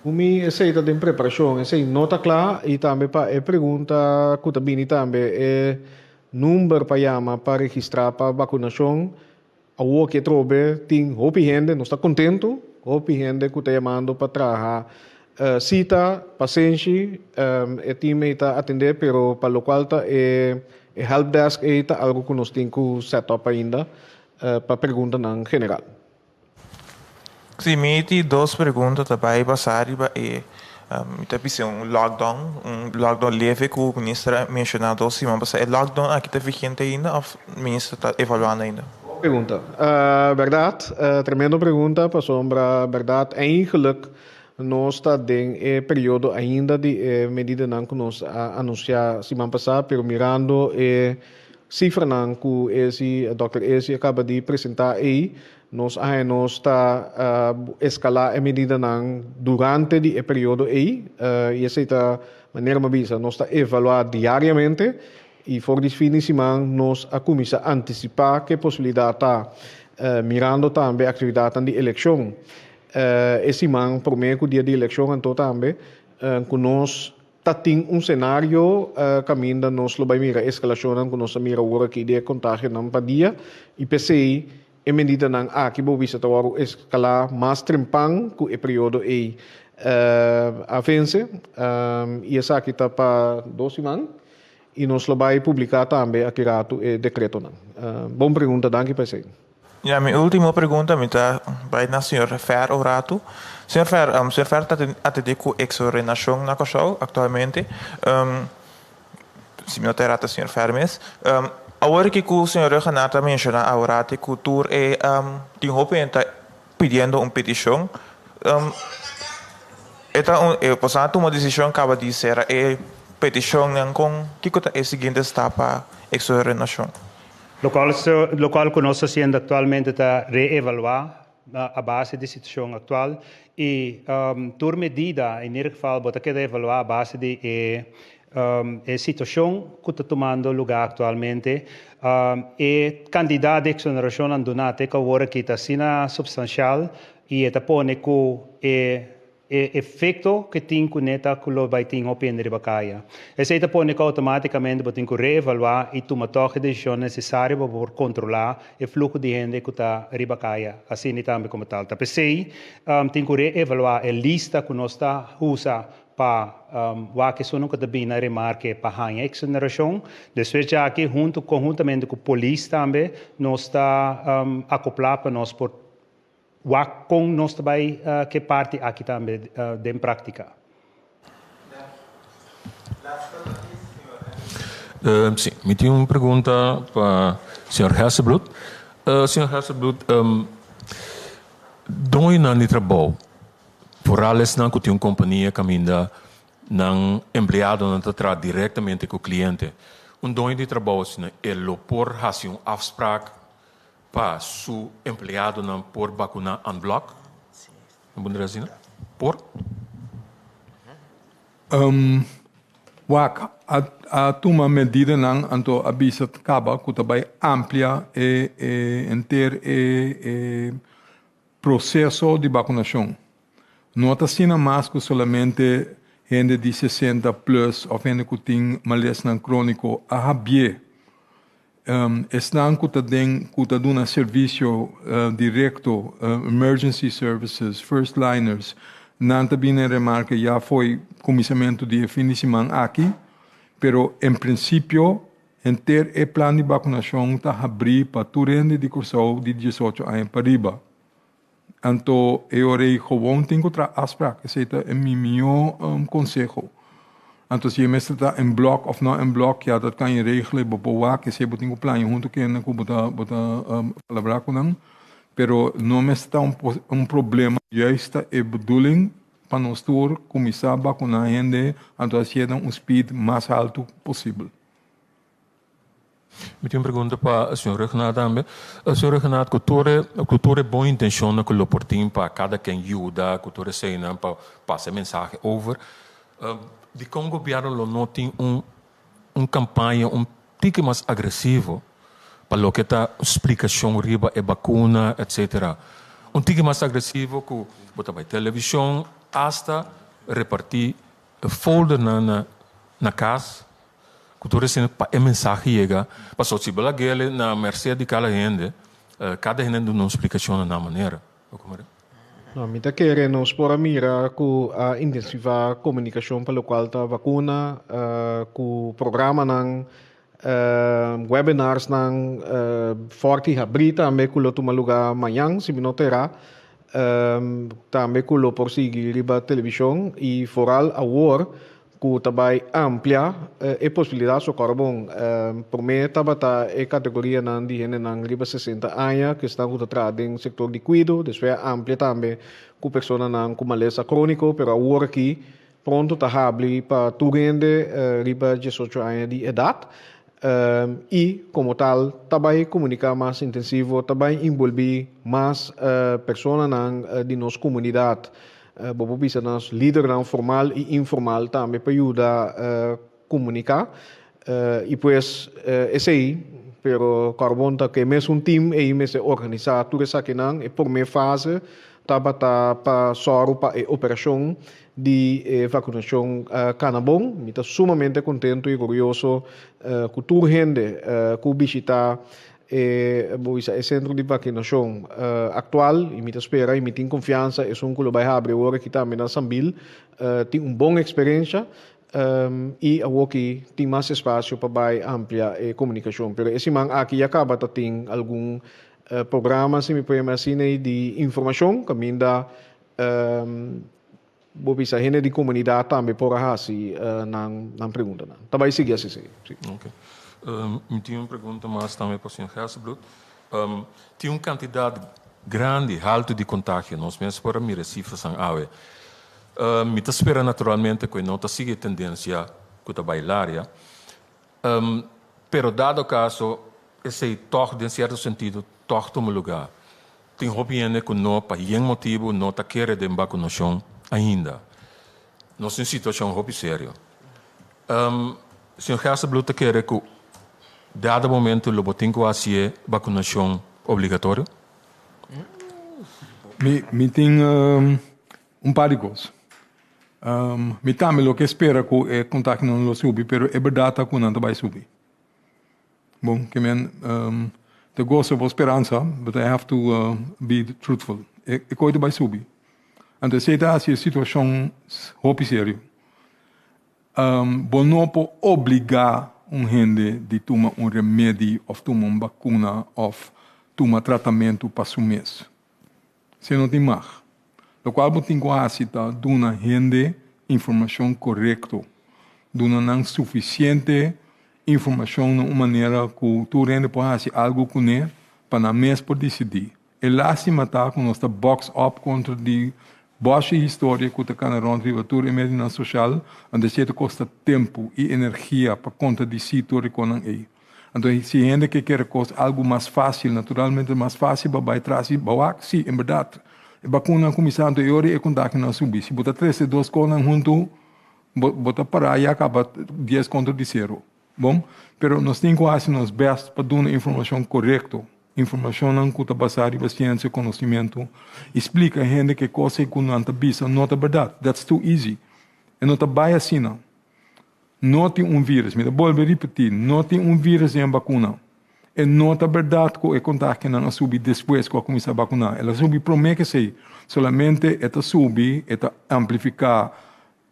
Ku mi esei ta den preparashon, esei no ta kla i tambe pa e pregunta ku ta bini tambe e number pa yama pa registrá pa bakunashon awor ke trobe tin hopi hende, nos ta kontentu, hopi hende ku ta yamando pa traha sita, pasenshi, e team ei ta atendé pero pa lokual ta e helpdesk ei ta algu ku nos tin ku set up ainda pa preguntanan general. Si, mi tin dos pregunta ta bai basá riba e, mi ta bisa un lockdown, un lockdown leve ku minister a menshoná dos siman pasá. E lockdown aki ta vigente ainda òf minister ta evaluando ainda? Bon pregunta. Bèrdat, tremendo pregunta pasobra bèrdat eigenlijk nos ta den e periodo ainda di e medidanan ku nos a anunsiá siman pasá pero mirando e sifranan ku Esi, dòkter Esi a kaba di presentá ei Nos a haña nos ta eskalá e medidanan durante di e periodo ei i esei ta manera mi a bisa, nos ta evaluá diariamente i for di fin di siman nos a kuminsá antisipá ke posibilidat ta mirando tambe aktividatnan di elekshon e siman promé ku dia di elekshon anto tambe ku nos Ta tin un senario kaminda nos lo bai mira eskalashonnan ku nos a mira awor aki di e kontagionan pa dia i p'esei e medidanan aki bo bisa ta wòrdu eskalá mas trempan ku e periodo ei a vense i esaki ta pa dos siman i nos lo bai publiká tambe aki ratu e dekretonan. Bon pregunta, danki pa esei. Ya, mi ultimo pregunta mi ta bai na señor Fer un ratu. Señor Fer, señor Fer ta atendé ku eksorenashon na Kòrsou aktualmente. Si mi no ta erá ta señor Fer mes. Awor aki ku señor Ruggenaath a menshoná aworati ku tur e tin hopi hende ta pidiendo un petishon. E ta un e boso a tuma desishon kaba di sera e petishonnan kon kiko ta e siguiente stap pa eksorenashon? Locual locual cu nos ta haciendo actualmente ta reevalua a base di situacion actual y tur medida in ieder geval bo ta keda evalua a base di e e situacion cu ta tumando lugar actualmente. E cantidad di exoneracionnan duna te cu awor aki ta asina substancial y e ta pone cu e E efekto ku tin kuné ta ku lo bai tin hopi hende riba kaya. Esei ta pone ku outomátikamente bo tin ku reevaluá i tuma tòg e desishon nesesario pa bo por kontrolá e fluho di hende ku ta riba kaya, asina i tambe komo tal. Ta p'esei tin ku reevaluá e lista ku nos ta usa pa wak esunnan ku ta bini na remarke pa haña eksonerashon. Despues djaki huntu konhuntamente ku polis tambe nos ta akoplá pa nos por Wak kon nos ta bai ke parti aki tambe den praktika. Sí, mi tin un pregunta pa señor Hesselbloed. Señor Hesselbloed, doñonan di trabou, vooral esnan ku tin un kompania kaminda nan empleadonan ta traha direktamente ku kliente, un doño di trabou asina e lo por hasi un afspraak pa su empleadonan por bakuná en blok? Mi por asina? Por? Wak, a a tuma medidanan anto a bisa kaba ku ta bai amplia e e henter e e proseso di bakunashon. No ta asina mas ku solamente hende di sesenta plus òf hende ku tin malesnan króniko a habié. Esnan ku ta den ku ta duna servisio direkto, emergency services, first liners, nan ta bini en remarke ya fo'i kuminsamentu di e fin di siman aki, pero en prinsipio henter e plan di bakunashon ta habrí pa tur hende di Kòrsou di diesocho aña pariba. Anto e ora ei gewoon tin ku traha afsprak, esei ta e mi mihó konseho. Anto si e mester ta en blòk òf no en blòk, ya dat kan je regelen, bo por wak, esei bo tin ku plania huntu ku hende ku bo ta bo ta palabrá ku nan, pero no mester ta un problema. Juist ta e bedoeling pa nos tur kuminsá bakuná hende anto hasié den un speed mas haltu posibel. Mi tin un pregunta pa señor Ruggenaath tambe. Señor Ruggenaath, ku tur e ku tur e bon intenshonnan ku lo por tin pa kada ken yuda ku tur eseinan pa pasa e mensahe over, dikon gobièrnu lo no tin un un kampaña un tiki mas agresivo pa loke ta splikashon riba e bakuna etsetera? Un tiki mas agresivo ku bo ta bai televishon asta repartí foldernan na na kas Ku tur esei pa e mensahe yega, pasobra si bo lag'el na merced di kada hende, kada hende duna un splikashon na nan manera. Bo komprende? No, mi ta kere nos por a mira ku a intensivá komunikashon pa lokual ta vakuna, ku programanan, webinarsnan, Fòrti Habrí tambe ku lo tuma lugá mañan si mi no ta erá, tambe ku lo por sigui riba televishon i foral awor ku ta bai amplia e posibilidat so kòrda bon promé tabata e kategorianan di hendenan riba sesenta aña ku esnan ku ta traha den sektor di kuido despues a amplia tambe ku personanan ku malesa króniko pero awor aki pronto ta habli pa tur hende riba diesocho aña di edat i komo tal ta bai komuniká mas intensivo ta bai inbolbí mas personanan di nos komunidat. Bo por bisa nos lidernan formal i informal tambe pa yuda komuniká. I pues esei, pero Carbon ta ku e mesun tim ei mester organisá tur esakinan. E promé fase tabata pa sòru pa e operashon di e vakunashon kana bon. Mi ta sumamente kontentu i orguyoso ku tur hende ku bishitá E bo bisa e sentro di vakinashon aktual i mi ta spera i mi tin konfiansa esun ku lo bai habri awor aki tambe na Sambil tin un bon eksperensha i awoki tin mas espasio pa bai amplia e komunikashon. Pero e siman aki ya kaba ta tin algun programa si mi por yama asina di informashon kaminda bo bisa hende di komunidat tambe por a hasi nan nan preguntanan. Ta bai sigui así sí. Sí. Ok. Mi tin un pregunta mas tambe pa señor Gerstenbluth. Tin un kantidat grandi, haltu di kontagio. Nos mes por a mira e sifrasan awe. Mi ta spera naturalmente ku e no ta sigui e tendensia ku ta bai laria. Pero dado kaso esei tòg den sierto sentido tòg tuma lugá. Tin hopi hende ku no pa yen motibu no ta kere den bakunashon ainda. Nos tin situashon hopi serio. Señor Gerstenbluth ta kere ku dado momento lo bo tin ku hasié bakunashon obligatorio? Mi mi tin un par di kos. Mi tambe lo ke spera ku e kontaktonan lo subi pero e bèrdat ta ku nan ta bai subi. Bon, ke men ta gosa bo speransa, but I have to be truthful. E koi ta bai subi. Anto esei ta hasi e situashon hopi serio. Bo no por obligá un hende di tuma un remedi òf tuma un bakuna òf tuma tratamentu pa su mes. Si no tin mag. Lokual bo tin ku hasi ta duna hende informashon korekto. Duna nan sufisiente informashon na un manera ku tur hende por hasi algu kuné pa nan mes por disidí. E lástima ta ku nos ta box up kontra di bòshi historia ku ta kana rònt riba tur e medionan soshal, anto esei ta kosta tempu i energia pa kontradisí tur e konan ei. Anto si hende ke kere kos algu mas fásil, naturalmente mas fásil pa bai tras i bawak, sí, en bèrdat e bakuna a kuminsá anto e ora e kontagionan a subi. Si bo ta trese dos konan huntu, bo bo ta pará ya kaba dies kontra di sero. Bon, pero nos tin ku hasi nos bèst pa duna informashon korekto, informashonnan ku ta basá riba siensia, konosimentu, i splika hende ke kos ei ku nan ta bisa no ta bèrdat. That's too easy. E no ta bai asina. No tin un vírus, mi ta bolbe ripití, no tin un vírus den e bakuna. E no ta bèrdat ku e kontagionan a subi despues ku a kuminsá bakuná. El a subi promé ku esei. Solamente e ta subi, e ta amplifiká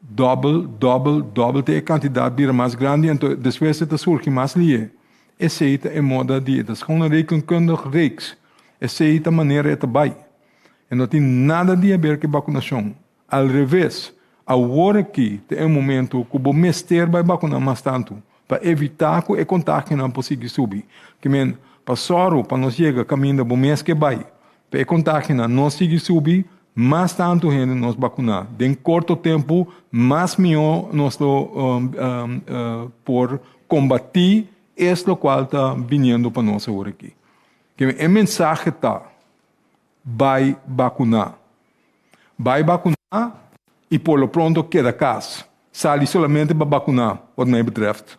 dòbel, dòbel, dòbel te e kantidat bira mas grandi, anto despues e ta surgi mas lié. Esei ta e moda di, e ta gewoon een rekenkundig reeks. Esei ta manera e ta bai. E no tin nada di haber ku e bakunashon. Al reves, awor aki ta e momento ku bo mester bai bakuná mas tantu pa evitá ku e kontagionan por sigui subi. Ke men, pa sòru pa nos yega kaminda bo mes ke bai, pa e kontagionan no sigui subi, mas tantu hende nos bakuná den korto tempu, mas mihó nos lo por kombatí es lokual ta biniendo pa nos awor aki. Ke men, e mensahe ta, Bai bakuná. Bai bakuná i por lo pronto keda kas. Sali solamente pa bakuná, wat mij betreft.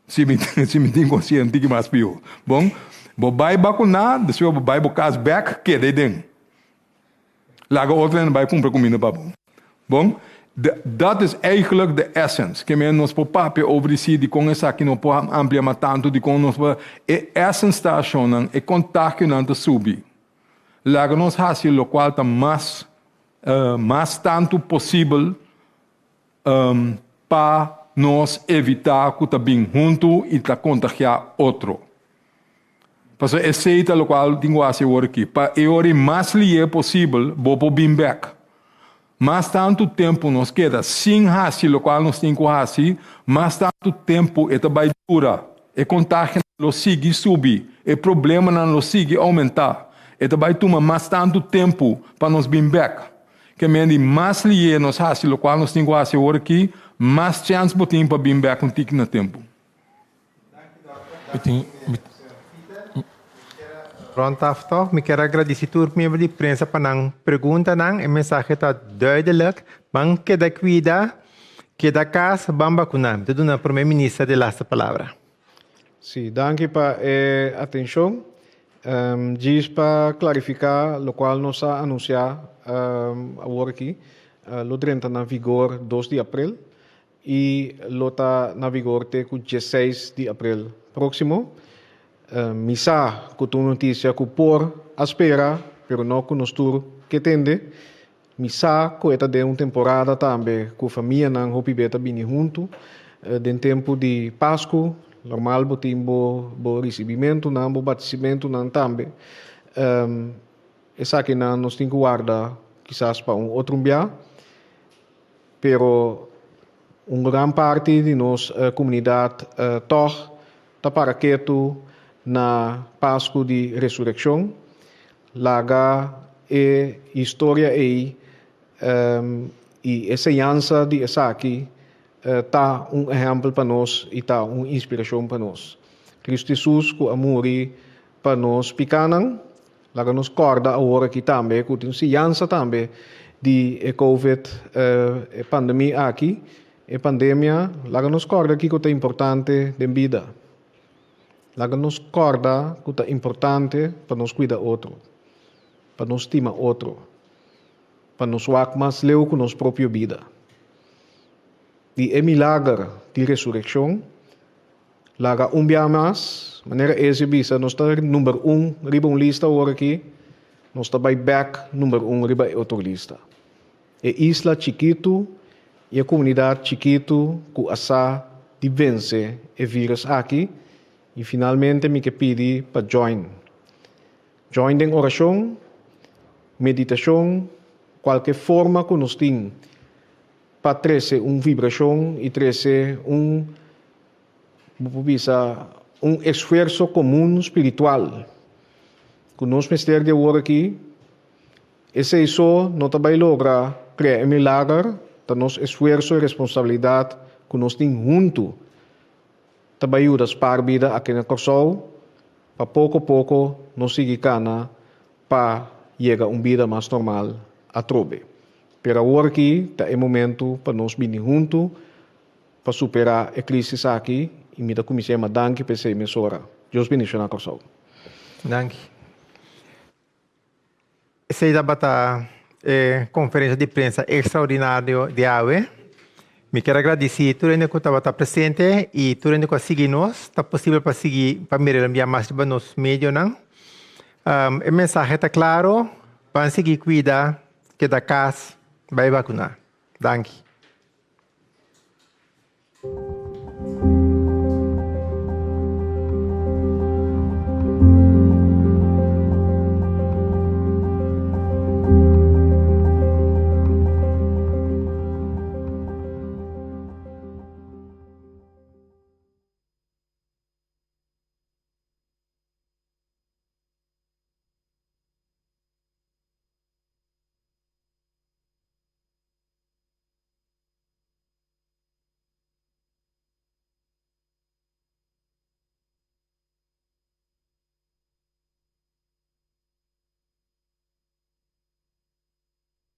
Si mi si mi tin konsiente tiki mas pió. Bon, bo bai bakuná, despues bo bai bo kas bèk, keda ei den. Laga otro hende bai kumpra kuminda pa bo. Bon, dat is eigenlijk de essence. Ke men nos por papia over di si dikon esaki no por amplia mas tantu, dikon nos por. E essence ta ashonnan, e kontagionan ta subi. Laga nos hasi lokual ta mas mas tantu posibel pa nos evitá ku ta bin huntu i ta kontagiá otro. Pasobra esei ta lokual tin ku hasi awor aki. Pa e ora mas lié posibel bo por bin bèk. Mas tantu tempu nos keda sin hasi lokual nos tin ku hasi, mas tantu tempu e ta bai dura. E kontagionan lo sigui subi, e problemanan lo sigui oumentá. E ta bai tuma mas tantu tempu pa nos bin bèk. Ke men di mas lié nos hasi lokual nos tin ku hasi awor aki, mas chèns bo tin pa bin bèk un tiki na tempu. Mi tin, mi. Rond af toch, mi kier a gradici tur miembro di prensa pa nan preguntanan. E mensahe ta duidelijk. Ban keda cuida, keda cas, ban vacuna. Mi ta duna Prome Minister de laatste palabra. Sí, danki pa e atencion. Djis pa clarifica locual nos a anuncia awor aki, lo drenta na vigor dos di april. I lo ta na vigor te ku dieseis di aprel próksimo. Mi sa ku ta un notisia ku por a spera, pero no ku nos tur ke tende. Mi sa ku e ta den un temporada tambe ku famianan hopi be ta bini huntu. Den tempu di Pasku, normal bo tin bo bo risibimentunan, bo batisimentunan tambe. Esakinan nos tin ku warda kisas pa un otro bia. Pero un gran parti di nos komunidat tòg ta para ketu na Pasku di Resurekshon. Laga e historia ei i e señansa di esaki ta un ehèmpel pa nos i ta un inspirashon pa nos. Kristu Hesus ku a muri pa nos pikánan, Laga nos kòrda awor aki tambe ku tin siñansa tambe di e covid, e pandemia aki, e pandemia. Laga nos kòrda kiko ta importante den bida. Laga nos kòrda ku ta importante pa nos kuida otro, pa nos stima otro, pa nos wak mas leu ku nos propio bida. Di e milager di resurekshon. Laga un bia mas, manera Ezi bisa, nos ta number un riba un lista awor aki, nos ta bai bek number un riba e otro lista. E isla chikitu i e komunidat chikitu ku a sa di vense e virus aki i finalmente mi ke pidi pa join. Join den orashon, meditashon, kualke forma ku nos tin. pa trese un vibrashon i trese un, bo por bisa, un esfuerso komun spiritual ku nos mester di awor aki. Esei so no ta bai logra krea e milager, ta nos esfuerso i responsabilidat ku nos tin huntu ta bai yuda spar bida aki na Kòrsou pa poko poko nos sigui kana pa yega un bida mas normal atrobe. Pero awor aki ta e momentu pa nos bini huntu pa superá e krisis aki i mi ta kuminsá yama danki pa esei mesora. Dios bendishoná Kòrsou. Danki. Esei tabata e konferensia di prensa ekstraordinario di awe. Mi kier a gradisí tur hende ku tabata presente i tur hende ku a sigui nos. Ta posibel pa sigui pa mira el un bia mas riba nos medionan. E mensahe ta klaro, ban sigui kuida, keda kas, bai bakuná. Danki.